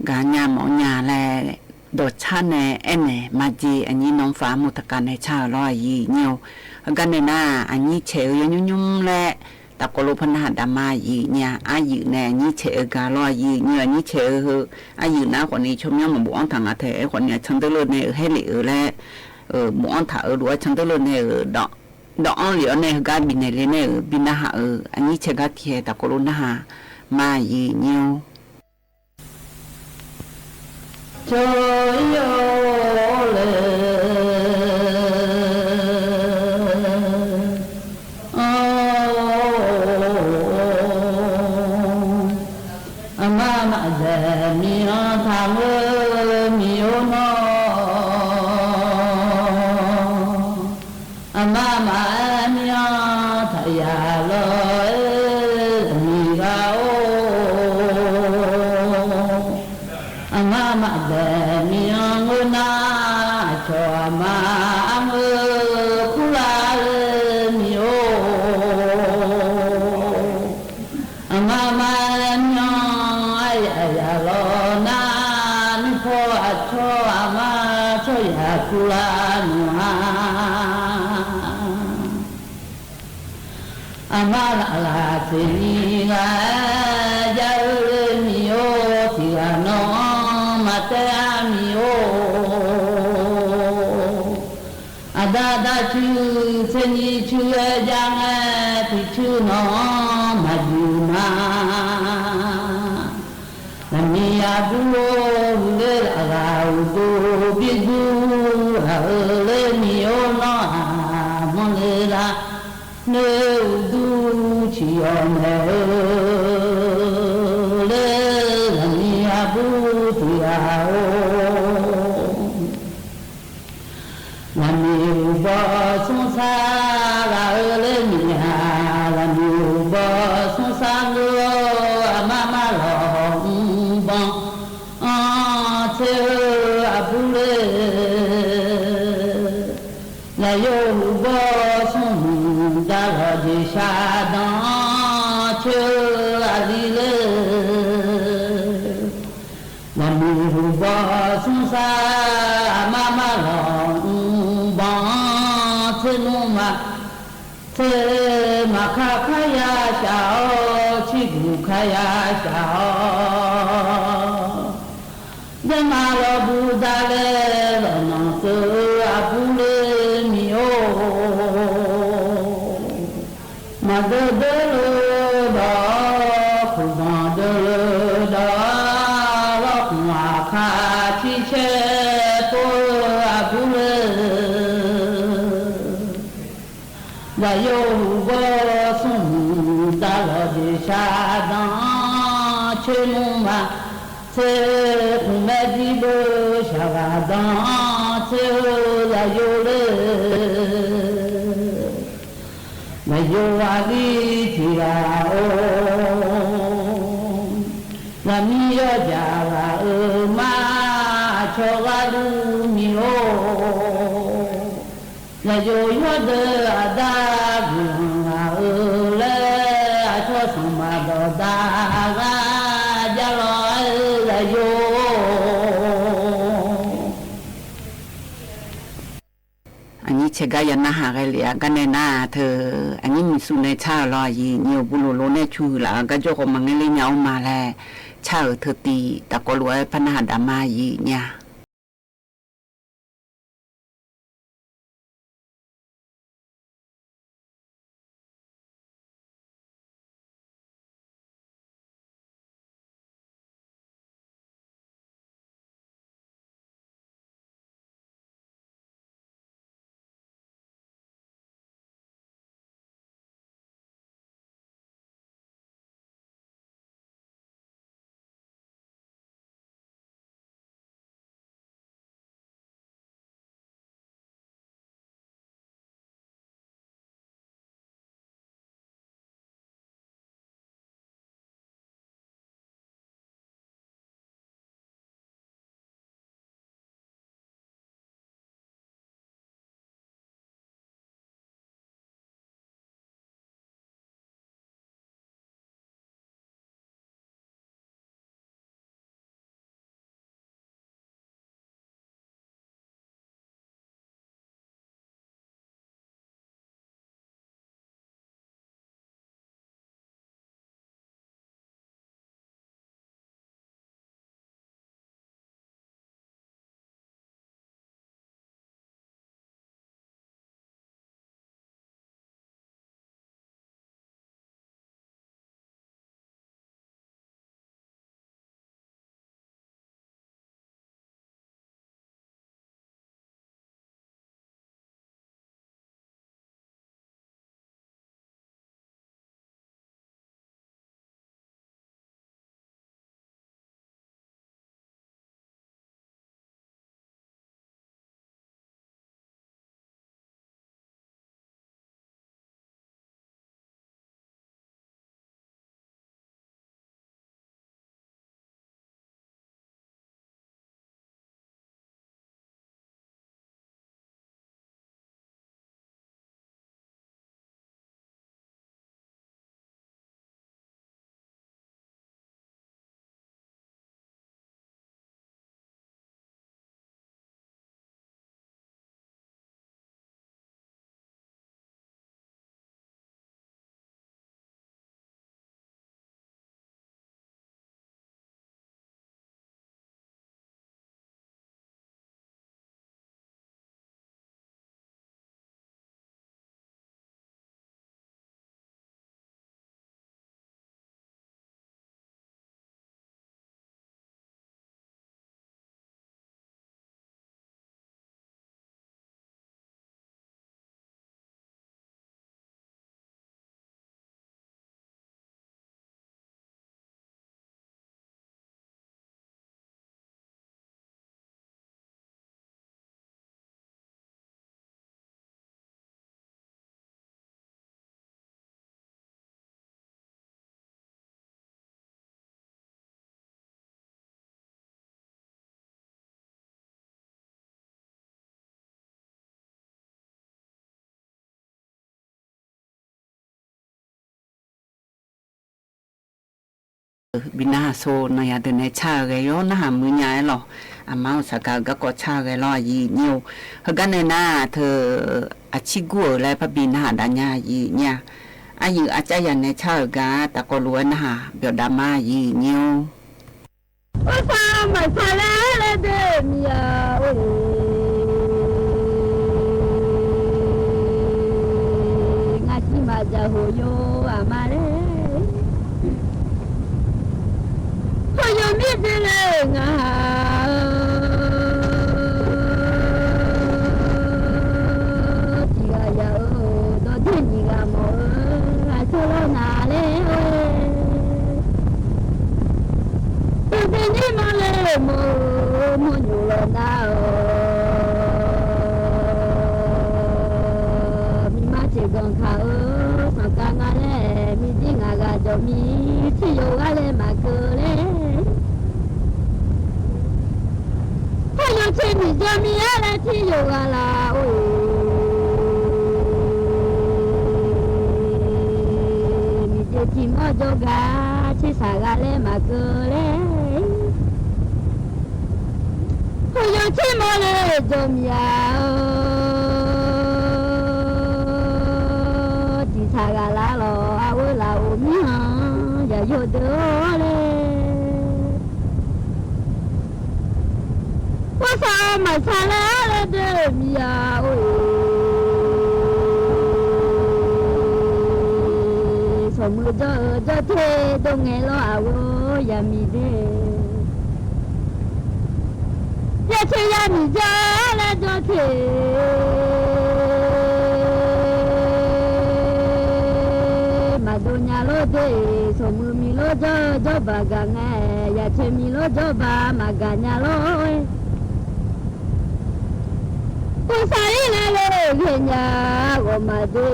ကညီမီညါလဲၣ် ဒီးဆၣ်နဲ အဲၣ်နဲ မၤက့ၤ အညိ နီၢ်ဖး မုၢ်တကးနဲ ဆၣ်ဧၢ လီၤယံာ်ညိ အဂၤနဲၣ်နၤ အညိဆဲးဧၢ ယိညိညိလဲၣ် တၢ်ကိးလိာ်ဖဲနဟးဒၣ်မၤယံာ်ညိ အယုၢ်နဲၣ် အညိဆဲးဧၢ ကၤလီၤယံာ်ညိ အညိဆဲးဧၢ အယုၢ်နၤ ဃိးနံၣ်ဆိမိၣ် မ့ၢ်ဘူးအီၣ်ထးငါထဲ ဃိးနံၣ် အဆၢတလၢန့ၣ်ဧၢ ဟဲလံဧၢလဲၣ် ဘူးအီၣ်ထးဧၢ ဒုးအဆၢတလၢန့ၣ်ဧၢ ဒီးအီၣ်လံအီၤန့ၣ် ဟကဘံၣ်နဲၣ်လံန့ၣ်ဧၢ ဘံၣ်နၤဟးဧၢ အညိဆဲးကၤထဲ တၢ်ကိးလိာ်နဟး မၤယံာ်ညိ အမါမါ လဲၤမံအီၣ်ထး မၢမံအိၣ်နီၤ အမါမါ မံအီၣ်ထးယၤလီၤ မံဘၣ်အိၣ် အမါမါ လဲၤမံအီၣ် မၢနၤ အဆိ အမါ အမၢ ခူလၢ် လဲၤမံအိၣ် အမါမါ မံအီၣ် အယၤယၤလီၤနၤ မံဖိအဆိ အမါ ဆိယၤခူလၢ်နုၤဧါ အမါလၢ်လၢ် သ့ၣ်နံၤဂၤ ယၤဧၢ လဲၤမံအိၣ် ထံဂၤနီၤ မၤတဲအါမံအိၣ် အဒါဒါဆူ သ့ၣ်နံၤဆူ ယၤနဲၣ် ထံဆူနီၤ မၤယုၤမး လၢမံယၤဘူၣ် ဟူးလၢလၢ်ဂၤ ဟူးဒူဘံဒူ အၢ လဲၤမံအိၣ်နီၤ အမါလၢ်လၢ် နၢၤဟူးဒူ ဆံးယီၤမဲာ်ဧၢ လၢ လၢမံယၤဘူၣ် ထံဂၤအိၣ် လၢမံဘူၣ်ဘီဆူစၢ် ဂၤဧၢ လဲၤမံယၤ လၢမံဘူၣ်ဘီဆူစၢ်လီၤ အမါမါလီၤ အူဘီ အီၣ် ဆဲးဧၢ အဘူၣ်လၢ် လၢယိၤဘူၣ်ဘီဆူမုၢ် တၢ်လီၤက့ၤ ဆၣ်ဒၣ် ဆဲးဧၢ အလံၤလၢ် လၢမံဘူၣ်ဘီဆူစၢ် အမါမါလီၤ အူဘီ ဆဲးနူမး ဆဲးမၤခါခါယၤစှၤအီၤ ဆံးဘူၣ်ခါယၤစှၤအီၤ ဒဲးမၤလီၤဘူၣ်ဒၣ်လဲာ် လီၤနီၢ်ကၢ အဘူၣ်လၢ်မံအိၣ် မၤဒၢဒၢလၢဒီး ခိၣ်မီၤဒၢလၢဒီး လီၤခိၣ်အခါ ဆံးဆဲးဖိ အဘူၣ်လၢ် လၢယိၤဘူၣ်ဘီဆူမုၢ် တၢ်လီၤက့ၤ ဆၣ်ဒၣ် ဆဲးနူမး ဆဲး ခိၣ်မဲာ်ဒံဘၢ ဆၣ်ဂၤဒၣ် ဆဲးဧၢ လၢယိၤလၢ် လၢယိၤအလံၤ ထံဂၤအိၣ် လၢမံယီၤယၤဂၤဧၢ မါ အဆိဂၤလူၤမံအိၣ် လၢယိၤယီၤဒၢအဒါ ဂုၤဂၤဧၢ လၢအဆိ သးမၤဒီးဒၣ်ဂၤ ယၤလီၤ လၢယိၤ အညိဆဲးကၤယၤနဟးဂဲၤလံ အဂၤနဲၣ်နၤ ထၢၣ် အညိမုၢ်ဆူၣ်န့ၣ် ဆၣ်လီၤယံာ်ညိ ဘူးလိၤလိၤန့ၣ်ဆူၣ်လၢ အဂၤကၠိၣ်ဃီမၤငဲလံ ညါအိၣ်မးလဲၣ် ဆၣ်ဧၢ ထၢၣ်တံၢ် တၢ်ကိးလိာ်ဝဲဖဲနဟးဒၣ်မၤယံာ်ညိ ဘၣ်နၢ်ဟူဆိ နယၤဒုးနဲ ဆၣ်ဂဲၤယိာ် နၢ်ဟူမုၢ်ညါလီၤ. အမါအိၣ်စ့ၢ်ကီး ကီၢ်ဆၣ်ဂဲၤလီၤ ယံာ်ညိ ဟဲကါန့ၣ်နၤ ထၢၣ်အဆံၣ်ကူၣ်လၢ ဖးဘံနၢ်ဟူဒၣ်ညါ ယံာ်ညိ အယံာ်အကၢ်ယၤနဲ ဆၣ်ဂဲၤ တၢ်ကိးလူၤဝဲနၢ်ဟူ ဘျီဒၣ်မး ယံာ်ညိ အိၣ်သးမၤသးလဲၣ်လဲၣ်ဒ်မံၤဧါ အိၣ် ငါစံးမၤစၢၤဟိယိအမါလဲၣ် ဟိယိမ့ၢ်ဒ်လဲၣ် ငါဟး တံၤဂၤယၤဧၢ ဒီးဒ့ၣ်နံၤဂၤမီၤဧၢ အဆိလီၤနၤလဲၣ် တဘျီနံၤမီၤလဲၣ် မိၢ်ဧၢ မိၢ်ညိလီၤနၤဧၢ မံမါစ့ၢ်ကီးခါဧၢ စီၤကါငါလဲၣ် မံဒ်ငါဂၤဒီးမံ ထံယိၤဂၤလဲၣ်မၤကၢၤလဲၣ် ဟိယိဆ့မံၤဒီးမံၤအါလဲၣ် ထံယိၤဂၤလၢအိၣ် မံဒ်ထံမီၤဒီးဂၤ ဆ့ဆၣ်ဂၤလဲၣ်မၤကၢၤလဲၣ် ဟိယိဆ့မီၤလဲၣ် ဒီးမံၤဧါ တံၤဆၣ်ဂၤလၢလီၤ အဝဲလၢအိၣ်မံဟါ ယၤယိၤဒၢလဲၣ် အိၣ်သးမၤသးလဲၣ်လဲၣ်ဒ်မံၤဧါ အိၣ် စီၤမုၢ်ဒီးအၢဒီးထ့ ဒိၣ်ငဲလီၤအဝဲ ယၤမံၤဒၣ် ယၤဆ့ယၤမံၤဒၣ်လဲၣ်ဒီးထ့ မၤဒိၣ်ညါလီၤဒၣ် စီၤမုၢ်မံၤလီၤဒီး ဒီးဘၣ်ဂၤငါ ယၤဆ့မံၤလီၤဒီးဘၣ်မၤဂၤညါလီၤ အိၣ်သးအံၤလဲၣ်လဲၣ် ဂ့ၤညါ ဂီၤမးဒၣ် သး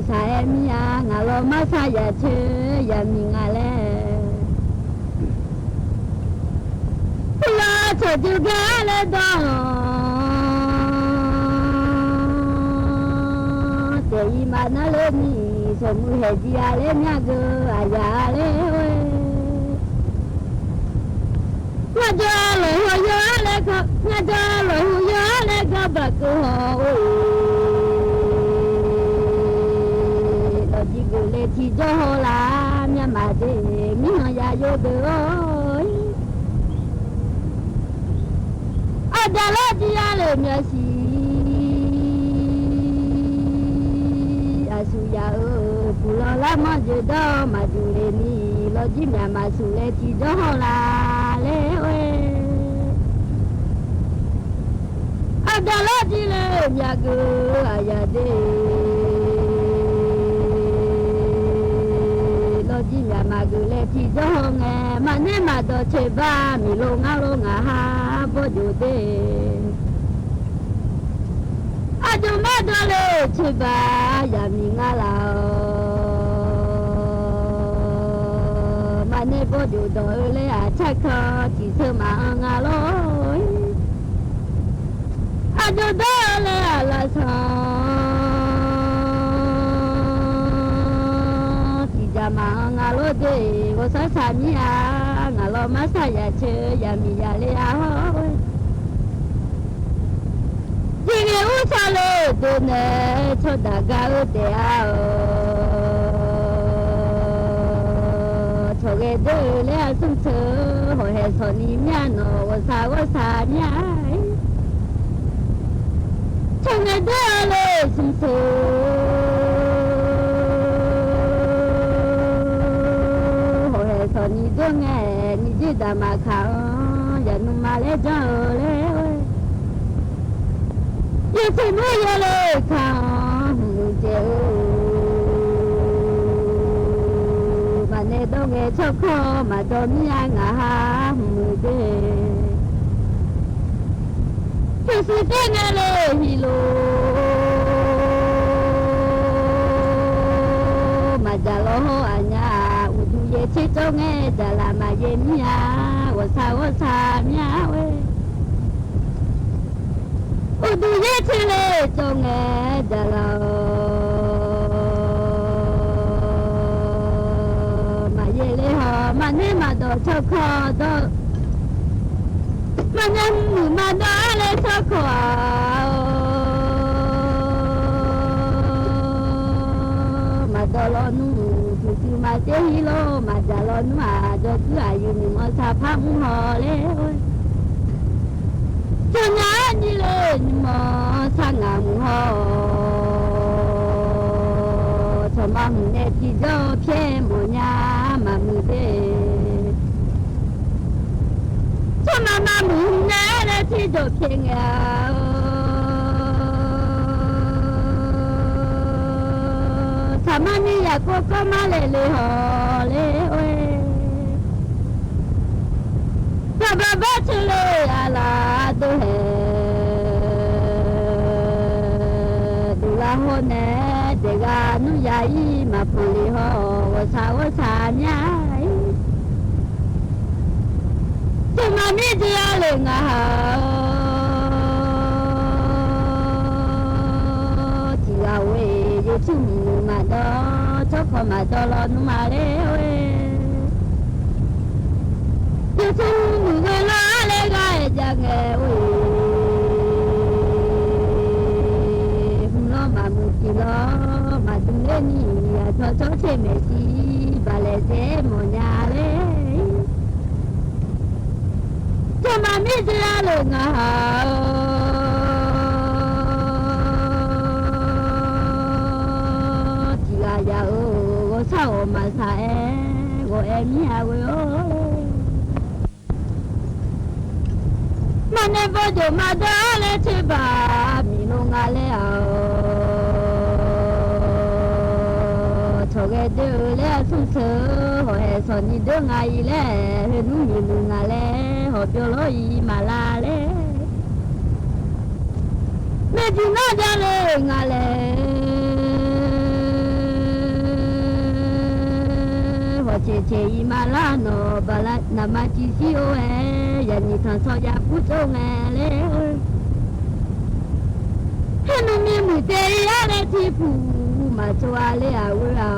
အဲၣ်မံၤဧါ ငါလီၤမၤသးယၤဆ့ ယၤမံၤငါလဲၣ် ပလီၤဆိဒုဂၤလဲၣ်ဒီး တဲအံၤမးနၤလၢနံၤ စီၤမုၢ်ဟဲဒံးအါလဲၣ် မၠၣ်ကၢၤအယၤလဲၣ် ဝဲ မၠၣ်ဒီးလီၤဟူယိအါလဲၣ် မၠၣ်ဒီးလီၤဟူယိအါလဲၣ် ကဘၣ်ကၢၤဟီၣ်အိၣ် လီၤဒံးဂုာ်လဲၤထံဒီဟီၣ်လၢ မၠၣ်မၤဒၣ် မံဟီၣ်ယၤယိၤဒၢအီၤ အဒၣ်လီၤဒံးအါလဲၣ် မၠၣ်ဆံ အဆူၣ်ယၤဧၢ ပူၤလီၤလၢမီၢ်ယိၤဒီး မၤဒူၣ်လဲၣ်နံၤ လီၤဒံးမၠၣ်မၤဆူၣ်လဲၤထံဒီဟီၣ်လၢလဲၣ်ဝဲ အဒၣ်လီၤဒံးလဲၣ် မၠၣ်ကၢၤအယၤဒၣ် လီၤဒံးမၠၣ်မၤကၢၤလဲၤထံဒီဟီၣ် ငဲ မၤန့ၢ်မၤဒီးဆ့ဘၣ် မံၤလိာ်ငါလိာ် ငါဟးဘီၣ်ယိၤဒၣ် အဒိၣ်မးဒီးလၢဆ့ဘၣ် ယၤမံၤငါလီၤ မၤန့ၢ်ဘီၣ်ယိၤဒီးအၢလဲၣ် အဆၣ်ခီ တံၤဆၢမၤအၢငါလီၤ အဒိၣ်ဒီးအၢလဲၣ် အလါဆၣ် တံၤဒၣ်မၤအၢငါလီၤဒၣ် ဂီၤဆၣ်ဆၣ်မံၤဧါ ငါလီၤမၤသးယၤဆ့ ယၤမံၤယၤလဲၣ်အါဟီၣ်ဝဲ ဒ်န့ၣ်အူဆၣ်လၢဒိၣ်နဲ ဆိဒၣ်ဂၤအၢတဲအါအီၤ ဆိၣ်ဂဲၤဒၢလၢအသူၣ်ဆၢ ဟီၣ်ဟဲဆီၣ်နံၤမၠၣ်နီၤ ဂီၤဆၣ်ဂီၤဆၣ်မံၤ ဆိၣ်ဂဲၤဒၢလၢသူၣ်ဆၢ ဟီၣ်ဟဲဆီၣ်နံၤဒိၣ်ငဲ နံၤဒၣ်မၤခးအီၤ ယၤနုာ်မၤလဲၣ်ကၠီဧၢလဲၣ် ယဆိမိၣ်ယဲလၢခါ မုၢ်တဲဧၢ မၤနဲဒီးငဲဆီၣ်ခီ မၤဒီးမံၤအါ ငါဟးမုၢ်ဒၣ် ဟ့ၣ်စံးတဲငဲလၢဟံၣ်လိၤ မၤဒၣ်လီၤဟီၣ်အညါ အိၣ်ဒူယဲၢ်ဆ့ကၠီငဲ ဒၣ်လၢမၤယဲၢ်မံၤဧါ ဂီၤဆၣ်ဂီၤဆၣ်မံၤဧါဝဲ အိၣ်ဒူယဲၢ်ဆ့လၢကၠီငဲ ဒၣ်လၢ ချော့ခီၣ်ဒီး မၤနၢမုာ်မၤဒီးအါလဲၣ် ချော့ခီၣ်ဧၢ, မၤဒီးလီၤနူ သူၣ်စုမၤစ့ဟံးလီၤ မၤဒၣ်လီၤနူ အဒီးကုအယုၢ် နံၣ်မီၤဆၣ်ဖးမုၢ်ဟီၣ်လဲၣ်. စီၤညါနံၤလၢ နံၣ်မီၤဆၣ်ငါမုၢ်ဟီၣ်, စီၤမၤမုၢ်နဲထံဒီးဖျဲမီၤညါ မၤမုာ်သ့ စီၤမၤမုၢ်နဲလၢထံဒီးဖျဲငါ စီၤမၤမုၢ်ယၤကိးကီမၤလဲၣ်လၢဟီၣ်လဲၣ်ဝဲ, စီၤဘၣ်ဘၣ်ဆၢလၢအလၤဒိဟဲ ဒိလၢဟီၣ်နဲ ဒဲးဂၤနူယၤအံၤ မၤဖီၣ်လံဟီၣ် ဂီၤဆၣ်ဂီၤဆၣ်မၠါအံၤ, စီၤမၤမုၢ်ဒုးအါလၢငါဟါ တံၤဂၤဝဲ ယဆိကမိၣ်မၤဒီး ချော့ခီၣ်မၤဒီးလီၤနူမၤလဲၣ်ဝဲ, ယဆိကမိၣ်ဂ့ၤလီၤအါလဲၣ် ဂၤအဲၣ်ဒၣ်ငဲဝဲ, မုၢ်လီၤမၤမုၢ်ကံၤလီၤ မၤဒုးလၢနံၤ အဆီဆီဆ့မဲာ်ဆံ ဘၣ်လဲၣ်စဲမီၤညါလဲၣ်. စီၤမၤမုၢ်ဒုးအါလၢငါဟါ တံၤဂၤယၤဧၢ, ဂီၤဆၣ်ဂီၤမၤဆၣ်အဲ, ဂီၤအဲမံဟးဝဲအီၤလဲၣ်. မၤနၢၤဘီၣ်ဒိၣ်မၤဒီးလဲၣ် ဆၢဘၣ်မံၤလိာ်ငါလဲၣ်ဧၢ, ထိၣ်ဂဲၤဒၢလၢအဆိဆၢ, ဟီၣ်ဟဲစီၤနံၤဒၢငါအံၤလဲၣ်, ဟဲနူမံၤမုာ်ငါလဲၣ်, ဟီၣ်ပျီလီၤအံၤမၤလၢ်လဲၣ်. မ့ၢ်ဒုးနၢ်ဒၣ်လၢငါလဲၣ်, ဟီၣ်ဆဲးဆဲးအံၤမၤလၢ်နီၤ, ဘၣ်လၢနမၤစံးစံးအိၣ်ဝဲ, ယနံၣ်ထီၣ်ဆီယၤပူၤကၠိၣ်ငဲလဲၣ်. ဟဲနူမံၤမုာ်တဲအံၤအါလဲၣ်ထံပူၤ, မၤဆိအါလၢအဝဲဧါ,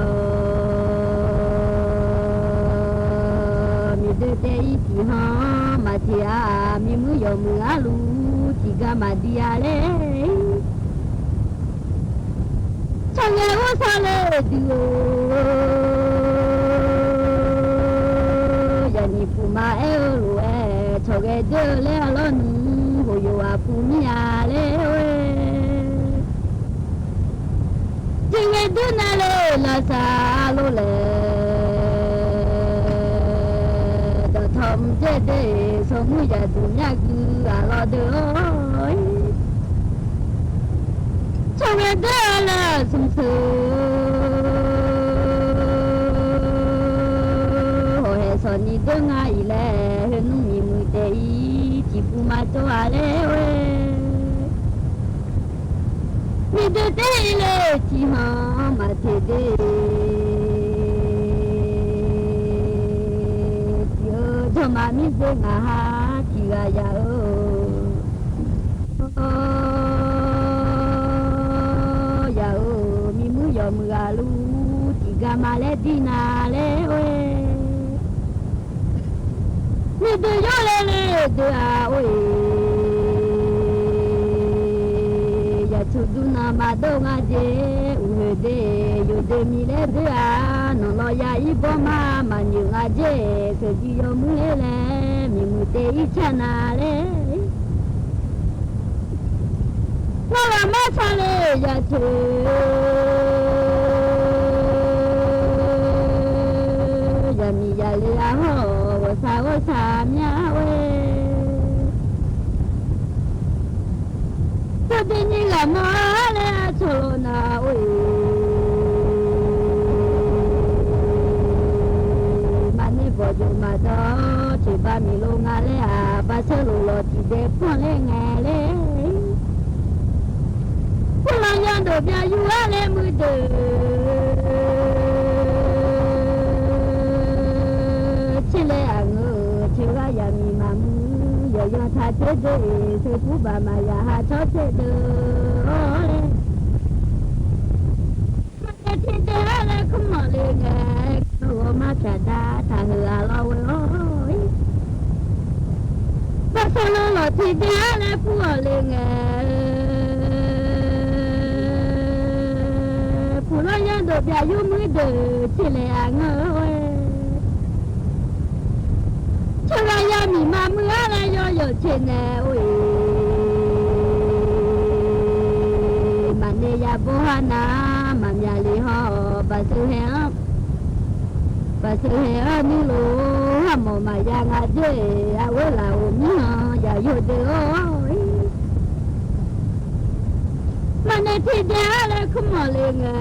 မ့ၢ်ဒၢတဲအံၤထံၣ်ဟီ, မၤထံၣ်ဧါ, မံၤမုၢ်ယီၢ်မုၢ်အါလူ, ထံၣ်ဂၤမၤဒံးဧါလဲၣ်. ဆီၣ်ဂဲၤအိၣ်ဆီၣ်လၢဒုးဧၢ, ယနံၣ်ပူၤမၤအဲၣ်အၢလိာ်အဲၣ်, ဆီၣ်ဂဲၤဒၢလၢအလီၢ်နုၤ, ဟိၣ်ယိာ်အပူၤမံၤဧါလဲၣ်ဝဲ. ထံၣ်ဂဲၤဒုးနၤလၢလၢ်စၢ်လိၤလဲၣ်, ဒီးထီၣ်မုၢ်ဒဲးဒဲး, ဆိမိၣ်ယၤဒုးညၣ်ကုအလီၢ်ဒၢဧၢ. ဆိၣ်ဂဲၤဒၢလၢအဆိဆၢ, ဟီၣ်ဟဲစီၤနံၤဒၢငါအံၤလဲၣ်, ဟဲနူမံၤမုာ်တဲအံၤ, ထံပူၤမၤကၠိၣ်ဧါလဲၣ်ဝဲ. မ့ၢ်ဒၢတဲအံၤလၢထံဟီ, မၤထံၣ်ဒၢ ထံၣ်ဧၢ, ဒီးမၤမံၤဒၢငါဟါ, ထံၣ်ဂၤယၤဧၢ, ယၤဧၢ, မံၤမုၢ်ယီၢ်မုၢ်ဂၤလူ, ထံၣ်ဂၤမၤလဲၤဒ်နၤလဲၣ်ဝဲ. မ့ၢ်ဒၢယိၣ်လဲၣ်လၢဒၢအအိၣ်အံၤ, ယဆိဒုးနၤမၤဒိၣ်ငါဒဲး, အူဟဲဒဲး, ယိၣ်ဒၢမံၤလၢဒၢဧါ, နီၢ်လီၤယၤအံၤဘီမး, မၤညိၣ်ငါဒဲး, ဆိဒုးယီၢ်မုၢ်ဟဲလဲၣ်, မံၤမုၢ်တဲအံၤဆၣ်နၤလဲၣ်. နီၢ်လီၤမၤဆၣ်လၢယၤဆိ, ယၤမံၤယၤလၢယၤဟီၣ်, ဂီၤဆၣ်ဂီၤဆၣ်မၠါဝဲ. ဆိဒုးနံၤဂၤမၤလၢအဆိၣ်လီၤနၤအိၣ်အံၤ, မၤန့ၢ်ဘီၣ်ယိၣ်မၤဒီး, ထံၣ်ဘၣ်မံၤလိာ်ငါလဲၣ်ဧါ, ဘၣ်ဆၢလိာ်လီၤထံၣ်ဒဲးဖီၣ်လဲၣ်ငါလဲၣ်. ဖိလီၤယီၢ်ဒိၣ်ပျၢ်ယူၤအါလဲၣ်မုၢ်ဒၢး, ဆ့လဲၣ်အငၢၣ်, ဆ့ဝါယၤမံၤမၤမုၢ်, ယီၢ်ယီၢ်ထါဆ့ဒၢအံၤ, ဆိကူဘၣ်မၤယၤဟးဆီဆ့ဒၢအီၤလဲၣ်. မၤဆ့ဒၢအါလဲၣ် ခမီၣ်လၢငါ ဂီၤမး ဖြတ်ဒါ တၢ်ဟ့ၣ်အလီၢ်ဝဲအီၤ ပှၤသိၣ်လိလီၤထံဒ့အါလဲၣ် ပူအီၤလၢငယ် ပူလီၤယါဒိၣ်ပျၢ်ယိုမုၢ်ဒိၣ် ဆ့လဲၣ်အငၢၢ်ဝဲ ဆၢဂၤယါမံၤမၤမုၢ်အါလဲၣ် ယီယီၣ်ဆ့နဲၣ်အိၣ်အံၤ မၤန့ၢ်ယၤဘိဟါနၤ မၤမၠးလံဟီ ဘၣ်သုဟဲအီၤ ဘၣ်သုဟဲအီၤနုၢ်လိၤ ဟးမီၢ်မၤယါငါဒ့ၣ် အဝဲလၢအိၣ်မံဟီ ယၤယိၣ်ဒ့ၣ်အိၣ် မၤန့ၢ်ထံဒ့အါလဲၣ် ခီမီၢ်လၢငယ်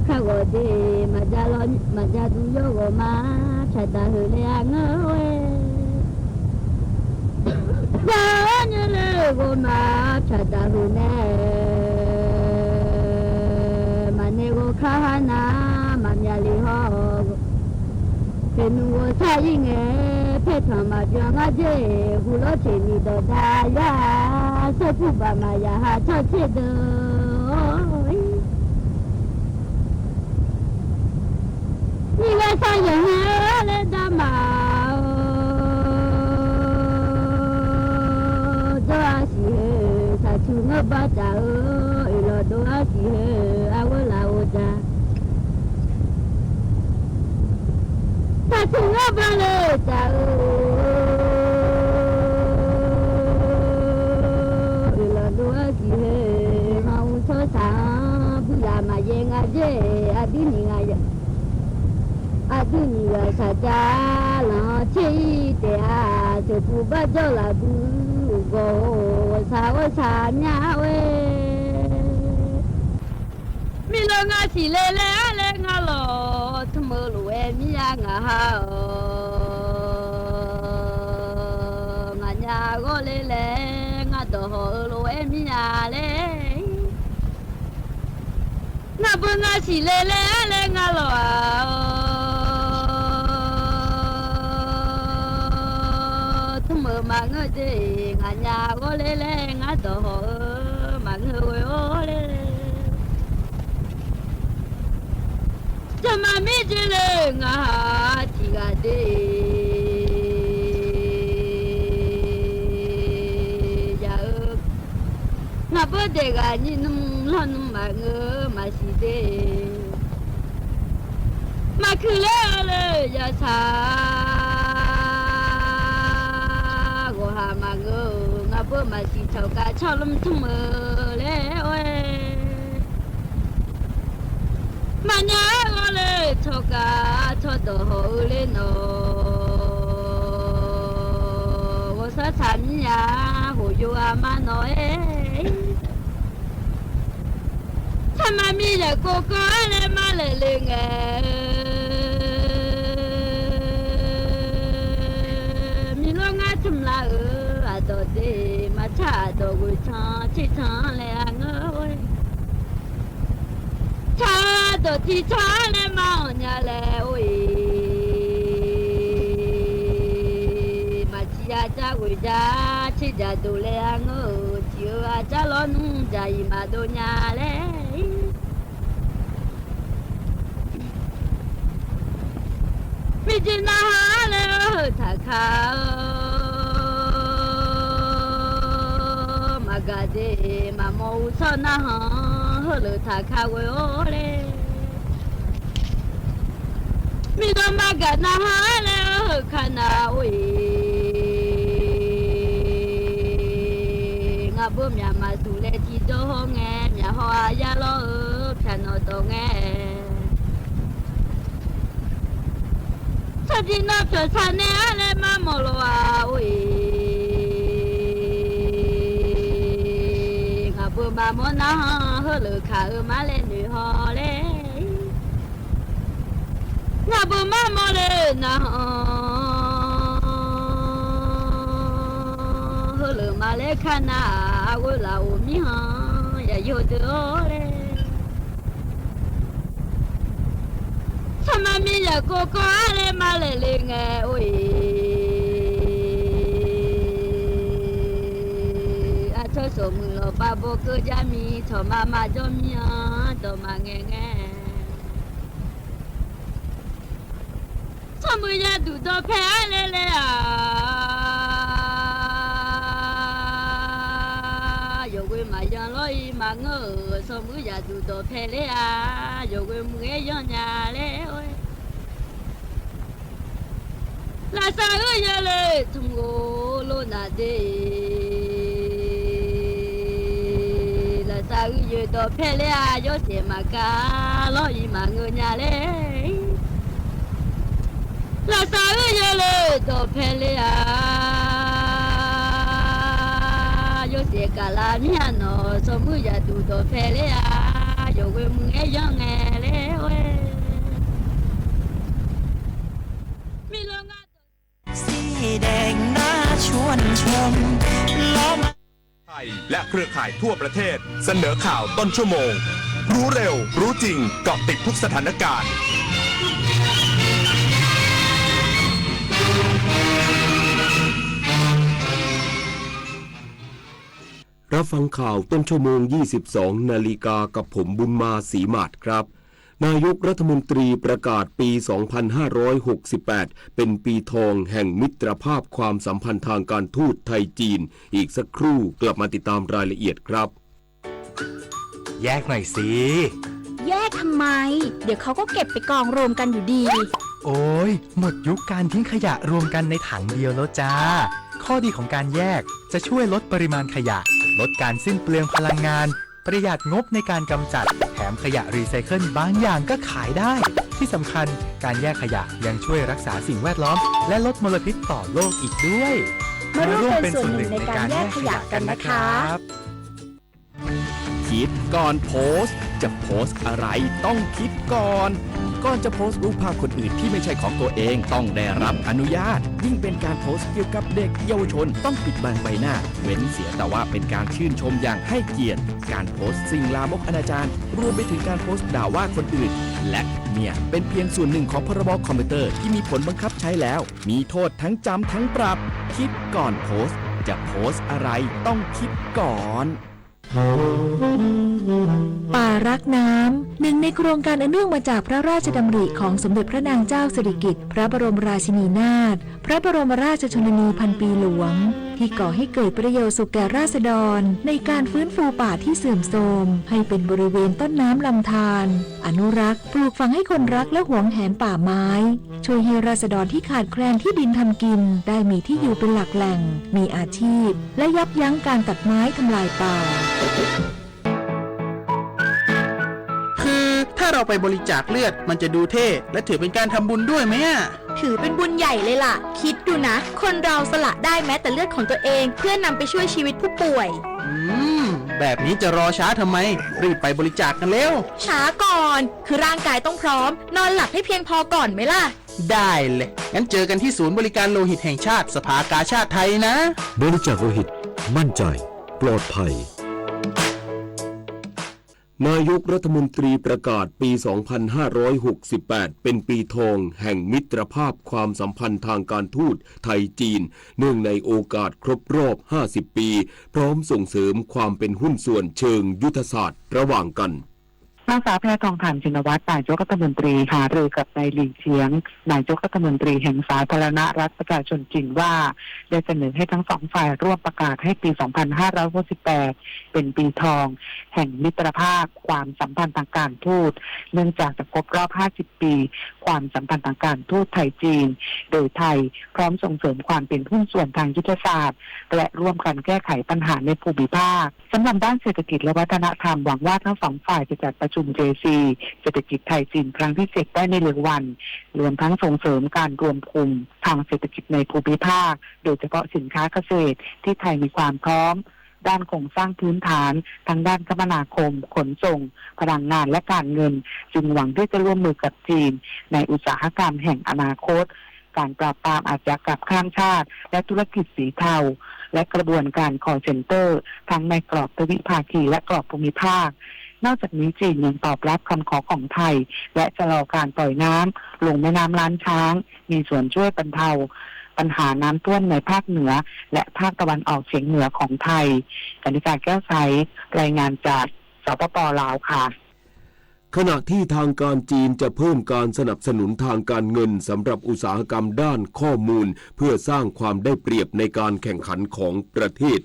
ခါဂီၤဒ့ၣ် မၤဒ်လီၤ မၤဒ်ဒုးယီဂီၤမး ဖြတ်ဒါဟ့ၣ်လၢအငၢၢ်ဝဲ ပှၤအီၣ်ညါလၢဂီၤမး ဖြတ်ဒါဟ့ၣ်နဲၣ် မၤန့ၢ်ဂီၤခါဟါနၤ မၤမၠးလံဟီ ဖဲနုာ်ဂီၤဆၣ်ယံၤငယ် ဖဲထီၣ်မၤပျီငါဒ့ၣ် ဟူးလီၤဆ့မံၤဒီးဒါယၤ ဆိပူၤဘၣ်မၤယၤဟးထီၣ်ဆ့ဒၢ မံၤဂၤသးယဟဲအၢ လဲၤဒါမးအီၤ ဒီးအစံးဟ့ၣ် သးဆူၣ်ငၢဘၣ်တၢ်အၢ အၢၣ်လီၤဒီးအစံးဟ့ၣ် အဝဲလၢအိၣ်တၢ် သးဆူၣ်ငၢဘၣ်လၢတၢ်အၢ အၢၣ်လီၤဒီးအစံးဟ့ၣ် မၤအူထီၣ်သး ဘုလၢမၤယဲၢ်ငါဒ့ၣ် အဒုးနံၤဂၤယၤ အဒုးနံၤဂၤသးတၢ်လီၤ ဆ့အံၤတဲအါ ဆိပူၤဘၣ်ဒီးလၢဘုဂီၢ် သးအိၣ်သးမၠးဝဲ မ့ၢ်လီၤငါစံးလဲၤလဲၤအါလဲၣ် ငါလီၤ တမုာ်လိာ်ဝဲမံယါ ငါဟးအီၤ ငါညါအဂီၢ်လဲၤလဲၤ ငါဒီးဟီၣ်အၢလိာ်ဝဲမံယါလဲၣ် နၢ်ပၢၢ်ငါစံးလဲၤလဲၤအါလဲၣ် ငါလီၤဧါ တမုာ်မၤငၢၢ်ဒ့ၣ် ငါညါအဂီၢ်လဲၤလဲၤ ငါဒီးဟီၣ်အၢ မၤငၢၢ်ဝဲအီၤလဲၣ် တမၤမ့ၢ်ဒ်လဲၣ် ငါဟးထံၣ်ဂၤဒ့ၣ် ယၤအၢ နၢ်ပၢၢ်ဒဲးဂၤ ညံနုၢ်လီၢ်နုၢ်မၤငၢၢ် မၤစံးဒ့ၣ် မၤခုၣ်လၢအီၤလၢယၤဆၣ် ဂီၤဟါမၤငၢၢ် နၢ်ပၢၢ်မၤစံးထီၣ်ကး ဆီၣ်လၢမုၢ်တမုာ်လဲၣ်ဝဲ မၤညါအဂီၢ်လၢ ထီၣ်ကး ထီၣ်ဒီးဟီၣ်အၢလၢနီၤ ဂီၤဆၣ်ဆၣ်မံယါ ဟိၣ်ယိၤအမါနီၤအဲ ဆၣ်မၤမံယၤကိးကီၢ်လဲၣ် မၤလဲၤလၢငယ် မံၤလီၤငါတမျၢ်အၢ အဒီးဒ့ၣ် မၤဆၣ်အဒီးဝဲထီၣ် ထံၣ်ထီၣ်လဲၣ်အငၢၢ်ဝဲ ဆၣ်ဒီးထံၣ်ထီၣ်လဲၣ် မၤအီၣ်ညါလဲၣ်အိၣ်အံၤ မၤထံၣ်ယါဒၣ်ဝဲဒၣ် ထံၣ်ဒၣ်ဒိၣ်လဲၣ်အငၢၢ် ထံၣ်အၢအတၢ်လီၤနုၢ် ဒၣ်အံၤမၤဒိၣ်ညါလဲၣ် မ့ၢ်ဒ်နဟါလဲၣ် ဟၢၣ်ထးခးဧၢ မၤဂၤဒ့ၣ် မၤမီၢ်အူထီၣ်နဟါ ဟၢၣ်လၢထးခးဝဲအီၤလဲၣ် မ့ၢ်ဒီးမၤဂၤနဟါလဲၣ် ဟၢၣ်ခးနၤအိၣ်အံၤ ငါဘိမၠးမၤသူၣ်လဲၣ် ထံဒီဟီၣ်ငဲ မၠးဟီၣ်အယါလီၤဧၢ ဖၠၣ်နီၣ်တီၢ်ငဲ ဆၣ်ဒံနီၢ်ဖျၢၣ်ဆၣ်နဲအါလဲၣ် မၤမီၢ်လီၤဧါအိၣ်အံၤ ငါဘိမၤမီၢ်နဟါ ဟၢၣ်လၢခးဧၢမၤလဲၣ်နုာ်ဟီၣ်လဲၣ် နၢ်ပၢၢ်မၤမီၢ်လၢနၤ ဟၢၣ်လၢမၤလဲၣ်ခါနၤ အဝဲလၢအိၣ်မံဟီၣ် ယၤယိၣ်ဒၢအီၤလဲၣ် ဆၣ်မၤမံယၤကိးကီၢ်လဲၣ် မၤလဲၣ်လၢငဲအိၣ်အံၤ အထီၣ် โตมือลอปาบ่เกอจะมี โตมามาจ้อมี โตมาแงแง โตมืออย่าดูโตแพ้เลยเลยอ่ะ โยกเวมายังลอยมาเงอ โตมืออย่าดูโตแพ้เลยอ่ะ โยกเวมือย้อนยาเลยโอ้ย ลาซาเอ้ยเยอะเลย ทุ่งโอโลนาเด ลาซาเอ้ยเยอะโตแพ้เลยอ่ะ โยเสมากา ลอยมาเงอญาเลย ลาซาเอ้ยเยอะเลยโตแพ้เลยอ่ะ โยเสกาลาเมียหนอ โตมืออย่าดูโตแพ้เลยอ่ะ โยกเวมือย้อนแงเลยโอ้ย มีโรงงาน สีแดงน่าชวนชม ล้อม ไทยและเครือข่ายทั่วประเทศ เสนอข่าวต้นชั่วโมง รู้เร็ว รู้จริง เกาะติดทุกสถานการณ์ รับฟังข่าวต้นชั่วโมง ยี่สิบสองนาฬิกา กับผมบุญมา ศรีหมาดครับ นายกรัฐมนตรีประกาศปี สองพันห้าร้อยหกสิบแปด เป็นปีทองแห่งมิตรภาพความสัมพันธ์ทางการทูตไทย-จีน อีกสักครู่กลับมาติดตามรายละเอียดครับ แยกหน่อยสิ แยกทำไม เดี๋ยวเขาก็เก็บไปกองรวมกันอยู่ดี โอ้ย หมดยุคการทิ้งขยะรวมกันในถังเดียวแล้วจ้า ข้อดีของการแยกจะช่วยลดปริมาณขยะ ลดการสิ้นเปลืองพลังงาน ประหยัดงบในการกำจัด แถมขยะรีไซเคิลบางอย่างก็ขายได้ ที่สำคัญ การแยกขยะยังช่วยรักษาสิ่งแวดล้อม และลดมลพิษต่อโลกอีกด้วย มาร่วมเป็นส่วนหนึ่งในการแยกขยะกันนะครับ คิดก่อนโพสต์ จะโพสต์อะไรต้องคิดก่อน ก่อนจะโพสต์รูปภาพคนอื่นที่ไม่ใช่ของตัวเอง ต้องได้รับอนุญาต ยิ่งเป็นการโพสต์เกี่ยวกับเด็กเยาวชน ต้องปิดบังใบหน้า เว้นเสียแต่ว่าเป็นการชื่นชมอย่างให้เกียรติ การโพสต์สิ่งลามกอนาจาร รวมไปถึงการโพสต์ด่าว่าคนอื่น และเนี่ยเป็นเพียงส่วนหนึ่งของ พรบ คอมพิวเตอร์ที่มีผลบังคับใช้แล้ว มีโทษทั้งจำทั้งปรับ คิดก่อนโพสต์ จะโพสต์อะไรต้องคิดก่อน ป่ารักน้ำ หนึ่งในโครงการอันเนื่องมาจากพระราชดำริของสมเด็จพระนางเจ้าสิริกิติ์ พระบรมราชินีนาถ พระบรมราชชนนีพันปีหลวง ที่ก่อให้เกิดประโยชน์สุขแก่ราษฎร ในการฟื้นฟูป่าที่เสื่อมโทรม ให้เป็นบริเวณต้นน้ำลำธาร อนุรักษ์ ปลูกฝังให้คนรักและหวงแหนป่าไม้ ช่วยให้ราษฎรที่ขาดแคลนที่ดินทำกิน ได้มีที่อยู่เป็นหลักแหล่ง มีอาชีพ และยับยั้งการตัดไม้ทำลายป่า คือถ้าเราไปบริจาคเลือด มันจะดูเท่ และถือเป็นการทำบุญด้วยไหมอะ ถือเป็นบุญใหญ่เลยล่ะ คิดดูนะ คนเราสละได้แม้แต่เลือดของตัวเอง เพื่อนำไปช่วยชีวิตผู้ป่วย อืม แบบนี้จะรอช้าทำไม รีบไปบริจาคกันเร็ว ช้าก่อน คือร่างกายต้องพร้อม นอนหลับให้เพียงพอก่อนไหมล่ะ ได้เลย งั้นเจอกันที่ศูนย์บริการโลหิตแห่งชาติ สภากาชาดไทยนะ บริจาคโลหิต มั่นใจ ปลอดภัย นายกรัฐมนตรีประกาศปี สองพันห้าร้อยหกสิบแปด เป็นปีทองแห่งมิตรภาพความสัมพันธ์ทางการทูตไทย-จีน เนื่องในโอกาสครบรอบ ห้าสิบปี พร้อมส่งเสริมความเป็นหุ้นส่วนเชิงยุทธศาสตร์ระหว่างกัน นางสาวแพทองธาร ชินวัตร นายกรัฐมนตรี หารือกับนายหลี่เฉียง นายกรัฐมนตรีแห่งสาธารณรัฐประชาชนจีนว่า ได้เสนอให้ทั้งสองฝ่ายร่วมประกาศให้ปี สองพันห้าร้อยหกสิบแปด เป็นปีทองแห่งมิตรภาพความสัมพันธ์ทางการทูต เนื่องจากจะครบรอบ ห้าสิบปี ความสัมพันธ์ทางการทูตไทย-จีน โดยไทยพร้อมส่งเสริมความเป็นหุ้นส่วนทางยุทธศาสตร์ และร่วมกันแก้ไขปัญหาในภูมิภาค สำหรับด้านเศรษฐกิจและวัฒนธรรม หวังว่าทั้งสองฝ่ายจะจัดประชุม เจซี เศรษฐกิจไทย-จีน ครั้งที่เจ็ด ได้ในเร็ววัน รวมทั้งส่งเสริมการรวมกลุ่มทางเศรษฐกิจในภูมิภาค โดยเฉพาะสินค้าเกษตร ที่ไทยมีความพร้อมด้านโครงสร้างพื้นฐาน ทั้งด้านคมนาคม ขนส่ง พลังงาน และการเงิน จึงหวังที่จะร่วมมือกับจีน ในอุตสาหกรรมแห่งอนาคต การปราบปรามอาชญากรรมข้ามชาติ และธุรกิจสีเทา และกระบวนการ call center ทั้งในกรอบทวิภาคีและกรอบภูมิภาค นอกจากนี้จีนยังตอบรับคำขอของไทย และชะลอการปล่อยน้ำลงแม่น้ำล้านช้าง มีส่วนช่วยบรรเทา ปัญหาน้ำท่วมในภาคเหนือและภาคตะวันออกเฉียงเหนือของไทย กนิกา แก้วใส รายงานจาก สปป ลาว ค่ะ ขณะที่ทางการจีนจะเพิ่มการสนับสนุนทางการเงินสำหรับอุตสาหกรรมด้านข้อมูล เพื่อสร้างความได้เปรียบในการแข่งขันของประเทศ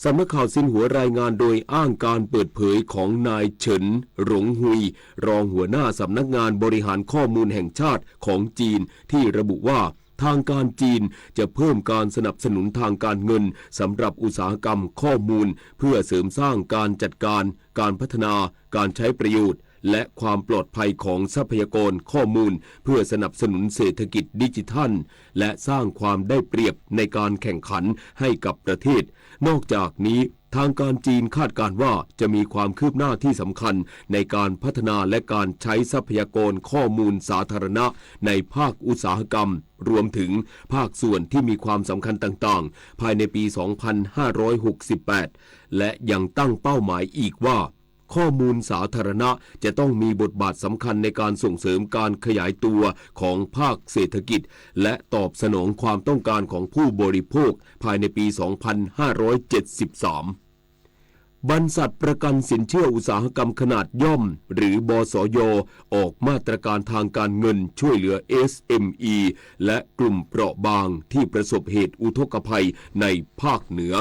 สำนักข่าวซินหัวรายงานโดยอ้างการเปิดเผยของนายเฉินหลงฮุย รองหัวหน้าสำนักงานบริหารข้อมูลแห่งชาติของจีน ที่ระบุว่า ทางการจีนจะเพิ่มการสนับสนุนทางการเงินสำหรับอุตสาหกรรมข้อมูล เพื่อเสริมสร้างการจัดการ การพัฒนา การใช้ประโยชน์ และความปลอดภัยของทรัพยากรข้อมูล เพื่อสนับสนุนเศรษฐกิจดิจิทัล และสร้างความได้เปรียบในการแข่งขันให้กับประเทศ นอกจากนี้ ทางการจีนคาดการณ์ว่าจะมีความคืบหน้าที่สำคัญในการพัฒนาและการใช้ทรัพยากรข้อมูลสาธารณะในภาคอุตสาหกรรม รวมถึงภาคส่วนที่มีความสำคัญต่างๆ ภายในปี สองพันห้าร้อยหกสิบแปด และยังตั้งเป้าหมายอีกว่า ข้อมูลสาธารณะจะต้องมีบทบาทสำคัญในการส่งเสริมการขยายตัวของภาคเศรษฐกิจ และตอบสนองความต้องการของผู้บริโภคภายในปี สองพันห้าร้อยเจ็ดสิบสาม บรรษัทประกันสินเชื่ออุตสาหกรรมขนาดย่อม หรือ บสย. ออกมาตรการทางการเงินช่วยเหลือ เอสเอ็มอี และกลุ่มเปราะบางที่ประสบเหตุอุทกภัยในภาคเหนือ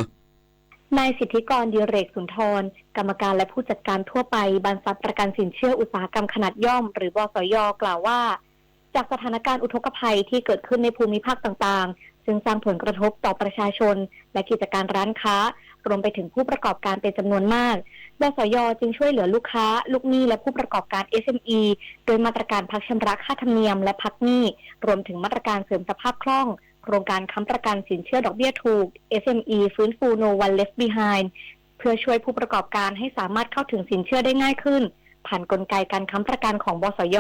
นายสิทธิกร ดิเรกสุนทร กรรมการและผู้จัดการทั่วไป บรรษัทประกันสินเชื่ออุตสาหกรรมขนาดย่อม หรือ บสย. กล่าวว่า จากสถานการณ์อุทกภัยที่เกิดขึ้นในภูมิภาคต่างๆ ซึ่งสร้างผลกระทบต่อประชาชน และกิจการร้านค้า รวมไปถึงผู้ประกอบการเป็นจำนวนมาก บสย. จึงช่วยเหลือลูกค้า ลูกหนี้ และผู้ประกอบการ เอสเอ็มอี ด้วยมาตรการพักชำระค่าธรรมเนียม และพักหนี้ รวมถึงมาตรการเสริมสภาพคล่อง โครงการค้ำประกันสินเชื่อดอกเบี้ยถูก เอสเอ็มอี ฟื้นฟู No One Left Behind เพื่อช่วยผู้ประกอบการให้สามารถเข้าถึงสินเชื่อได้ง่ายขึ้น ผ่านกลไกการค้ำประกันของ บสย.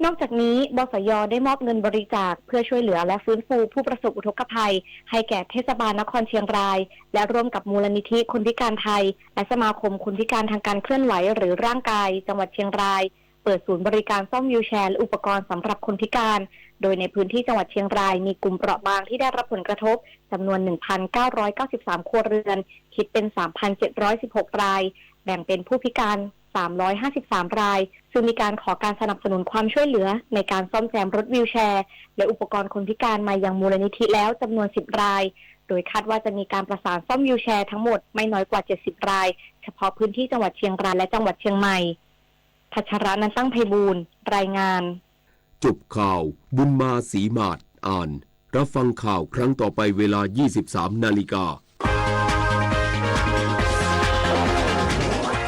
นอกจากนี้ บสย. ได้มอบเงินบริจาคเพื่อช่วยเหลือและฟื้นฟูผู้ประสบอุทกภัย ให้แก่เทศบาลนครเชียงราย และร่วมกับมูลนิธิคนพิการไทย และสมาคมคนพิการทางการเคลื่อนไหวหรือร่างกาย จังหวัดเชียงราย เปิดศูนย์บริการซ่อมวีลแชร์และอุปกรณ์สำหรับคนพิการ โดยในพื้นที่จังหวัดเชียงรายมีกลุ่มเปราะบางที่ได้รับผลกระทบจำนวน หนึ่งพันเก้าร้อยเก้าสิบสาม ครัวเรือน คิดเป็น สามพันเจ็ดร้อยสิบหก ราย แบ่งเป็นผู้พิการ สามร้อยห้าสิบสาม ราย ซึ่งมีการขอการสนับสนุนความช่วยเหลือในการซ่อมแซมรถวีลแชร์ และอุปกรณ์คนพิการมายังมูลนิธิแล้วจำนวน สิบ ราย โดยคาดว่าจะมีการประสานซ่อมวีลแชร์ทั้งหมดไม่น้อยกว่า เจ็ดสิบ ราย เฉพาะพื้นที่จังหวัดเชียงรายและจังหวัดเชียงใหม่ พัชรนันท์ ตั้งไพบูลย์ รายงาน จบข่าว บุญมา ศรีหมาด อ่าน รับฟังข่าวครั้งต่อไปเวลา ยี่สิบสาม นาฬิกา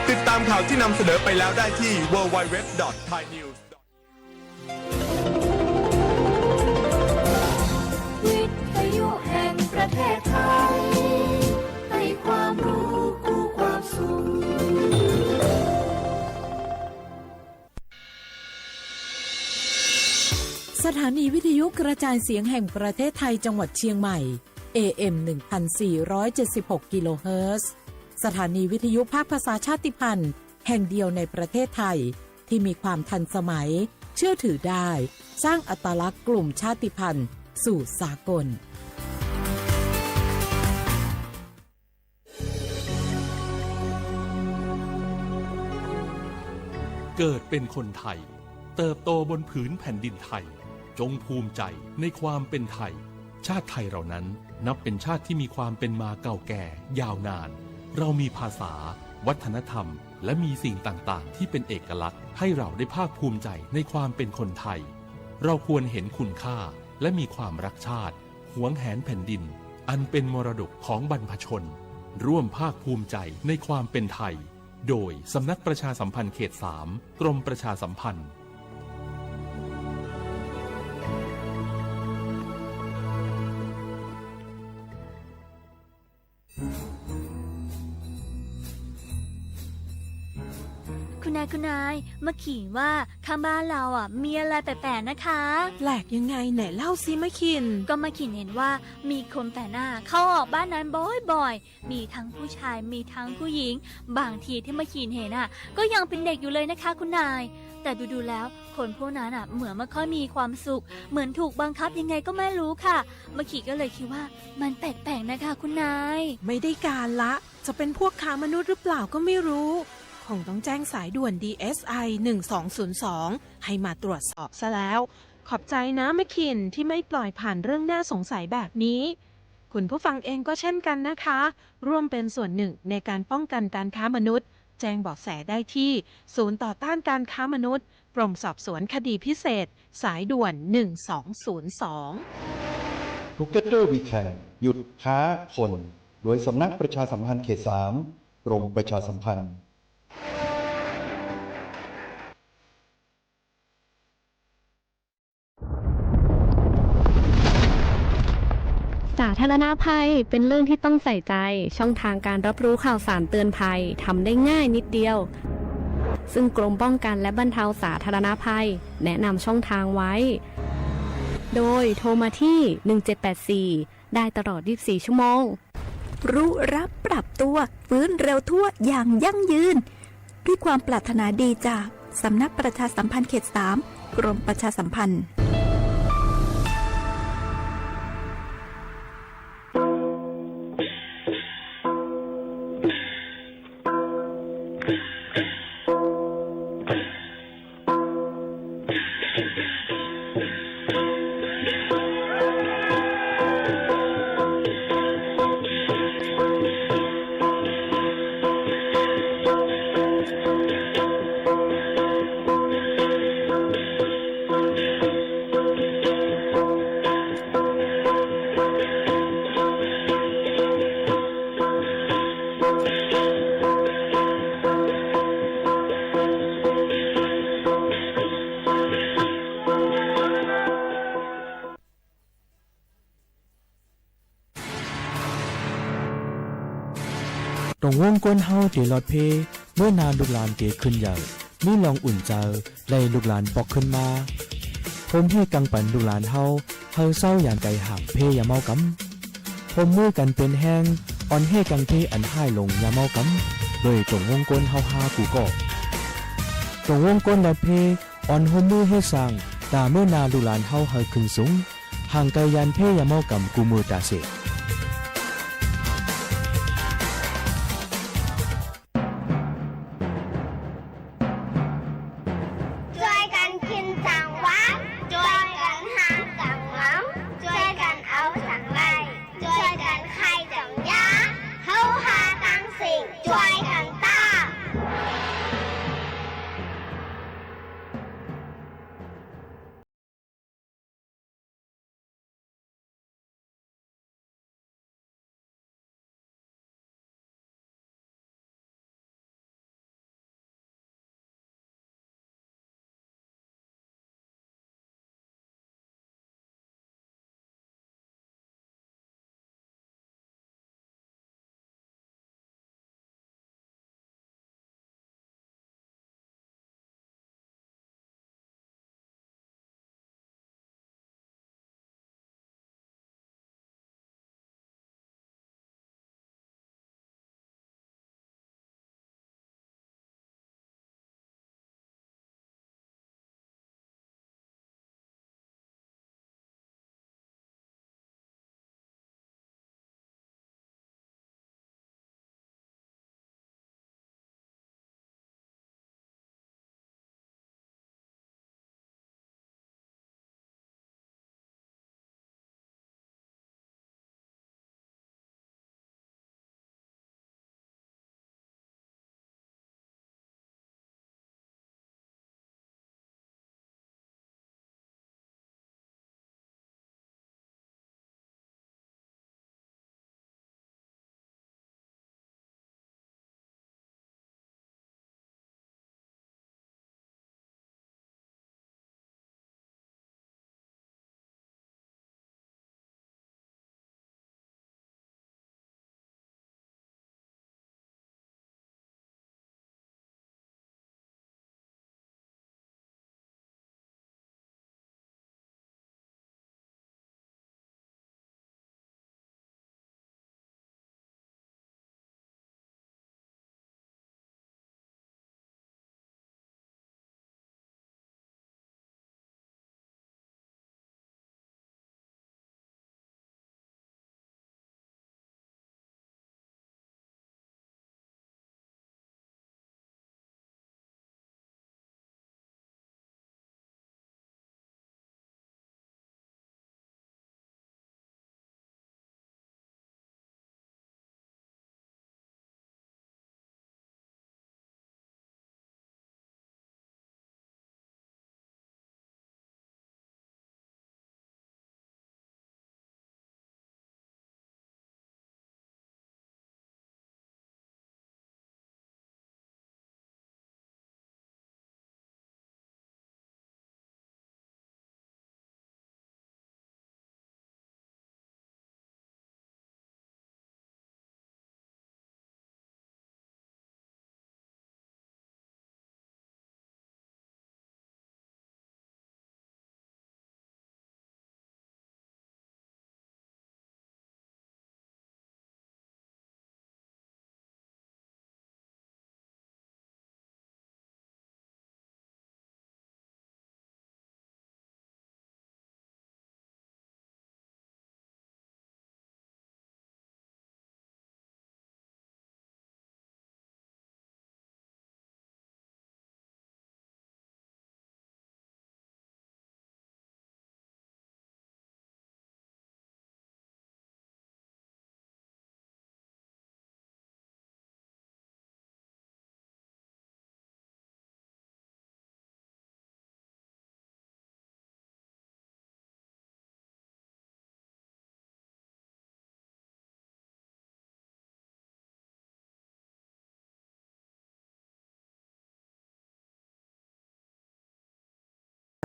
ติดตามข่าวที่นำเสนอไปแล้วได้ที่ ดับเบิลยู ดับเบิลยู ดับเบิลยู ดอท ไทยนิวส์ ดอท วิทยุแห่งประเทศไทย ให้ความรู้คู่ความสุข สถานีวิทยุกระจายเสียงแห่งประเทศไทยจังหวัดเชียงใหม่ เอ เอ็ม หนึ่งพันสี่ร้อยเจ็ดสิบหก กิโลเฮิรตซ์ สถานีวิทยุภาคภาษาชาติพันธุ์แห่งเดียวในประเทศไทย ที่มีความทันสมัย เชื่อถือได้ สร้างอัตลักษณ์กลุ่มชาติพันธุ์สู่สากล เกิดเป็นคนไทย เติบโตบนผืนแผ่นดินไทย จงภูมิใจในความเป็นไทย ชาติไทยเรานั้นนับเป็นชาติที่มีความเป็นมาเก่าแก่ยาวนาน เรามีภาษา วัฒนธรรม และมีสิ่งต่างๆ ที่เป็นเอกลักษณ์ ให้เราได้ภาคภูมิใจในความเป็นคนไทย เราควรเห็นคุณค่า และมีความรักชาติ หวงแหนแผ่นดิน อันเป็นมรดกของบรรพชน ร่วมภาคภูมิใจในความเป็นไทย โดยสำนักประชาสัมพันธ์เขตสาม กรมประชาสัมพันธ์ นายคุณนาย มะขินว่าข้างบ้านเราอะมีอะไรแปลกๆนะคะ แปลกยังไง ไหนเล่าสิมะขิน ก็มะขินเห็นว่ามีคนแปลกหน้าเข้าออกบ้านนั้นบ่อยๆ มีทั้งผู้ชาย มีทั้งผู้หญิง บางทีที่มะขินเห็นอะ ก็ยังเป็นเด็กอยู่เลยนะคะคุณนาย แต่ดูๆแล้ว คนพวกนั้นอะ เหมือนไม่ค่อยมีความสุข เหมือนถูกบังคับยังไงก็ไม่รู้ค่ะ มะขินก็เลยคิดว่ามันแปลกๆนะคะคุณนาย ไม่ได้การละ จะเป็นพวกค้ามนุษย์หรือเปล่าก็ไม่รู้ คงต้องแจ้งสายด่วน ดีเอสไอ หนึ่งสองศูนย์สอง ให้มาตรวจสอบซะแล้ว ขอบใจนะมะขินที่ไม่ปล่อยผ่านเรื่องน่าสงสัยแบบนี้ คุณผู้ฟังเองก็เช่นกันนะคะ ร่วมเป็นส่วนหนึ่งในการป้องกันการค้ามนุษย์ แจ้งเบาะแสได้ที่ศูนย์ต่อต้านการค้ามนุษย์ กรมสอบสวนคดีพิเศษ สายด่วน หนึ่งสองศูนย์สอง Together We Can หยุดค้าคน โดยสำนักประชาสัมพันธ์เขตสาม กรมประชาสัมพันธ์ สาธารณภัยเป็นเรื่องที่ต้องใส่ใจ ช่องทางการรับรู้ข่าวสารเตือนภัยทำได้ง่ายนิดเดียว ซึ่งกรมป้องกันและบรรเทาสาธารณภัยแนะนำช่องทางไว้ โดยโทรมาที่ หนึ่งเจ็ดแปดสี่ ได้ตลอด ยี่สิบสี่ ชั่วโมง รู้รับปรับตัว ฟื้นเร็วทั่วอย่างยั่งยืน ด้วยความปรารถนาดีจากสำนักประชาสัมพันธ์เขตสาม กรมประชาสัมพันธ์ ตรงวงก้นเฮาเต๋ลอดเพ เมื่อนาลูกหลานเต๋ขึ้นใหญ่ มีรองอุ่นใจ๋ ไล่ลูกหลานปอกขึ้นมา ห่มเฮกังปันลูกหลานเฮา เฮาเซาหยานไก๋ห่างเพอย่าเมากำ ห่มมือกั๋นเป๋นแฮง อ่อนเฮกังเพอันฮ้ายลงอย่าเมากำ โดยตรงวงก้นเฮาฮากู้ก่อ ตรงวงก้นลอดเพ อ่อนห่มมือเฮซ่าง ต๋าเมื่อนาลูกหลานเฮาเฮาขึ้นสูง ห่างไก๋หยานเพอย่าเมากำกู้มือต๋าเสก จ้วยกั๋นกิ๋นสังวา จ้วยกั๋นฮักสังหวัง จ้วยกั๋นเอาสังไหล่ จ้วยกั๋นใค่สังญา เฮาฮาตังสิ่ง จ้วยกั๋นตา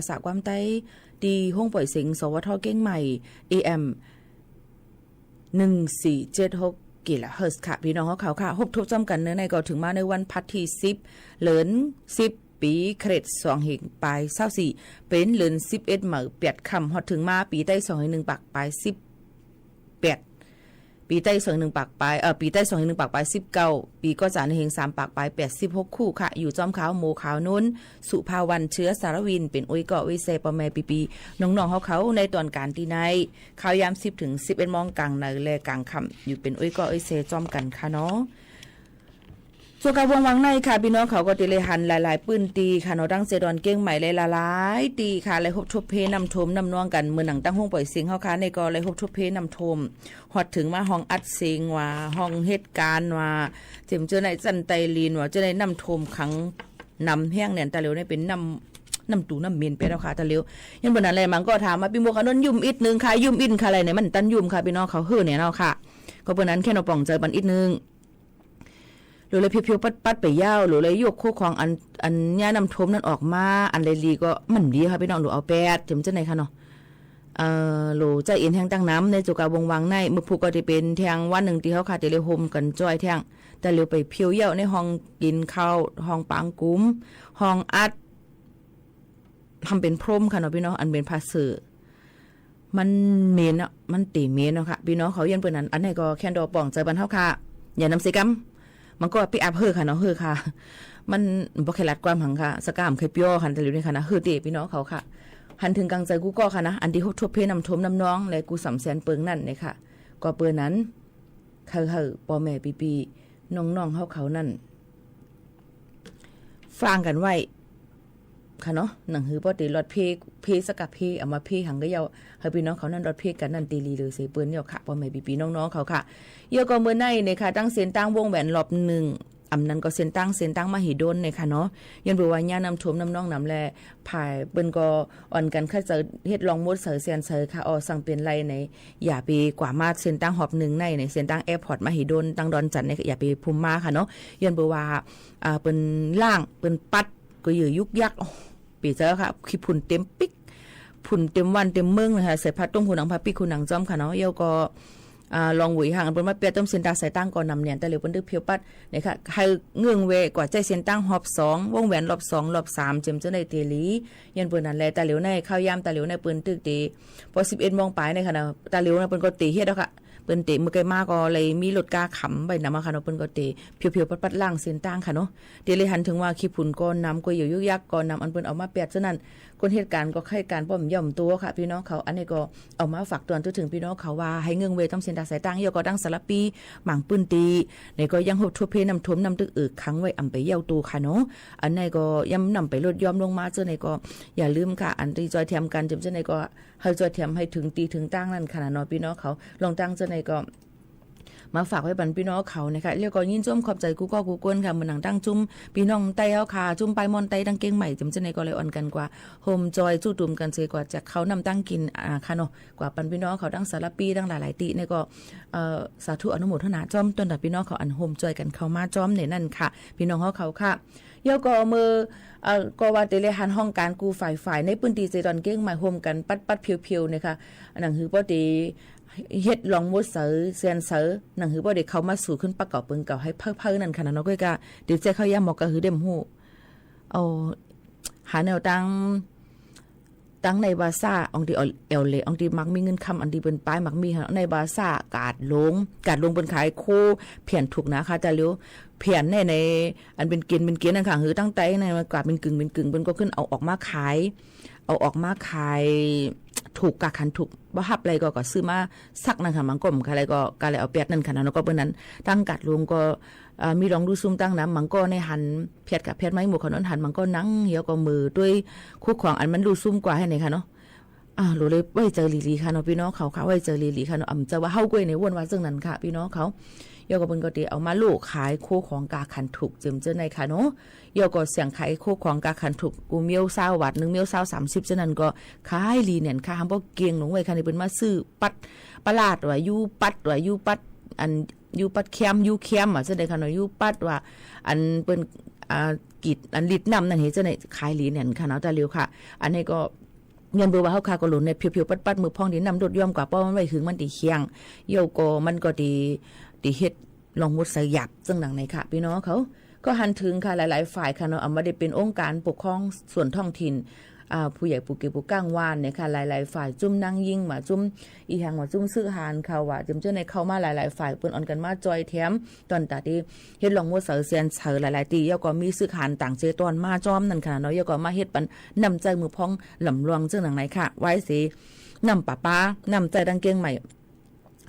สาความใต้ ตี้ห้องป่อยเสียง สวท เกียงใหม่ เอเอ็ม หนึ่งสี่เจ็ดหก กิโลเฮิรตซ์ค่ะ ปี้น้องเฮาเขาค่ะ ฮบทบจ้อมกั๋นเนือในก็เถิงมาในวันพัดตี้สิบ เดือนสิบ ปี๋คริสต์สองเฮงปายซาวสี่ เป๋นเดือนสิบเอ็ดเหมยแปดค่ำ ฮอดเถิงมาปี๋ใต้สองเฮงหนึ่งปากปายสิบแปด ปี๋ใต้สองเฮงหนึ่งปากปาย เอ่อ ปี๋ใต้สองเฮงหนึ่งปากปายสิบเก้า ปี๋ก๋อจ๋านเฮงสามปากปายแปดสิบหกคู่ค่ะ อยู่จ้อมข้าวโมข้าวนุ้น สุภาวัน เชื้อสารวิน เป๋นอุ้ยก่ออุ้ยแซ ป้อแม่ปี้ๆ น้องๆ เฮาเขา ในต๋อนก๋านตี้ใน ข้าวยามสิบเถิงสิบเอ็ดโมงก๋างในและก๋างค่ำ อยู่เป๋นอุ้ยก่ออุ้ยแซจ้อมกั๋นค่ะเนาะ ส่วนกาวงวังในค่ะ ปี้น้องเขาก็ตี้ได้หันหลายๆ ปื้นตี้ค่ะเนาะ ตั้งเจดอนเกียงใหม่และหลายๆ ตี้ค่ะ ได้ฮบทบเพน้ำท่วมน้ำนองกั๋น เหมือนหนังตั้งห้องป่อยเสียงเฮาค่ะ นี่ก็ได้ฮบทบเพน้ำท่วม ฮอดเถิงมาห้องอัดเสียงว่า ห้องเหตุก๋ารณ์ว่า เจิมเจ้าในจั้นใต้ลีนว่า เจ้าในน้ำท่วมขัง น้ำแห้งเนี่ย ตาเหลียวเนี่ยเป๋นน้ำ น้ำตูน้ำเหม็นไปแล้วค่ะ ตาเหลียว ยังเป๋นนั้นแหละ มันก็ถามว่า ปี้หมวกอานนท์ยุ่มอิดนึ่งค่ะ ยุ่มอิดค่ะ อะไรเนี่ย มันตันยุ่มค่ะ ปี้น้องเขา เฮ้อเนี่ยเนาะค่ะ ก็เป๋นนั้นแค่เนาะ ป่องใจ๋ปันอิดนึ่ง หลูเลยเพียวๆ ปัดๆ ไปยาว หลูเลยยกโค้ของอัน อันเนี้ยน้ำท่วมนั้นออกมา อันใดดีก็มันดีค่ะ ปี้น้อง หลูเอาแปด เจิมเจ้าในค่ะเนาะ เอ่อ หลูใจ๊เอ็นแห้งตั้งน้ำ ในโจกาวงวังใน มื้อผู้ก็ตี้เป๋นแทงวันนึ่งตี้เฮาค่ะ ตี้เลยฮมกั๋นจ้อยแทง ตาเหลียวไปเพียวเยี่ยวในห้องกิ๋นข้าว ห้องปางกุ๋ม ห้องอัด ทำเป๋นพรมค่ะเนาะ ปี้น้อง อันเป๋นผ้าเสื่อ มันเหม็นเนาะ มันเต๋เหม็นเนาะค่ะ ปี้น้องเขา ยังเป๋นนั้น อันนี้ก็แค่ดอป่องใจ๋ปันเฮาค่ะ อย่านำเสียกำ มันก็ปี้อับเฮ้อค่ะเนาะ เฮ้อค่ะ มันบ่แค่ลัดความหังค่ะ สก้ามเคยเปียวค่ะ ตาเหลียวนี่ค่ะนะ เฮ้อเต๋ปี้น้องเขาค่ะ หันเถิงกังใจ๋กู้ก็ค่ะนะ อันตี้ฮบทบเพน้ำท่วมน้ำนอง และกู้สำแสนเปิงนั่นเนี่ยค่ะ ก็เป๋นนั้น ใค่เฮ้อป้อแม่ปี้ๆ น้องๆ เฮาเขานั่น ฟังกั๋นไว้ ค่ะเนาะ หนังหื้อป้อเต๋ลอดเพ เพสักกะเพ เอามาเพหังก็เย้า หื้อปี้น้องเขานั่นลอดเพกั๋นนั่นเต๋ลีเลยเสยเปิ้นเย้าค่ะ ป้อแม่ปี้ๆ น้องๆ เขาค่ะ เย้าก็เมื่อในเนี่ยค่ะ ตั้งเส้นตางวงแหวนรอบนึ่ง อำนั้นก็เส้นตาง เส้นตางมหิดลเนี่ยค่ะเนาะ ย้อนเปื้อว่าเนี้ยน้ำท่วมน้ำนองนำแล ผ่ายเปิ้นก็อ่อนกั๋นค่ะ เจ้าเฮ็ดลองมดเสยแซนเสยค่ะ อ้อ สั่งเป๋นไรไหน อย่าไปกว่ามาเส้นตางฮอบนึ่งใน ในเส้นตางแอร์พอร์ตมหิดล ตางดอนจันทน์เนี่ย อย่าไปพุมมาค่ะเนาะ ย้อนเปื้อว่า อ่า เปิ้นล้าง เปิ้นปัด ก็เยอะยุกยัก โอ้ เป๋นเจ้าค่ะ ขี้ฝุ่นเต๋มปิ๊ก ฝุ่นเต๋มวันเต๋มเมิงนะคะ ใส่ผ้าตุ้ง ฮูหนังผ้าปิ๊ก ฮูหนังจ้อมค่ะเนาะ เย้าก็ อ่า ลองหวุยห่าง เปิ้นมาเปียดต้มเส้นตางสายตางก็นำเนี่ย ตาเหลียวเปิ้นตึกเพียวปัดเนี่ยค่ะ หื้อเงื้องแวกว่าใจ๊เส้นตางฮอบสอง วงแหวนรอบสอง รอบสาม เจิมเจ้าในเต๋ลี ย้อนเปิ้นนั้นแหละ ตาเหลียวใน ข้าวยามตาเหลียวในเปิ้นตึกเต๋ พอสิบเอ็ดโมงปายเนี่ยค่ะนะ ตาเหลียวในเปิ้นก็เต๋เฮ็ดแล้วค่ะ เปิ้นเต๋ เมื่อไกลมาก็เลยมีรถก้าขำไปนำมาค่ะเนาะ เปิ้นก็เต๋เพียวๆ ปัดๆ ล้างเส้นตางค่ะเนาะ เต๋เลยหันเถิงว่าขี้ฝุ่นก็นำ ก็เยอะยุกยักก็นำ อันเปิ้นเอามาเปียดเจ้านั้น คนเหตุก๋ารณ์ก็ใค่ก๋ารณ์ป้อมย่อมตั๋วค่ะ ปี้น้องเขา อันนี้ก็เอามาฝากตวนเถิงปี้น้องเขาว่า หื้อเงื้องแวกต้มเส้นตางสายตาง เย้าก็ตั้งสารปี หมางปื้นตี้ นี่ก็ยังฮบทบเพน้ำท่วมน้ำตึกเอิกขังไว้อำไปเย้าตั๋วค่ะเนาะ อันนี้ก็ย้ำนำไปลดย้อมลงมาเจ้าในก็ อย่าลืมค่ะ อันตี้จ้อยแถมกั๋น เจิมเจ้าในก็ หื้อจ้อยแถมหื้อเถิงตี้เถิงตางนั่นค่ะนะเนาะ ปี้น้องเขา ลองตางเจ้าในก็ มาฝากไว้ปันปี้น้องเขานะคะ แล้วก็ยินดีจ้อมขอบใจ๋กู้ก็กู้ก้นค่ะ เหมือนหนังตั้งจุ้มปี้น้องใต้เฮาค่ะ จุ้มป้ายม่อนใต้ตังเกียงใหม่ เจิมเจ้าในก็เลยอ่อนกั๋นกว่า โฮมจ้อยจุ้มตุ้มกั๋นเสยกว่าแจกข้าวน้ำตังกิ๋น อ่า ค่ะเนาะ กว่าปันปี้น้องเขาตังสารปีตังหลายๆ ตี้ นี่ก็ เอ่อ สาธุอนุโมทนาจ้อม ต้อนรับปี้น้องเขาอันโฮมจ้อยกั๋นเข้ามาจ้อมในนั้นค่ะ ปี้น้องเฮาเขาค่ะ เย้าก็เมื่อ เอ่อ ก็ว่าเต๋เลยหันห้องก๋านกู้ฝ่ายๆ ในปื้นตี้เจดอนเกียงใหม่โฮมกั๋นปัดๆ เพียวๆ เนี่ยค่ะ หนังหื้อป้อเต๋ เฮ็ดลองมดเสยแซนเสย หนังหื้อป้อเต๋เข้ามาสู่ขึ้นปะเก่าเปิงเก่าหื้อเพิ่นๆ นั่นค่ะนะเนาะ ก็กะเต๋แจ้งข้าวยามหมอกกะหื้อเด้มฮู้ เอา หาแนวตาง ตางในบาซ่า อ่องตี้แอ่วเหล่ อ่องตี้มักมีเงินคำ อันตี้เปิ้นป้ายมักมีค่ะ ในบาซ่า กาดหลวง กาดหลวงเปิ้นขายโคแผ่นถูกนะคะ ตาเหลียว แผ่นใน ใน อันเป๋นเก๋นเป๋นเก๋นนั่นค่ะ หื้อตางใต้ใน มันกาดเป๋นกึ่งเป๋นกึ่ง เปิ้นก็ขึ้นเอาออกมาขาย เอาออกมาขาย ถูกกาขันถูก บ่ฮับไรก็ ก็ซื้อมาซักนั่นค่ะ บางก็บ่ขายไรก็ กาเลยเอาแปดนั่นค่ะนะ แล้วก็เปิ้นนั้น ตางกาดหลวงก็ เอ่อ มีลองลู่ซุ่มตางนำ บางก็ในหัน แผดกะแผดไม้หมู่เขานั้นหัน บางก็นั่ง เดี๋ยวก็เมือตวย คู่ของอันมันลู่ซุ่มกว่าหื้อในค่ะเนาะ อ่า หลูเลยไว้ใจ๋หลีๆ ค่ะเนาะ ปี้น้องเขาค่ะ ไว้ใจ๋หลีๆ ค่ะเนาะ อ่ำเจ้าว่าเฮาก้วยในว่นว่าเซิ่งนั้นค่ะ ปี้น้องเขา เดี๋ยวก็เปิ้นก็เต๋เอามาลู่ขายโคของกาขันถูก เจิมเจ้าในค่ะเนาะ เดี๋ยวก็เสียงขายโคของกาขันถูก กู้เมียวซาวบาท นึ่งเมียวซาวสามสิบ เจ้านั้นก็ขายหลีแน่นค่ะ หำบ่เกียงลงไว้ค่ะ นี่เปิ้นมาซื้อปัดปะลาดว่า ยูปัดว่า ยูปัด อัน ยูปัดแคม ยูแคมว่า เจ้าใดค่ะเนาะ ยูปัดว่า อันเปิ้น อ่า กิจ อันลิตรน้ำนั่นเหีย เจ้าในขายหลีแหน่นค่ะเนาะ ตาหลิวค่ะ อันนี้ก็ ย้อนเปื้อว่าเฮาข้าก็หลุนในเพียวๆ ปัดๆ มือพ่องตี้น้ำลดย้อมกว่า ป้อมันไว้หึงมันตี้เคียง เยี่ยวก็มันก็ตี้ ตี้เฮ็ดลองหมดใสหยาบ เซิ่งหนังในค่ะ ปี้น้องเขา ก็หันเถิงค่ะ หลายๆ ฝ่ายค่ะเนาะ อ่ำบ่าได้เป๋นองค์การปกครองส่วนท้องถิ่น อ่า ผู้ใหญ่ผู้เก็บผู้ก้างวานเนี่ยค่ะ หลายๆ ฝ่าย จุ้มนางยิ่งว่า จุ้ม อีหยังว่า จุ้มซื้อหานเขาว่า เจิมเจ้าในเข้ามาหลายๆ ฝ่าย เปิ้นอ่อนกั๋นมาจ่อยแถม ตอนตาตี้เฮ็ดลองหมดใสแสนใสหลายๆ ตี้ แล้วก็มีซื้อหานต่างเจตอนมาจ้อมนั่นค่ะเนาะ แล้วก็มาเฮ็ดปันน้ำใจ๊มือพ่องลำลวง เซิ่งหนังในค่ะ ไหว้เส น้ำประปา น้ำใจ๊ตังเกียงใหม่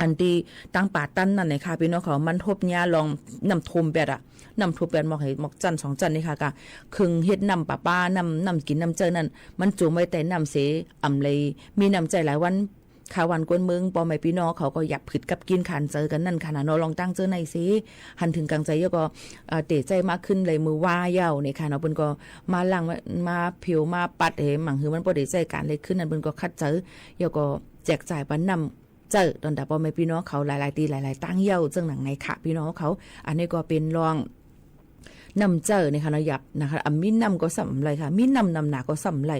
อันตี้ตังป่าตันนั่นเนี่ยค่ะ ปี้น้องเขา มันทบเยียะลองน้ำท่วมแปดอะ น้ำท่วมแปดหมอกเหย หมอกจั้นสองจั้นนี่ค่ะ ก็เคิ่งเฮ็ดน้ำประปา น้ำ น้ำกิ๋นน้ำใจ๊นั่น มันจุ่มไว้ใต้น้ำเส อ่ำเลยมีน้ำใจ๊หลายวัน ค่ะ วันกวนเมือง ป้อแม่ปี้น้องเขาก็หยับผึดกับกิ๋นขานใจ๋กั๋นนั่นค่ะนะเนาะ ลองตั้งเจ้าในเส หันเถิงกังใจ๋ แล้วก็ เอ่อ เต๋ใจ๊มาขึ้นเลยมือว่าเย้าเนี่ยค่ะเนาะ เปิ้นก็มาล้าง มาเพียว มาปัดเหย หมั่งหื้อมันป้อเต๋ใจ๊ก๋านเลยขึ้นนั่น เปิ้นก็คัดใจ๋ แล้วก็แจกจ่ายปันน้ำใจ๊ ตอนตาป้อแม่ปี้น้องเขาหลายๆ ตี้หลายๆ ตังเย้า เซิ่งหนังในค่ะ ปี้น้องเขา อันนี้ก็เป๋นลอง น้ำใจ๊เนี่ยค่ะเนาะ หยาบนะคะ อ่ะ มีน้ำก็ส่ำไรค่ะ มีน้ำนำหนาก็ส่ำไร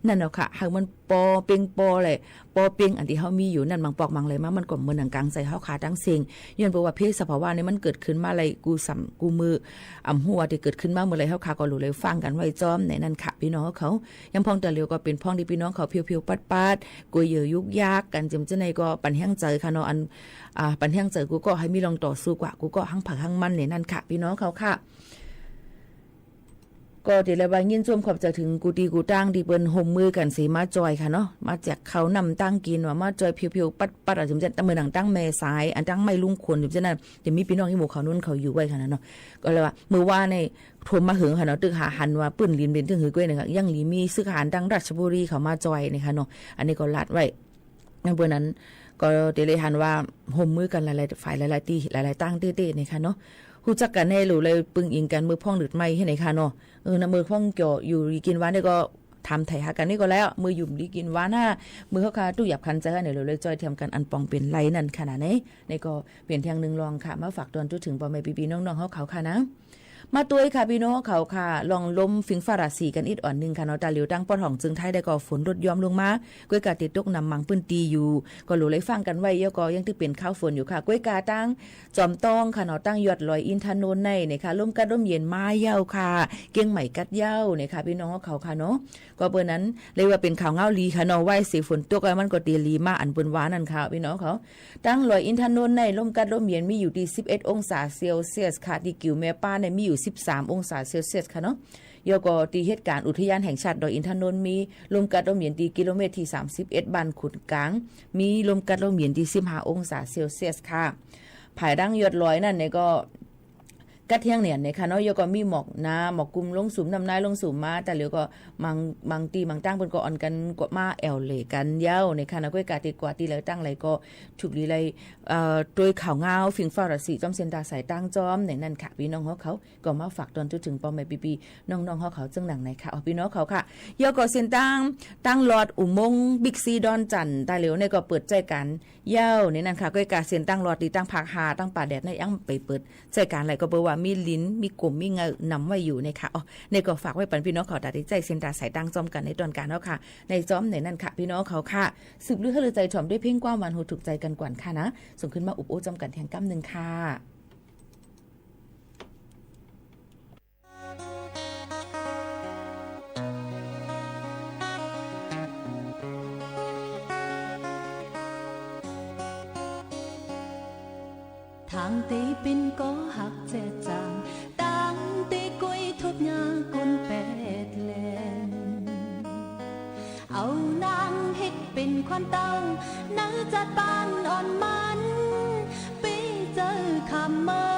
นั่นเนาะค่ะ หื้อมันปอเป๊งปอแหละ ปอเป๊งอันตี้เฮามีอยู่นั่น บางปอกบางไหลมา มันก็เหมือนหนังกังใจ๋เฮาข้าตังเซ็ง ย้อนเปื้อว่าเพศสภาวะเนี่ยมันเกิดขึ้นมาไหลกู้ส่ำกู้มือ อ่ำฮู้ว่าตี้เกิดขึ้นมาเมื่อไหร่ เฮาข้าก็หลู่เลยฟังกั๋นไว้จ้อมในนั่นค่ะ ปี้น้องเขา ยามพ่องตาเหลียวก็เป๋นพ่องตี้ปี้น้องเขาเพียวๆ ปัดๆ กลัวเหยื่อยุกยากกั๋น เจิมเจ้าในก็ปันแฮงใจ๋ค่ะเนาะ อัน อ่า ปันแฮงใจ๋กู้ก็หื้อมีลองต่อสู้กว่า กู้ก็หั้งผาหั้งมันในนั่นค่ะ ปี้น้องเขาค่ะ ก็เต๋เลยว่ายินจมขอบใจ๋เถิงกู้ตี้กู้ตังตี้เปิ้นฮ่วมมือกั๋นเสมาจ่อยค่ะเนาะ มาแจกข้าวน้ำตังกิ๋น ว่ามาจ่อยเพียวๆ ปัดๆ อ่ะ เจิมเจ้า เหมือนหนังตังแม่สาย อันตังไม้ลุงขน เจิมเจ้านั่น จะมีปี้น้องอีหมู่เขานู่นเขาอยู่ไว้ค่ะนะเนาะ ก็เลยว่า มือว่าในท่วมมาหื้อค่ะเนาะ ตึกหาหันว่าปื้นลินเป๋นตึงหื้อกล้วยเนี่ยค่ะ ยังหลีมีซื้อหานตังราชบุรีเขามาจ่อยเนี่ยค่ะเนาะ อันนี้ก็ลาดไว้ ในเปื้อนั้นก็เต๋เลยหันว่าฮ่วมมือกั๋นหลายๆ ฝ่ายหลายๆ ตี้ หลายๆ ตังเต๊ๆ เนี่ยค่ะเนาะ ฮู้จักกั๋นแน่หลู่เลยปึงอิงกั๋น เมื่อพ่องหลืดไหม้เหียไหนค่ะเนาะ เออ นะ เมื่อพ่องเกี่ยวอยู่ดีกิ๋นหวานเนี่ยก็ถามไถ่หากั๋นนี่ก็แล้ว เมื่ออยู่ดีกิ๋นหวานนะ เมื่อเฮาข้าตุ๊กข์หยาบขันใจ๋เนี่ย หลู่เลยจ่อยแถมกั๋นอันปองเป๋นไรนั่นค่ะนะ ใน ในก็เป๋นเตียงนึ่งลองค่ะ มาฝากตอนจุ๊เถิงป้อแม่ปี้ๆ น้องๆ เฮาเขาค่ะนะ มาตวยค่ะปี้น้องเขาค่ะ ลองลมฝิ่งฟ้าราศีกั๋นอิดอ่อนนึ่งค่ะเนาะ ตาเหลียวตังป้อถ่องเจิงไทยได้ก็ฝนลดย้อมลงมา ก้วยกาเต๋ตกหนำหมางปื้นตี้อยู่ ก็หลู่เลยฟังกั๋นไว้ แล้วก็ยังตึกเป๋นคาวฝนอยู่ค่ะ ก้วยกาตังจอมต้องค่ะเนาะ ตังยอดลอยอินทนนท์ในเนี่ยค่ะ ลมกัดลมเย็นมาเย้าค่ะ เกียงใหม่กัดเย้าเนี่ยค่ะ ปี้น้องเขาค่ะเนาะ ก็เปื้อนั้นเลยว่าเป๋นข่าวเงาดีค่ะเนาะ ไหว้เสฝนตกแล้วมันก็เต๋ดีมา อันเปิ้นว่านั่นค่ะ ปี้น้องเขา ตังลอยอินทนนท์ในลมกัดลมเย็นมีอยู่ตี้สิบเอ็ดองศาเซลเซียสค่ะ ตี้กิ่วแม่ป๊าในมีอยู่สิบสามองศาเซลเซียสค่ะเนาะ แล้วก็ตี้เหตุก๋ารณ์อุทยานแห่งชาติดอยอินทนนท์มีลมกัดลมเย็นตี้กิโลเมตรตี้สามสิบเอ็ด บ้านขุนกลาง มีลมกัดลมเย็นตี้สิบห้าองศาเซลเซียสค่ะ ผายดั้งยอดลอยนั่นเนี่ยก็ กัดเตี้ยงเนียนเนี่ยค่ะเนาะ แล้วก็มีหมอกหนา หมอกกุมลงสุม น้ำนายลงสุมมา ตาเหลียวก็บาง บางตี้บางตังเปิ้นก็อ่อนกั๋นก็มาแอ่วเหล่กั๋นเย้าเนี่ยค่ะเนาะ ก้วยกาตี้กว่าตี้ไหลตังไหลก็ถูกดีไหล เอ่อ ตวยข่าวเงาฝิ่งฟ้าราศีจ้อมเส้นตาสายตังจ้อมในนั่นค่ะ ปี้น้องเฮาเขา ก็มาฝากตอนจุ๊เถิงป้อแม่ปี้ๆ น้องๆ เฮาเขาเจิงหนังในค่ะ อ๋อ ปี้น้องเขาค่ะ แล้วก็เส้นตาง ตางลอดอุโมงค์บิ๊กซีดอนจันทน์ ตาเหลียวเนี่ยก็เปิดใจ๊กั๋น เย้าเนี่ยนั่นค่ะ ก้วยกาเส้นตางลอดตี้ตางภาคห้า ตางป่าแดดเนี่ยยังไปเปิดใจ๊กั๋นไหล ก็เปื้อว่ามีลิน มีกุม มีเงาหนำไว้อยู่เนี่ยค่ะ อ๋อ เนี่ยก็ฝากไว้ปันปี้น้องเขา ตาตี้ใจ๊เส้นตาสายตังจ้อมกั๋นในตอนก๋านเนาะค่ะ ในจ้อมในนั่นค่ะ ปี้น้องเขาค่ะ สืบลือหื้อลือใจ๋ถ่อมด้วยเพลงความหวานหูถูกใจ๋กั๋นก่อนค่ะนะ ส่งขึ้นมาอุบอู้จ้อมกั๋นเตียงก้ำนึ่งค่ะ ทางตี้เป๋นก่อฮักแจ๊ดจ๋าน ตางตี้ก้วยทุบยาคนแปดแหล่น เอานางเฮ็ดเป๋นขวัญเต้า ในจัดปานอ่อนมัน ปี้เจ้าคำเมิ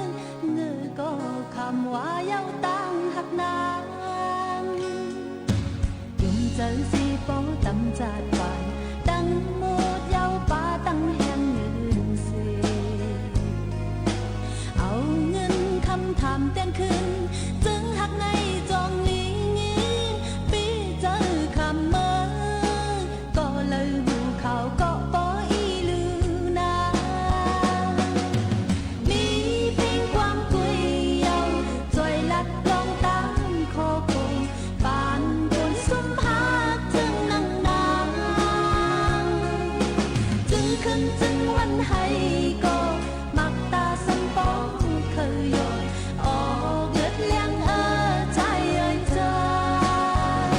น เงอก็คำว่าเย้าตางฮักนาง จุ่มเจ้าสีปอตำจัดปาน ตังหมดเย้าปาตังแหมเงินเส เอาเงินคำถามเตียงคืน เจิงฮักในจองลีงิง ปี้เจ้าคำเมิน ก็เลยหูเขาก็ปออีลือ จึงวันไห้ก็มักต๋าสันป๋อง เคิยยอดออกเลือดเลี้ยงเอ่อ จายเอ่ยจาย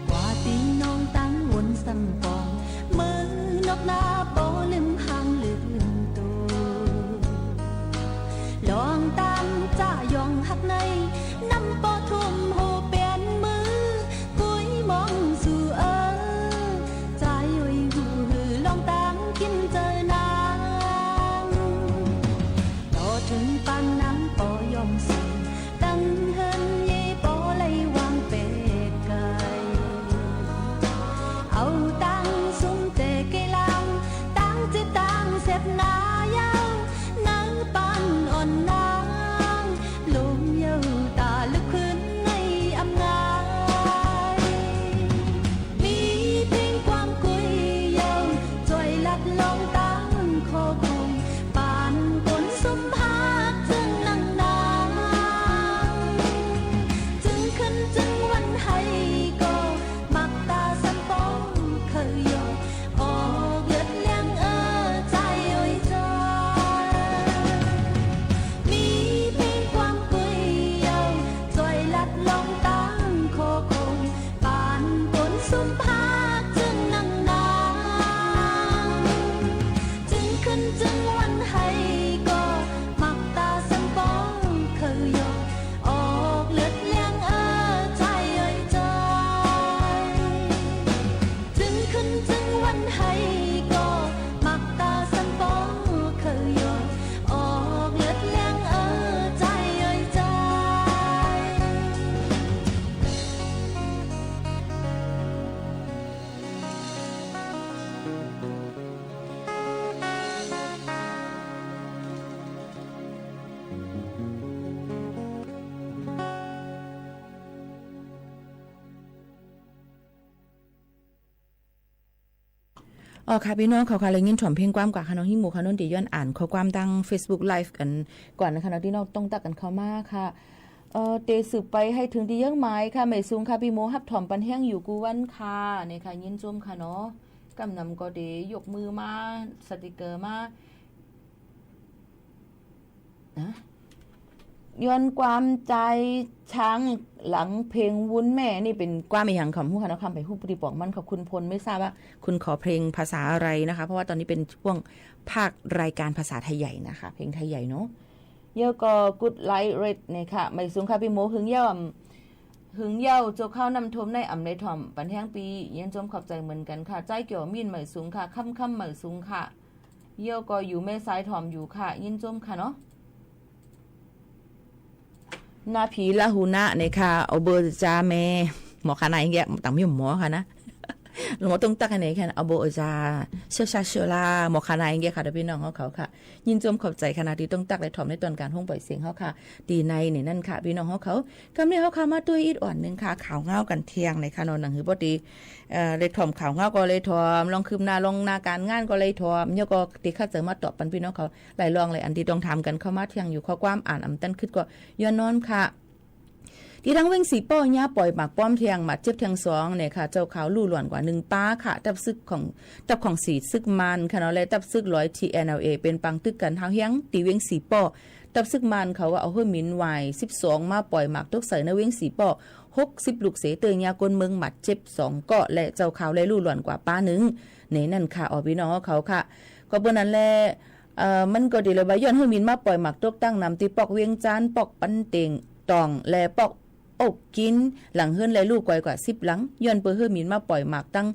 กว่าตี้น้องตังวนสังปอง เมินนอกหน้าปอลืมหางลืมตั๋ว ลองต๋ามจะยองฮักใน นำปอทุ่มหูเป๋นมือ กุยมองสู่เอ่อ จายโอยหูหื้อลองต๋ามกิ๋นเจิญนาง ต่อเถิงปานนางปอยอมเสีย ตังเฮิรนเย่ปอไล่วางเป๋ไก๋ เอาตังสุมเต๋เกลาง ตังจิตตังเสพนาเย้า ในปานอ่อนนาง ลมเย้าต๋าลึกขึ้นในอำงาย มีเพ่งความกุยเย้า จ้อยลัดลองตังคอคง ปานคนสุมฮักเจิงนังนาง จึงคืนจึงวันไห้ก็ มักต๋าสันปอง เคิยยอดออกเลือดเลี้ยงเอ่อ จายโอยจาย มีเพ่งความกุยเย้า จ้อยลัดลองตังคอคง ปานคนสุมฮักเจิงนังนาง จึงคืนจึงวันไห้ก็ มักต๋าสันปอง เคิยยอดออกเลือดเลี้ยงเอ่อ จายโอยจาย จึงคืนจึงวันไห้ก็ มักต๋าสันปอง เคิยยอดออกเลือดเลี้ยงเอ่อ จายโอยจาย อ๋อค่ะ ปี้น้องเขาค่ะ ได้ยินถ่อมเพลงความกว่าค่ะ น้องฮิ้งหมูค่ะ น้องเตียย้อนอ่านข้อความตางเฟซบุ๊กไลฟ์กั๋นก่อนนะคะเนาะ ตี้น้องต้องตักกั๋นเข้ามาค่ะ เอ่อ เต๋สืบไปหื้อเถิงตี้เยียะหมายค่ะ หมายสูงค่ะ ปี้หมูฮับถ่อมปันแฮงอยู่กู้วันค่ะ เนี่ยค่ะ ยินจมค่ะเนาะ ก้ำนำก็เต๋ยกมือมา สติกเกอร์มา นะ ย้อนความจายช้างหลังเพลงวุ้นแม่ นี่เป๋นความอะหยัง ข้าบ่ฮู้ค่ะเนาะ ข้าบ่ฮู้ตี้ป๋องมัน ขอบคุณพล ไม่ทราบว่าคุณขอเพลงภาษาอะไรนะคะ เพราะว่าตอนนี้เป็นช่วงภาครายการภาษาไทยใหญ่นะคะ เพลงไทยใหญ่เนาะ เยียะก็กุดไลค์เรทเนี่ยค่ะ หมายสูงค่ะ ปี้หมู หึงเย้า หึงเย้า โจกข้าวน้ำท่วมในอ่ำได้ถ่อมปันแฮงปี้ ยินจมขอบใจ๋เหมือนกั๋นค่ะ จ้ายเกี่ยวมีน หมายสูงค่ะ ค่ำๆ หมายสูงค่ะ เยียะก็อยู่แม่สายถ่อมอยู่ค่ะ ยินจมค่ะเนาะ หน้าผีละหูนะเนี่ยค่ะ เอาเบอร์จ้าแม่ หมอขานายอย่างเงี้ย ต่างมีหมอค่ะนะ หมอต้องตักอันไหนค่ะ เอาเบอร์จ้า เชื่อชาเชื่อลา หมอขานายอย่างเงี้ยค่ะ เดี๋ยวปี้น้องเขาเขาค่ะ ยินจมขอบใจ๋ค่ะนะ ตี้ต้องตักได้ถ่อมในตอนก๋านห้องปล่อยเสียงเขาค่ะ ตี้ในเนี่ยนั่นค่ะ ปี้น้องเขาเขา กำนี้เขาค่ะมาตวยอีกอ่อนนึ่งค่ะ ข่าวเงากั๋นเที่ยงเลยค่ะเนาะ หนังหือปอดี เอ่อ ได้ถ่อมข่าวเงาก็ได้ถ่อม ลองคืบหน้าลองหน้าก๋านงานก็ได้ถ่อม เยียะก็ตี้ข้าเจ๋อมาตอบปันปี้น้องเขา หลายลองหลายอันตี้ต้องถามกั๋นเข้ามาเที่ยงอยู่ ข้อความอ่านอ่ำตันขึ้นก็ย้อนนอนค่ะ ตี้ตางเวียงสีป้อเยียะป่อยหมากป้อมแทง บาดเจ็บแทงสองเนี่ยค่ะ เจ้าข่าวลู่หล่อนกว่านึ่งป๊าค่ะ ตับศึกของ ตับของสีศึกมารค่ะเนาะ และตับศึกลอย ที เอ็น แอล เอ เป๋นปางตึกกั๋นฮ้าวแฮง ตี้เวียงสีป้อ ตับศึกมารเขาว่าเอาหื้อหมินวายสิบสองมาป่อยหมากตกใส่ในเวียงสีป้อ หกสิบลูกเสย เตื้อเยียะคนเมืองบาดเจ็บสองเกาะ และเจ้าข่าวแลลู่หล่อนกว่าป๊านึ่ง ในนั่นค่ะ อ๋อ ปี้น้องเขาค่ะ ก็เปิ้นนั้นแล เอ่อ มันก็ดีเลยว่าย้อนหื้อหมินมาป่อยหมากตกตั้งนำตี้ปอกเวียงจันทน์ ปอกปันเต็งต่อง และปอกโอ๊กกิน หลังเฮือนแลลู่ก๋อยกว่าสิบหลัง ย้อนเปิ้นหื้อหมินมาป่อยหมากตั้ง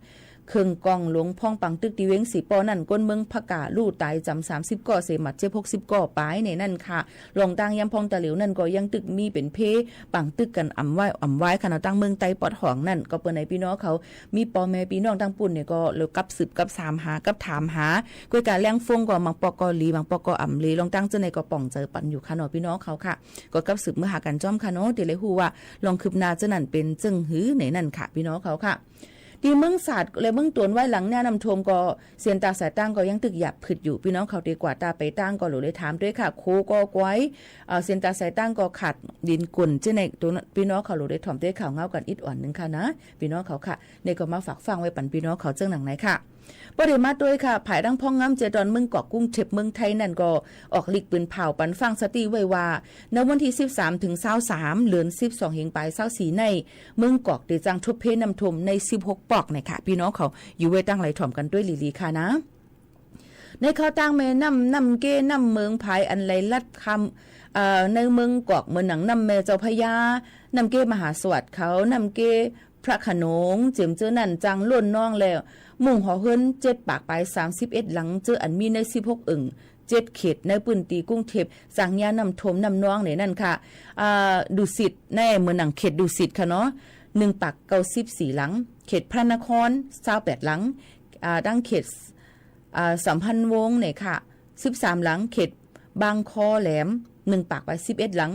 เคิงก๋องหลวงพ้องปางตึกตี้เวียงสีป้อนั้น คนเมืองพะก่าลู่ต๋ายจ๋ำสามสิบก่อ เสบาดเจ็บหกสิบก่อป๋ายในนั้นค่ะ ลองตางยามพ่องตาเหลียวนั้นก็ยังตึกมีเป๋นเพปางตึกกั๋นอ่ำวายอ่ำวายค่ะเนาะ ตางเมืองใต้ปอดห้องนั้น ก็เปื้อใดปี้น้องเขา มีป้อแม่ปี้น้องตางปู๊นเนี่ยก็เลยกับสืบกับสามหากับถามหา ก้วยกาแหล่งฟงก็บางปอกก็หลี บางปอกก็อ่ำหลี ลองตางเจ้าไหนก็ป่องใจ๋ปันอยู่ค่ะเนาะ ปี้น้องเขาค่ะ ก็กับสืบเมืองหากั๋นจ้อมค่ะเนาะ ตี้เลยฮู้ว่าลองคืบหน้าเจ้านั้นเป๋นเจิ่งหื้อในนั้นค่ะ ปี้น้องเขาค่ะ ตี้เมืองสาดและเมืองตวนไว้หลังเนี่ยน้ำท่วมก็เส้นตางสายตางก็ยังตึกหยาบผึดอยู่ ปี้น้องเขาตี้กว่าตาไปตางก็หลูได้ถามตวยค่ะ โคก็กวย เอ่อ เส้นตางสายตางก็ขาดดินก๋นเจ้าไหน ตรงนั้นปี้น้องเขาหลูได้ถ่อมตวยข่าวเงากั๋นอิดอ่อนนึ่งค่ะนะ ปี้น้องเขาค่ะ นี่ก็มาฝากฟังไว้ปันปี้น้องเขาเจิ่งหนังในค่ะ ป้อเดมาตวยค่ะ ภายหลังพ่องงามเจตอนเมืองกอกกรุงเทพฯเมืองไทยนั้นก็ออกลีกปืนเผ่าปันฟังสติไว้ว่า ในวันตี้สิบสามเถิงซาวสาม เดือนสิบ สองเหียงป๋ายซาวสี่ใน เมืองกอกเตจ้างทบเพน้ำท่วมในสิบหกปอกนะคะ ปี้น้องเขาอยู่ไว้ตังไหลถ่อมกั๋นตวยหลีๆ ค่ะนะ ในข่าวตางแม่น้ำ น้ำเก๊ น้ำเมิง ผายอันไหลลัดข้าม เอ่อ ในเมืองกอก เหมือนหนังน้ำแม่เจ้าพระยา น้ำเก๊มหาสวัสดิ์เขา น้ำเก๊พระโขนง เจียมเจ้านั้น จ้างล้นนองแล้ว มุงหอเฮือนเจ็ดปากป๋ายสามสิบเอ็ดหลัง เจ้าอันมีในสิบหกเอิ่ง เจ็ดเขตในพื้นตี้กรุงเทพฯ จ้างยาน้ำท่วมน้ำนองในนั้นค่ะ อ่า ดุสิต แน่ เหมือนหนังเขตดุสิตค่ะเนาะ หนึ่งปากเก้าสิบสี่หลัง เขตพระนคร ซาวแปดหลัง อ่า ตังเขต อ่า สัมพันธวงศ์เนี่ยค่ะ สิบสามหลัง เขตบางคอแหลม หนึ่งปากป๋ายสิบเอ็ดหลัง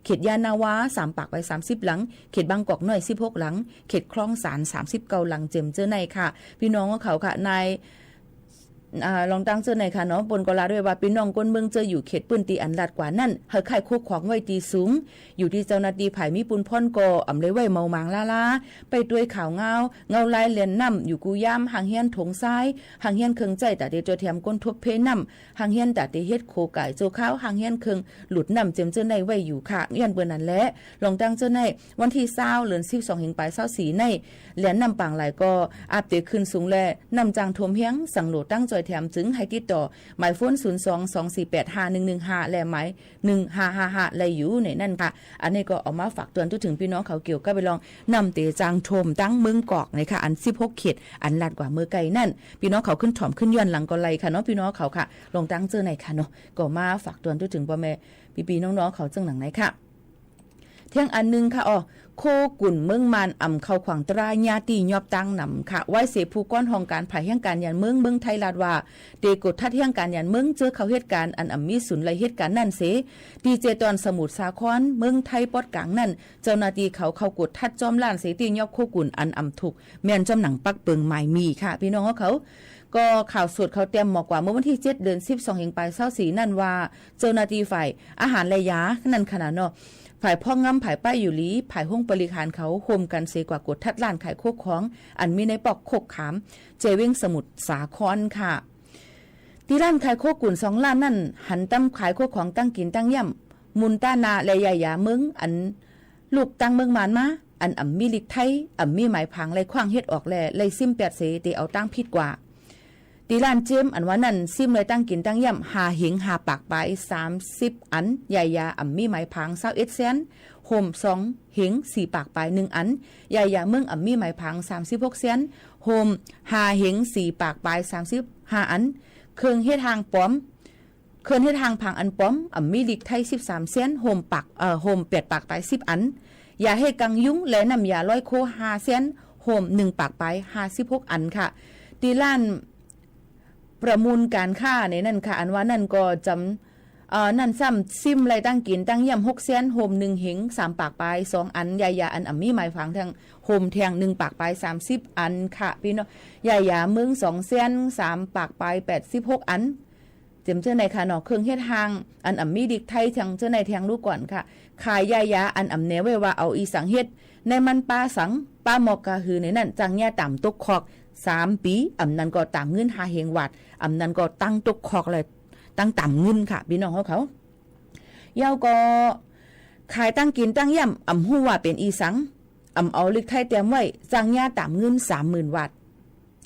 เขตยานาวา สามปากป๋ายสามสิบหลัง เขตบางกอกน้อย สิบหกหลัง เขตคลองสาน สามสิบเก้าหลัง เจียมเจ้าไหนค่ะ ปี้น้องเขาค่ะ ใน อ่า ลองตางเจ้าไหนค่ะเนาะ เปิ้นก็ลาตวยว่า ปี้น้องคนเมืองเจ้าอยู่เขตพื้นตี้อันลาดกว่านั้น หื้อค่ายโคขวางไว้ตี้สูง อยู่ตี้เจ้าหน้าตี้ผายมีปูนพ่อนก็อ่ำได้ไว้เมาหมางล้าๆ ไปตวยข่าวเงา เงาลายแหล่นน้ำอยู่กู้ยาม หังเฮียนถงซ้าย หังเฮียนเคิงใจ๊ตะเตจ้อยแถมคนทบเพน้ำ หังเฮียนตะเตเฮ็ดโคก่ายโจ้ข้าว หังเฮียนเคิงหลุดน้ำ เจียมเจ้าไหนไว้อยู่ค่ะ ย้อนเปื้อนั้นแหละ ลองตางเจ้าไหน วันตี้ซาว เดือนสิบ สองเหียงป๋ายซาวสี่ใน แหล่นน้ำปางหลายก็อับเตขึ้นสูงแล น้ำจ้างท่วมเฮียง สังโหลดตังจ้อยแถมจึงหื้อติดต่อ หมายโฟน ศูนย์สอง สองสี่แปด ห้าหนึ่งหนึ่งห้า และหมาย หนึ่งห้าห้าห้า ได้อยู่ในนั้นค่ะ อันนี้ก็เอามาฝากเตือนทั่วเถิงปี้น้องเขาเกี่ยวกับไปลองน้ำเตจ้างท่วมตังเมืองกอกนะคะ อันสิบหกเขต อันลาดกว่าเมื่อไก่นั้น ปี้น้องเขาขึ้นถ่อมขึ้นย้อนหลังก็ได้ค่ะเนาะ ปี้น้องเขาค่ะ ลองตางเจ้าไหนค่ะเนาะ ก็มาฝากเตือนทั่วเถิงป้อแม่ปี้ๆ น้องๆ เขาเจิ่งหนังในค่ะ เตี้ยงอันนึ่งค่ะ อ้อ โคกุ่นเมืองมานอ่ำเข้าขวางตราญาตี้ยอบตังหนำค่ะ ไว้เสียผู้ก้อนห้องก๋านผายเฮี้ยงก๋านหยันเมืองเมืองไทยลาดว่า เตก๋วดทัดเฮี้ยงก๋านหยันเมืองเจื้อเข้าเหตุก๋ารณ์อันอ่ำมีสุนไลเหตุก๋ารณ์นั้นเส ตี้เจตอนสมุทรสาคร เมืองไทยปอดก๋างนั้น เจ้าหน้าตี้เขาเข้าก๋วดทัดจ้อมล้านเสตี้ยอบโคกุ่นอันอ่ำถูก แม่นจ้อมหนังปักเปิงหมายมีค่ะ ปี้น้องเขา ก็ข่าวสดเขาเตรียมหมอกว่าเมื่อวันตี้เจ็ด เดือนสิบ สองเหียงป๋ายซาวสี่นั้นว่า เจ้าหน้าตี้ฝ่ายอาหารและยานั้นค่ะนะเนาะ ฝ่ายพ่องงาม ฝ่ายป้ายอยู่หลี ฝ่ายห้องบริหารเขาฮ่มกั๋นเสกว่าก๋วดทัดร้านขายโคของ อันมีในปอกโคกขาม เจเวียงสมุทรสาครค่ะ ตี้ร้านขายโคกุ่นสองร้านนั้น หันตำขายโคของตั้งกิ๋นตั้งย่ำ มุนต้านาและยายาเมืองอัน ลูกตังเมืองมานมา อันอ่ำมีลิกไทย อ่ำมีหมายผาง ไล่ขว้างเฮ็ดออกแล ไล่ซิมแปดเส เตเอาตังผิดกว่า ตี้ร้านเจมอันว่านั้น ซิมไล่ตังกิ๋นตังย่ำ ห้าเฮงห้าปากป๋าย สามสิบอัน ยายาอ่ำมีหมายผาง ซาวเอ็ดแสน ฮ่มสองเฮงสี่ปากป๋ายหนึ่งอัน ยายาเมืองอ่ำมีหมายผาง สามสิบหกแสน ฮ่มห้าเฮงสี่ปากป๋าย สามสิบห้าอัน เครื่องเฮ็ดฮางป๋อม เครื่องเฮ็ดฮางผางอันป๋อม อ่ำมีลิกไทย สิบสามแสน ฮ่มปาก เอ่อ ฮ่มแปดปากป๋าย สิบอัน ยาแฮกังยุงและน้ำยาร้อยโค ห้าแสน ฮ่มหนึ่งปากป๋าย ห้าสิบหกอันค่ะ ตี้ร้านประมูลก๋านค้าในนั้นค่ะ อันว่านั้นก็จำ เอ่อ นั้นซ้ำซิมไล่ตังกิ๋นตังย่ำ หกแสน ฮ่มหนึ่งเฮง สามปากป๋าย สองอัน ยายาอันอ่ำมีหมายผางแทง ฮ่มแทง หนึ่งปากป๋าย สามสิบอันค่ะ ปี้น้อง ยายาเมือง สองแสน สามปากป๋าย แปดสิบหกอัน เจียมเจ้าไหนค่ะเนาะ เครื่องเฮ็ดฮาง อันอ่ำมีลิกไทยแทงเจ้าไหนแทงลูกก่อนค่ะ ขายยายาอันอ่ำแหนไว้ว่าเอาอีสังเฮ็ด ในมันปลาสัง ปลาหมอกกาหือในนั้น จ้างยาต่ำตกคอก สามปี๋ อ่ำนั้นก็ต่ำเงินห้าเฮงวาด อ่ำนั้นก็ตังตกคอกเลย ตังต่ำเงินค่ะ ปี้น้องเขาเขา เย้าก็ ขายตังกิ๋นตังย่ำ อ่ำฮู้ว่าเป๋นอีสัง อ่ำเอาลิกไทยเตรียมไว้ จ้างยาต่ำเงินสามหมื่นวาด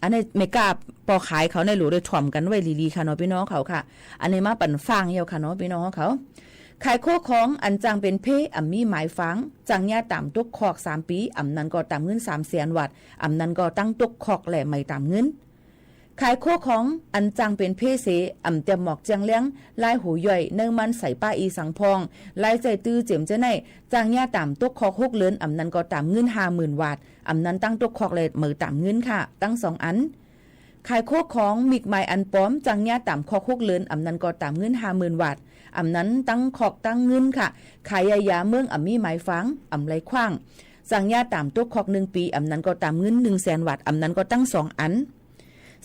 อันนี้แม่ก๊าป้อขายเขาในหลูได้ถ่อมกั๋นไว้หลีๆ ค่ะเนาะ ปี้น้องเขาค่ะ อันนี้มาปันฟังเย้าค่ะเนาะ ปี้น้องเขา ขายโคของอันจ้างเป๋นเพ อ่ำมีหมายฝาง จ้างยาต๋ามตกคอกสามปี๋ อ่ำนั้นก็ต๋ามเงินสามแสนวาท อ่ำนั้นก็ตังตกคอกและไม่ต๋ามเงิน ขายโคของอันจ้างเป๋นเพเส อ่ำเตียมหมอกเจียงแลง ลายหูย่อย เนื้อมันใส่ป้าอีสังพอง ลายใจ๊ตื้อเจียมเจ้าไหน จ้างยาต๋ามตกคอกหกเลิน อ่ำนั้นก็ต๋ามเงินห้าหมื่นวาท อ่ำนั้นตังตกคอกและไม่ต๋ามเงินค่ะ ตังสองอัน ขายโคของมิกไม้อันป๋อม จ้างยาต๋ามคอกหกเลิน อ่ำนั้นก็ต๋ามเงินห้าหมื่นวาท อ่ำนั้นตังคอกตังเงินค่ะ ขายยายาเมืองอ่ำมีหมายฝาง อ่ำไร้ขว้าง จ้างยาต๋ามตกคอกนึ่งปี๋ อ่ำนั้นก็ต๋ามเงินนึ่งแสนวาท อ่ำนั้นก็ตังสองอัน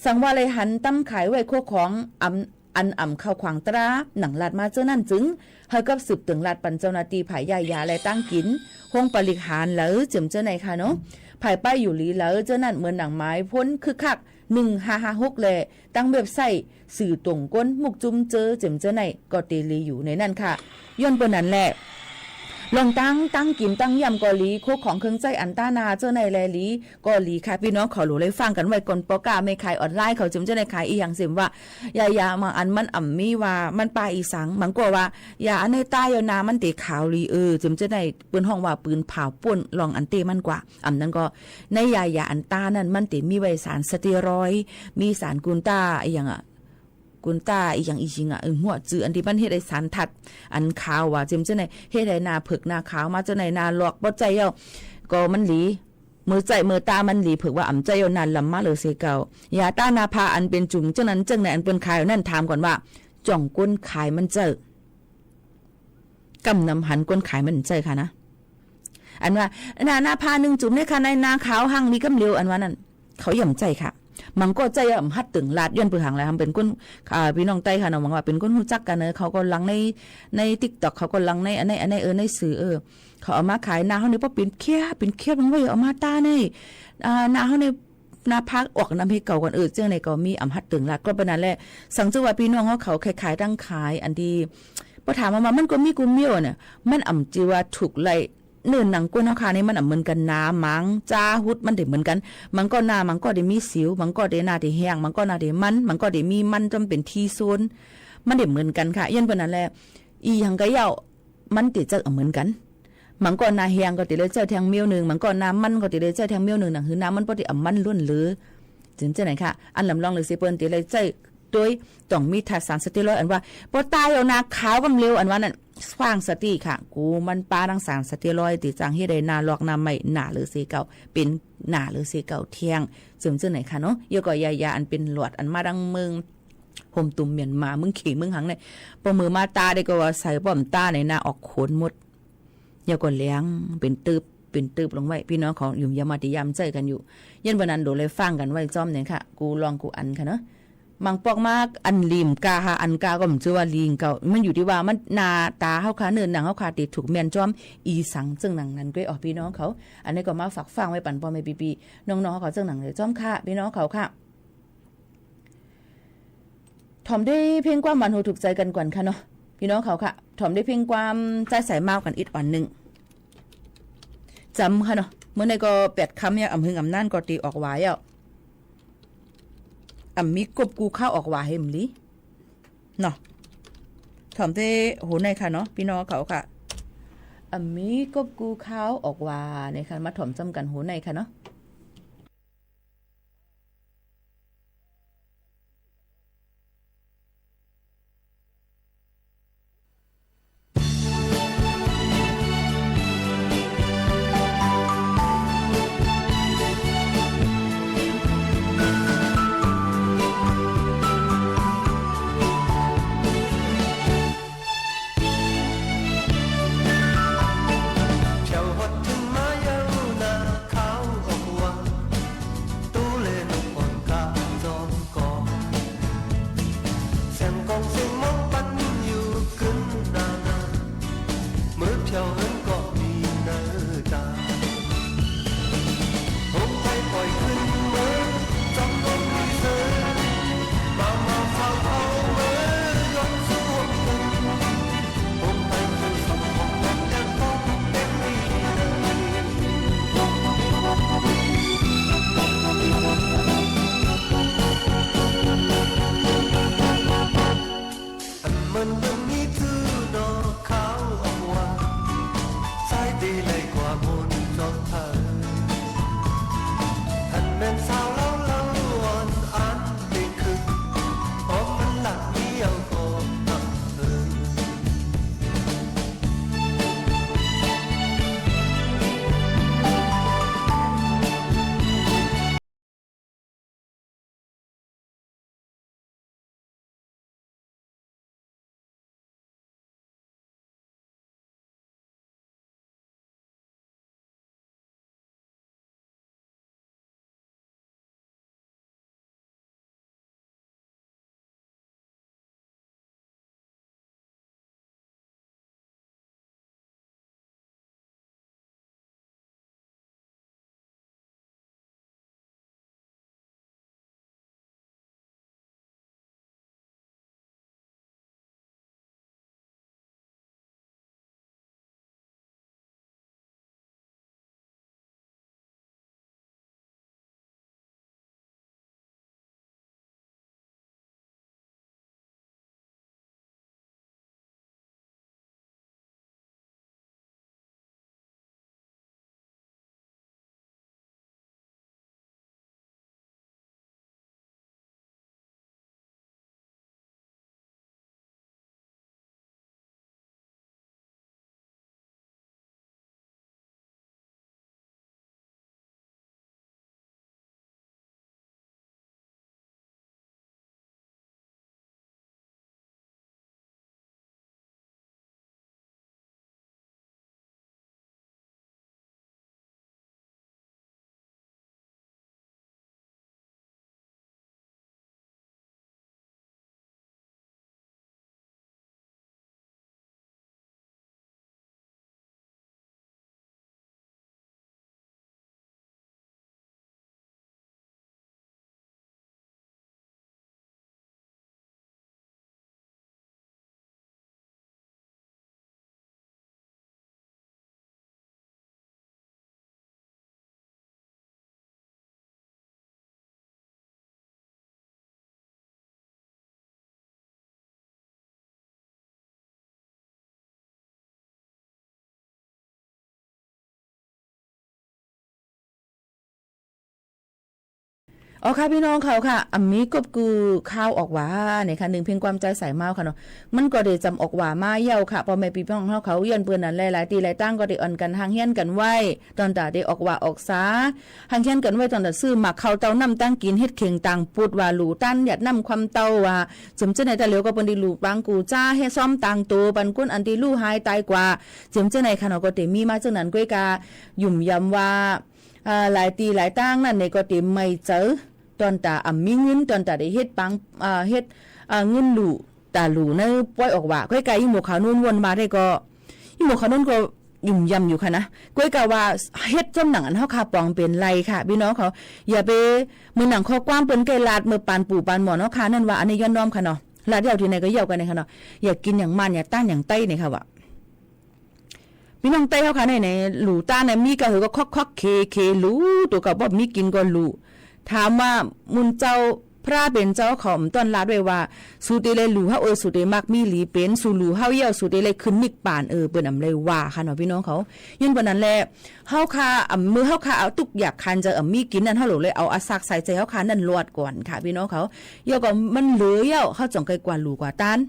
สังว่าไร้หันตำขายไว้โคของ อ่ำ อันอ่ำเข้าขวางต๋า หนังลาดมาเจ้านั้นจึง หื้อกับสืบเติ่งลาดปันเจ้าหน้าตี้ฝ่ายยายาและตางกิ๋น ห้องปริหารเหลอเจียมเจ้าไหนค่ะเนาะ ฝ่ายป้ายอยู่หลีเหลอเจ้านั้น เหมือนหนังหมายพ้นคึกคัก หนึ่งห้าห้าหก และตังเว็บไซต์ สื่อตรงก้น มุกจุ้มเจอเจียมเจ้าไหน ก็เตหลีอยู่ในนั้นค่ะ ย้อนเปิ้นนั้นแหละ ลองตัง ตังกิ๋นตังย่ำก็หลี โคของเครื่องใจ๊อันตานาเจ้าไหนแลหลี ก็หลีค่ะ ปี้น้องเขาหลูไร้ฟังกั๋นไว้ก่อน ป้อก้าแม่ขายออนไลน์เขาเจียมเจ้าไหนขายอีหยังเสียมว่า ยายาบางอันมันอ่ำมีว่ามันป้าอีสัง บางก็ว่า ยาอันไหนตาเยานามันเต๋ขาวหลี เออ เจียมเจ้าไหนเปิ้นฮ้องว่าปืนผาวป้น ลองอันเต้มันกว่า อ่ำนั้นก็ ในยายาอันตานั้นมันเต๋มีไว้สารสเตียรอยด์ มีสารกลูตาอีหยังอะ กลูตาอีหยังอีหยังอะ เออ หัวจื้ออันตี้มันเฮ็ดไอ้สารธาตุอันขาวว่าเจียมเจ้าไหน เฮ็ดไอ้หน้าเผิกหน้าขาวมาเจ้าไหน หน้าลอก บ่ใจ๊เย้า ก็มันหลี เมื่อใจ๊เมื่อตามันหลี เผิกว่าอ่ำใจ๊เย้า หน้าลำมาเหลือเสียเก่า ยาตานาพาอันเป๋นจุ่มเจ้านั้นเจ้าไหนอันเปิ้นขายนั้น ถามก่อนว่า จ้องก้นขายมันใจ๊ กำนำหันก้นขายมันใจ๊ค่ะนะ อันว่า หน้า หน้าพานึ่งจุ่มเนี่ยค่ะ ในหน้าขาวหั่งดีกำเหลียว อันว่านั้น เขาย่ำใจ๊ค่ะ บางก็ใจ๊อ่ำฮัดเติ่งลาด ย้อนเปื้อหางแหละ เป๋นก้น อ่า ปี้น้องใต้ค่ะเนาะ บางว่าเป๋นก้นฮู้จักกั๋นเนอะ เขาก็ลังใน ในติ๊กต็อก เขาก็ลังในอันใน อันใน เออ ในสื่อ เออ เขาเอามาขาย หน้าเฮาเนี่ยป้อเป๋นเคี้ย เป๋นเคี้ย บางว่าเอามาตาใน อ่า หน้าเฮาเนี่ย หน้าพาออกนำหื้อเก่าก่อน เออ เจ้าไหนก็มีอ่ำฮัดเติ่งลาด ก็เป๋นนั้นแหละ สังเจ้าว่าปี้น้องเฮาเขาขายๆ ตังขาย อันตี้ ป้อถามว่ามันก็มีกู้เมี้ยวเนี่ย มันอ่ำจื้อว่าถูกไล่ เนื้อหนังก้นเฮาค่ะนี่มันอ่ำเหมือนกั๋น หน้า บาง จ้า หุด มันเต๋เหมือนกั๋น บางก็หน้า บางก็เต๋มีสิว บางก็เต๋หน้าเต๋แห้ง บางก็หน้าเต๋มัน บางก็เต๋มีมันจ้อมเป๋นทีโซน มันเต๋เหมือนกั๋นค่ะ ย้อนเปิ้นนั้นแหละ อีหยังก็เย้า มันเต๋ใจ๊อ่ำเหมือนกั๋น บางก็หน้าแห้งก็เต๋เลยใจ๊แทงเมี้ยวนึ่ง บางก็หน้ามันก็เต๋เลยใจ๊แทงเมี้ยวนึ่ง หนังหื้อหน้ามันป้อเต๋อ่ำมันล้นเหลือ เจียมเจ้าไหนค่ะ อันลำลองเหลือเสียเปิ้นเต๋เลยใจ๊ โดยต้องมีธาตุสารสเตียรอยด์ อันว่า ป้อตาเยานาขาวกำเหลียว อันว่านั้น ฟังสติค่ะ กู้มันป้าตังสารสเตียรอยด์ ตี้จ้างเฮ็ดไอ้หน้าลอกหน้าไหม้ หน้าเหลือเสียเก่า เป๋นหน้าเหลือเสียเก่าแทง เจียมเจ้าไหนค่ะเนาะ เยียะก็ยายาอันเป๋นหลอด อันมาตังเมือง โฮมตุ่มเมียนมา เมืองเขมร เมืองหังเนี่ย ป้อเมื่อมาตาได้ก็ว่าใส่ ป้อบ่ตาในหน้าออกโขนหมด เยียะก็แหลง เป๋นตึบ เป๋นตึบลงไว้ ปี้น้องเขาหยุมยามาติยามใจ๊กั๋นอยู่ ย้อนเปิ้นนั้น โดยไร้ฟังกั๋นไว้จ้อมเนี่ยค่ะ กู้ลองกู้อันค่ะเนาะ บางปอกมาอันหลีมกาค่ะ อันกาก็บ่จื้อว่าหลีมเก่า มันอยู่ตี้ว่ามันหน้าตาเฮาค่ะ เนื้อหนังเฮาค่ะ เต๋ถูกแม่นจ้อมอีสัง เจิ่งหนังนั้นก้วย อ๋อ ปี้น้องเขา อันนี้ก็มาฝากฟังไว้ปันป้อแม่ปี้ๆ น้องๆ เขาเจิ่งหนังเลยจ้อมค่ะ ปี้น้องเขาค่ะ ถ่อมด้วยเพลงความหวานหูถูกใจ๋กั๋นก่อนค่ะเนาะ ปี้น้องเขาค่ะ ถ่อมด้วยเพลงความใจ๊สายม้าวกั๋นอีกอ่อนนึ่ง จ๋ำค่ะเนาะ เมื่อในก็แปดคำเนี่ย อ่ำหึงอ่ำนานก็เต๋ออกหวาเย้า อ่ำมีกบกู้ข้าวออกหวาหื้อหลี เนาะ ถ่อมเต้โหในค่ะเนาะ ปี้น้องเขาค่ะ อ่ำมีกบกู้ข้าวออกหวาในค่ะ มาถ่อมจ้ำกั๋นโหในค่ะเนาะ อ๋อค่ะ ปี้น้องเขาค่ะ อ่ำมีกบกือข่าวออกหว่าเนี่ยค่ะ นึ่งเพ็งความใจ๋สายเม้าค่ะเนาะ มันก็ได้จ๋ำออกหว่ามาเย้าค่ะ ป้อแม่ปี้น้องเฮาเขา ย้อนเปิ้นนั้นหลายๆ ตี้หลายตางก็ได้อ่อนกั๋นห่างเหียนกั๋นไว้ ตอนต๋าได้ออกหว่าออกสา ห่างเหียนกั๋นไว้ ตอนต๋าซื้อหมากเค้าเต้าน้ำตางกิ๋น เฮ็ดเข่งต่างปุดว่า หลู่ต้านหยาดน้ำคว่ำเต้าว่า เจียมเจ้าไหน ต๋าเหลียวก็เปิ้นได้หลู่ปางกู่จ๊า เฮ็ดซ้อมตางโต ปันคนอันตี้ลู่หายต๋ายกว่า เจียมเจ้าไหนค่ะเนาะ ก็ได้มีมาเจ้านั้น ก้วยกา หยุมยำว่า อ่า หลายตี้หลายตางนั้นเนี่ยก็เต็มไม่เจอ ตอนต๋าอ่ำมีเงิน ตอนต๋าได้เฮ็ดปัง อ่า เฮ็ด อ่า เงินหลู่ ต๋าหลู่ในป้อยออกหว่า ก้อยกา อี่หมู่ขาวนุ่นวนมาได้ก็ อี่หมู่ขาวนุ่นก็หยุมยำอยู่ค่ะนะ ก้อยกาว่าเฮ็ดจ้ำหนังอันเฮาข้าปองเป๋นไรค่ะ ปี้น้องเขา อย่าไป เหมือนหนังข้อความเปิ้นใก้ลาดเมื่อปานปู่ปานหมอนเฮาข้านั้นว่า อันนี้ย้อนน้อมค่ะเนาะ ลาดเย้าตี้ไหนก็เย้ากั๋นเนี่ยค่ะเนาะ อย่ากิ๋นอย่างม่าน อย่าต้านอย่างใต้เนี่ยค่ะว่า ปี้น้องใต้เฮาข้าใน ในหลู่ต้านเนี่ย มีก้าหื้อก็คอกๆ เคๆ หลู่ ตั๋วเก่าบ่มีกิ๋นก็หลู่ ถามว่ามุนเจ้า พระเป๋นเจ้าเขาบ่ต้อนลาดไว้ว่า สูเตแลหลู่เฮาเอย สูเตมักมีหลีเป๋น สูหลู่เฮาเย้า สูเตแลขึ้นนิพพานเอย เปิ้นอ่ำเลยว่าค่ะเนาะ ปี้น้องเขา ย้อนเปิ้นนั้นแหละ เฮาข้าอ่ำ เมื่อเฮาข้าเอาตุ๊กอยากขันใจ๋อ่ำมีกิ๋นนั้น เฮาหลู่เลยเอาอาศักใส่ใจ๋เฮาข้านั้นรอดก่อนค่ะ ปี้น้องเขา เย้าก็มันเหลือเย้า เฮาจ๋องใก้กว่าหลู่กว่าต้าน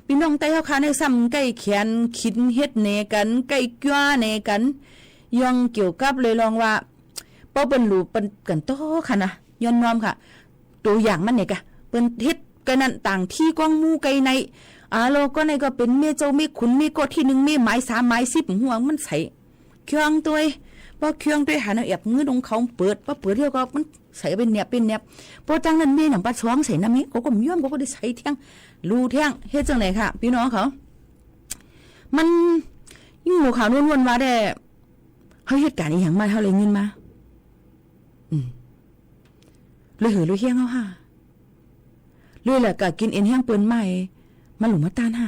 ปี้น้องใต้เฮาข้าในซ้ำใก้แขนขินเฮ็ดแหนกั๋น ใก้จ้วแหนกั๋น ย่องเกี่ยวกับเลยลองว่า ป้อเปิ้นหลู่เปิ้นกั๋นต่อค่ะนะ ย้อนน้อมค่ะ ตั๋วอย่างมันเนี่ยกะ เปิ้นเฮ็ดใก้นั้นต่างตี้ก้องหมู่ใก้ใน อ่า แล้วก็ในก็เป๋นแม่เจ้าแม่ขุน แม่ก็ตี้นึ่ง แม่หมายสามหมายสิบ หัวมันใส่ เคืองตวย ป้อเคืองตวยหันเอาแอบงื้อดงเขาเปิด ป้อเปิดเดี๋ยวก็มันใส่เป๋นแหนบเป๋นแหนบ ป้อจั้งนั้นแม่หนังปลาซองใส่น้ำเฮ้ เขาก็บ่ยอม เขาก็ได้ใส่แท่ง หลู่แท่ง เฮ็ดจั้งไหนค่ะ ปี้น้องเขา มัน อี่หมู่ขาวนุ่นวนมาได้ เฮาเฮ็ดก๋านอี่หยังมา เฮาเลยเงินมา อืม เลยหื้อเลยเฮี้ยงเฮาห่า เลยแหละกะกิ๋นเอ็นแฮงเปิ้นมา มาหลู่มาต้านห่า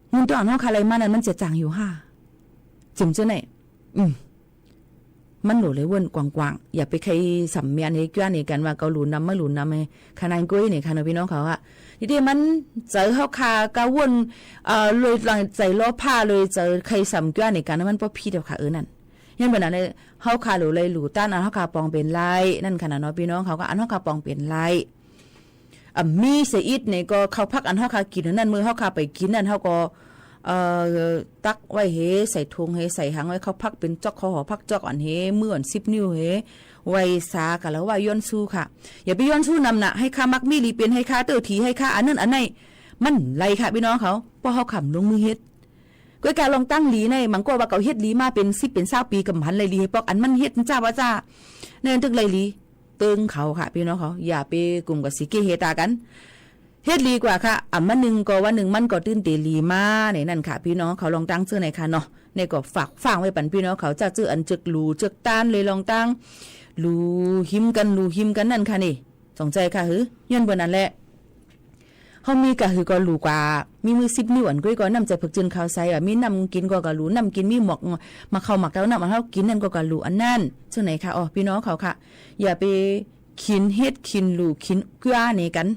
เงินตั๋วอันเฮาข้าไล่มานั้นมันจะจ๋างอยู่ห่า เจียมเจ้าไหน อืม มันหลู่เลยว่นกว้างๆ อย่าไปใค่สำเมียนหื้อเกื้อเหน่กั๋นว่าเกาหลู่นำ บ่หลู่นำ หื้อขนาดก้อยเนี่ยค่ะเนาะ ปี้น้องเขาอะ ตี้ๆ มันเจอเฮาข้าก้าว่น เอ่อ เลยหลังใจ๋ล้อผ้าเลย เจอใค่สำเกื้อเหน่กั๋น มันบ่ผิดหรอกค่ะ เออ นั่น ย้อนเป๋นอันนี้ เฮาข้าหลู่เลยหลู่ต้านอันเฮาข้าปองเป๋นไร นั่นค่ะเนาะ ปี้น้องเขาก็ อันเฮาข้าปองเป๋นไร อ่ะ มีเสียอิดเนี่ยก็ข้าวผักอันเฮาข้ากิ๋นอันนั้น มื้อเฮาข้าไปกิ๋นนั่น เฮาก็ เอ่อ ตักไว้หื้อ ใส่ถุงหื้อ ใส่หังไว้ ข้าวผักเป๋นจ๊อก ข้าวหอมผักจ๊อกอันหื้อ มื้ออันสิบนิ้วหื้อ ไว้สา กะละว่าย้อนซู้ค่ะ อย่าไปย้อนซู้นำน่ะ หื้อข้ามักมีหลีเป๋น หื้อข้าเต้อถี หื้อข้าอันนั้นอันนี้ มันบ่ไรค่ะ ปี้น้องเขา เพราะเฮาข้าบ่ลงมือเฮ็ด ก้อยกาลองตั้งหลีใน บางก็ว่าเขาเฮ็ดหลีมาเป๋นสิบเป๋นซาวปี๋ ก็บ่หันไรหลีหื้อปอก อันมันเฮ็ดจ้าว่าจ้า ในอันตึกไรหลี เติงเขาค่ะ ปี้น้องเขา อย่าไปกุ่มกับสีเก้เฮตากั๋น เฮ็ดหลีกว่าค่ะ อ่ะ มานึ่งก็ว่านึ่งมันก็ตื้นเต๋หลีมา ในนั้นค่ะ ปี้น้องเขา ลองตั้งเจ้อไหนค่ะเนาะ ในก็ฝากฟังไว้ปันปี้น้องเขา เจ้าเจ้ออันเจิกหลู่เจิกต้านเลย ลองตั้งหลู่หิมกั๋น หลู่หิมกั๋นนั่นค่ะนี่ จ๋องใจ๋ค่ะหื้อ ย้อนเป๋นอันนั้นแหละ เฮามีก้าหื้อก็หลู่กว่า มีมื้อสิบนิ้วอันก้อยก็น้ำใจ๋ผึกจืนขาวใส อ่ะ มีน้ำกิ๋นก็ก้าหลู่ น้ำกิ๋น มีหมวก หมากเข้าหมากเต้า น้ำอันเฮากิ๋นนั่นก็ก้าหลู่อันนั้น เจ้อไหนค่ะ อ๋อ ปี้น้องเขาค่ะ อย่าไปขินเฮ็ดขินหลู่ขินเกื้อเหน่กั๋น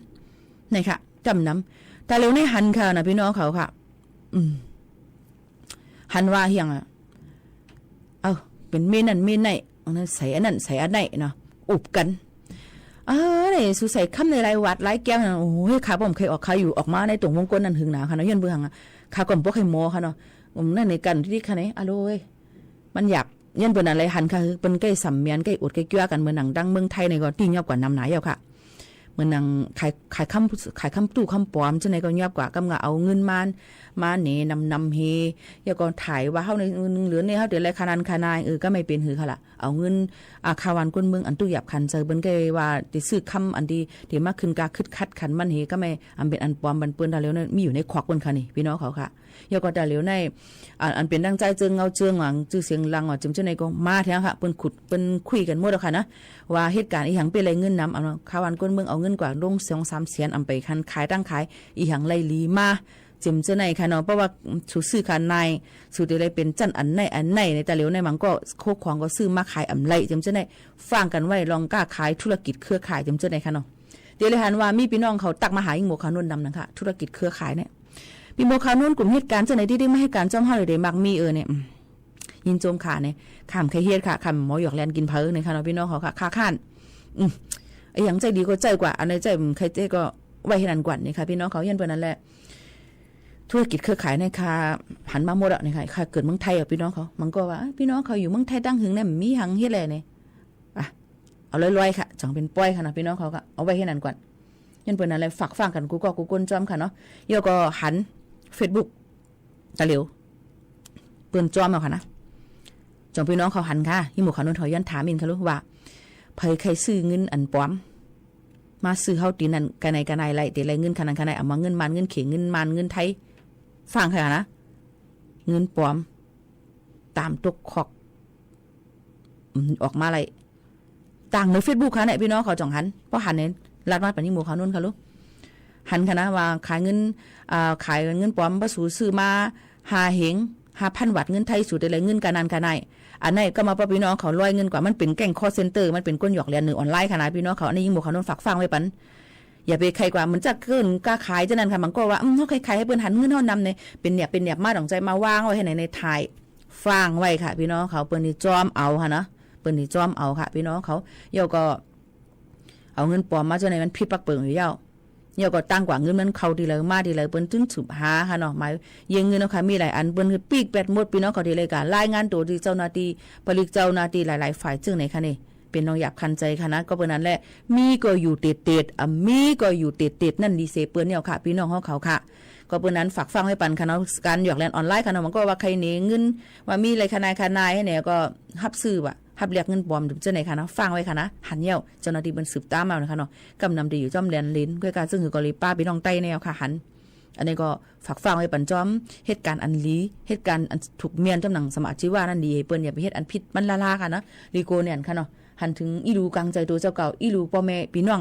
ไหนค่ะ จ้ำนำ ตาเหลียวในหันค่ะนะ ปี้น้องเขาค่ะ อืม หันว่าเหียงอะ เอ้า เป๋นเมนั่นเมไหน อันนั้นใส่อันนั้นใส่อันไหนเนาะ อุบกั๋น เออ ไหนสูใส่คำในหลายหวาดหลายแก้วนะ โอ้ย ข้าบ่เคยออก ข้าอยู่ออกมาในตรงวงก้นนั้นหึงหนาค่ะเนาะ ย้อนเปื้องอะ ข้าก็บ่เคยโม้ค่ะเนาะ อืม นั่นในกั๋นตี้ค่ะเนี่ย อะโลย มันหยาบ ย้อนเป๋นอันไรหันค่ะ หื้อเป๋นใก้สำเมียน ใก้อวดใก้เกื้อกั๋น เหมือนหนังดั้งเมืองไทยนี่ก็ตี้ยอบกว่านำหนาเย้าค่ะ เหมือนหนังขาย ขายคำ ขายคำตู้คำป๋อม เจ้าไหนก็ยอบกว่า กำกะเอาเงินมา มาเหน่นำๆ หื้อ แล้วก็ถ่ายว่าเฮาในนึ่งเดือนนี่เฮาเต๋อไรขนาดขนาด เออ ก็บ่เป๋นหื้อค่ะละ เอาเงิน อ่า ข้าวหวานก้นเมือง อันตุ๊กข์ยากขันใจ๋ เปิ้นก็ว่าเต๋อซื้อคำอันตี้ เต๋อมาขึ้นกาคึดคัดขันมันหื้อ ก็บ่อันเป๋นอันป๋อม บันเปิ้นตาเหลียวนั้น มีอยู่ในควักเปิ้นค่ะนี่ ปี้น้องเขาค่ะ แล้วก็ตาเหลียวใน อ่า อันเป๋นดังใจ๋เจิงเงาเจิงหวัง จื้อเสียงดังว่า เจิมเจ้าไหนก็มาแท้ค่ะ เปิ้นขุด เปิ้นคุยกั๋นหมดแล้วค่ะนะ ว่าเหตุก๋ารณ์อีหยังเป๋นไรเงินนำ เอาข้าวหวานก้นเมือง เอาเงินกว่าลงสองสามแสน อำไปคันขายตั้งขาย อีหยังไรหลีมา เจิมเจ้าไหนค่ะเนาะ เพราะว่าสูซื้อขายใน สูเต๋อไรเป๋นจั้นอันไหนอันไหน ในตาเหลียวในมันก็โคของก็ซื้อมาขายอำไร เจิมเจ้าไหน ฟังกั๋นไว้ ลองก้าขายธุรกิจเครือข่าย เจิมเจ้าไหนค่ะเนาะ เต๋อไรหันว่ามีปี้น้องเขาตั๊กมาหายิ่งหมวกขาวนวลนำนะคะ ธุรกิจเครือข่ายเนี่ย ปี้หมวกขาวนวลกุ่มเหตุก๋ารณ์เจ้าไหนตี้ได้มาเหตุก๋ารณ์จ้อมเฮาเลยเด๋ มักมี เออ เนี่ย อืม ยินจมค่ะเนี่ย ข้าบ่เคยเฮ็ดค่ะ ข้าบ่หมอหยอกเล่นกิ๋นเผลอเนี่ยค่ะเนาะ ปี้น้องเขาค่ะ ข้าค้าน อืม อะหยังใจ๋ดีก็ใจ๋กว่า อันไหนใจ๋บ่ใค่ใจ๋ก็ไว้หื้ออันนั้นก่อนเนี่ยค่ะ ปี้น้องเขา ย้อนเป๋นอันนั้นแหละ ธุรกิจเครือข่ายเนี่ยค่ะ หันมาหมดอะเนี่ยค่ะ ข้าเกิดเมืองไทยอะ ปี้น้องเขา มันก็ว่า เอ้ย ปี้น้องเขาอยู่เมืองไทยตั้งหึงเนี่ย บ่มีหยังเฮ็ดแลเนี่ย อ่ะ เอาลอยๆ ค่ะ จ๋องเป๋นป้อยค่ะเนาะ ปี้น้องเขาก็เอาไว้หื้ออันนั้นก่อน ย้อนเป๋นอันนั้นแหละ ฝากฟังกั๋นกู้ก๊อกกู้ก้นจ้อมค่ะเนาะ แล้วก็หันเฟซบุ๊ก ตาเหลียว เปิ้นจ้อมเอาค่ะนะ จ๋องปี้น้องเขาหันค่ะ ยิ่งหมวกขาวนวลเขาย้อนถามอินค่ะลูกว่า ใผใค่ซื้อเงินอันป๋อม มาซื้อเฮาตี้นั่น กะไหนกะไหนไร เต๋อไรเงินขนาดขนาด เอามาเงินมาน เงินเข เงินมาน เงินไทย ฟังค่ะนะ เงินป๋อม ต๋ามตกคอก อืม ออกมาไร ตางในเฟซบุ๊กค่ะเนี่ย ปี้น้องเขาจ๋องหัน พอหันเนี่ย ลัดมาปันยิ่งหมวกขาวนวลค่ะลูก หันค่ะนะ ว่าขายเงิน อ่า ขายเงินป๋อม บ่สูซื้อมาห้าเหง ห้าพัน บาท เงินไทย สูเต๋อไรเงินกะนั้นกะไหน อันไหนก็มาป้อปี้น้องเขาลอยเงินกว่า มันเป๋นแก๊งคอลเซ็นเตอร์ มันเป๋นก้นหยอกเล่นในออนไลน์ค่ะนะ ปี้น้องเขา อันนี้ยิ่งหมวกขาวนวลฝากฟังไว้ปัน อย่าไปใค่กว่า เหมือนจะเกินก้าขายเจ้านั้นค่ะ มันก็ว่า อืม เฮาใค่ขายหื้อเปิ้นหันเงินเฮานำเนี่ย เป๋นแหนบ เป๋นแหนบมา ต้องใจ๋มาวางไว้หื้อใน ในถ่าย ฟังไว้ค่ะ ปี้น้องเขา เปิ้นนี่จ้อมเอาค่ะนะ เปิ้นนี่จ้อมเอาค่ะ ปี้น้องเขา แล้วก็ เอาเงินป๋อมมาเจ้าไหน มันผิดปักเปิงอยู่แล้ว แล้วก็ตั้งกว่าเงินมันเข้าตี้ใดมาตี้ใด เปิ้นจึงสืบหาค่ะเนาะ หมายเยียงเงินเอาค่ะ มีหลายอัน เปิ้นหื้อปิ๊กแบตหมด ปี้น้องเขาตี้ใดก็รายงานตั๋วตี้เจ้าหน้าตี้ ปะลิกเจ้าหน้าตี้หลายๆ ฝ่าย เจิ่งไหนค่ะนี่ เป๋นน้องหยาบคันใจ๋ค่ะนะ ก็เป๋นอันนั้นแหละ มีก็อยู่เตดๆ อ่ะ มีก็อยู่เตดๆ นั่นดีเสเปิ้นเนี่ยค่ะ ปี้น้องเฮาเขาค่ะ ก็เป๋นอันนั้นฝากฟังไว้ปันค่ะเนาะ ก๋านหยอกเล่นออนไลน์ค่ะเนาะ มันก็ว่าใค่เหนเงิน ว่ามีไรขนาดขนาดเนี่ย ก็ฮับซื้อว่ะ ฮับแลกเงินป๋อมเจ้าไหนค่ะเนาะ ฟังไว้ค่ะนะ หันแล้ว เจ้าหน้าตี้เปิ้นสืบต๋ามเอานะคะเนาะ กำนำตี้อยู่จ้อมแดนลิน ก้อยกาเจิ่งหื้อก็เลยป้าปี้น้องใต้แนวค่ะ หัน อันนี้ก็ฝากฟังไว้ปันจ้อม เหตุก๋ารณ์อันหลี เหตุก๋ารณ์อันถูกเมียนจ้อมหนังสมาชีวะนั่นดี หื้อเปิ้นอย่าไปเฮ็ดอันผิดมันล้าๆ ค่ะนะ หลีโกเนี่ยค่ะเนาะ หันเถิงอี่หลู่ก๋างใจ๋ตั๋วเจ้าเก่า อี่หลู่ป้อแม่ปี้น้อง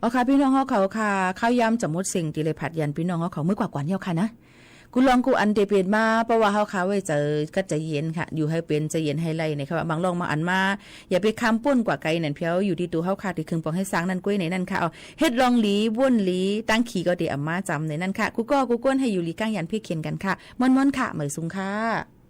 อ๋อค่ะ ปี้น้องเฮาเขาค่ะ ข้าวยามจะหมดเส้งตี้เลยผัดยันปี้น้องเฮาเขา มื้อกว่าก่อนเยียะค่ะนะ กู้ลองกู้อันตี้เป๋นมา เพราะว่าเฮาค่ะไว้ใจ๋กั๋นใจ๋เย็นค่ะ อยู่หื้อเป๋นใจ๋เย็นหื้อไล่เนี่ยค่ะ บางลองบางอันมา อย่าไปข้ามป๊นกว่าไก๋นั่นเปียว อยู่ตี้ตั๋วเฮาค่ะ ตี้เคิงปองหื้อสร้างนั่นก้วยในนั้นค่ะ เอา เฮ็ดลองหลี บ้วนหลี ตังขี้ก็ตี้เอามาจ๋ำในนั้นค่ะ กู้ก้อกู้ก้นหื้ออยู่หลีก้างหยันเปียบเคียงกั๋นค่ะ ม่วนๆ ค่ะ หมายสูงค่ะ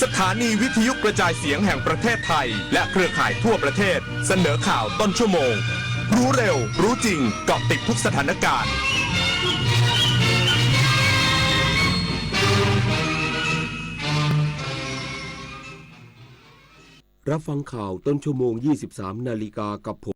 สถานีวิทยุกระจายเสียงแห่งประเทศไทย และเครือข่ายทั่วประเทศ เสนอข่าวต้นชั่วโมง รู้เร็ว รู้จริง เกาะติดทุกสถานการณ์ รับฟังข่าวต้นชั่วโมง ยี่สิบสามนาฬิกากับผม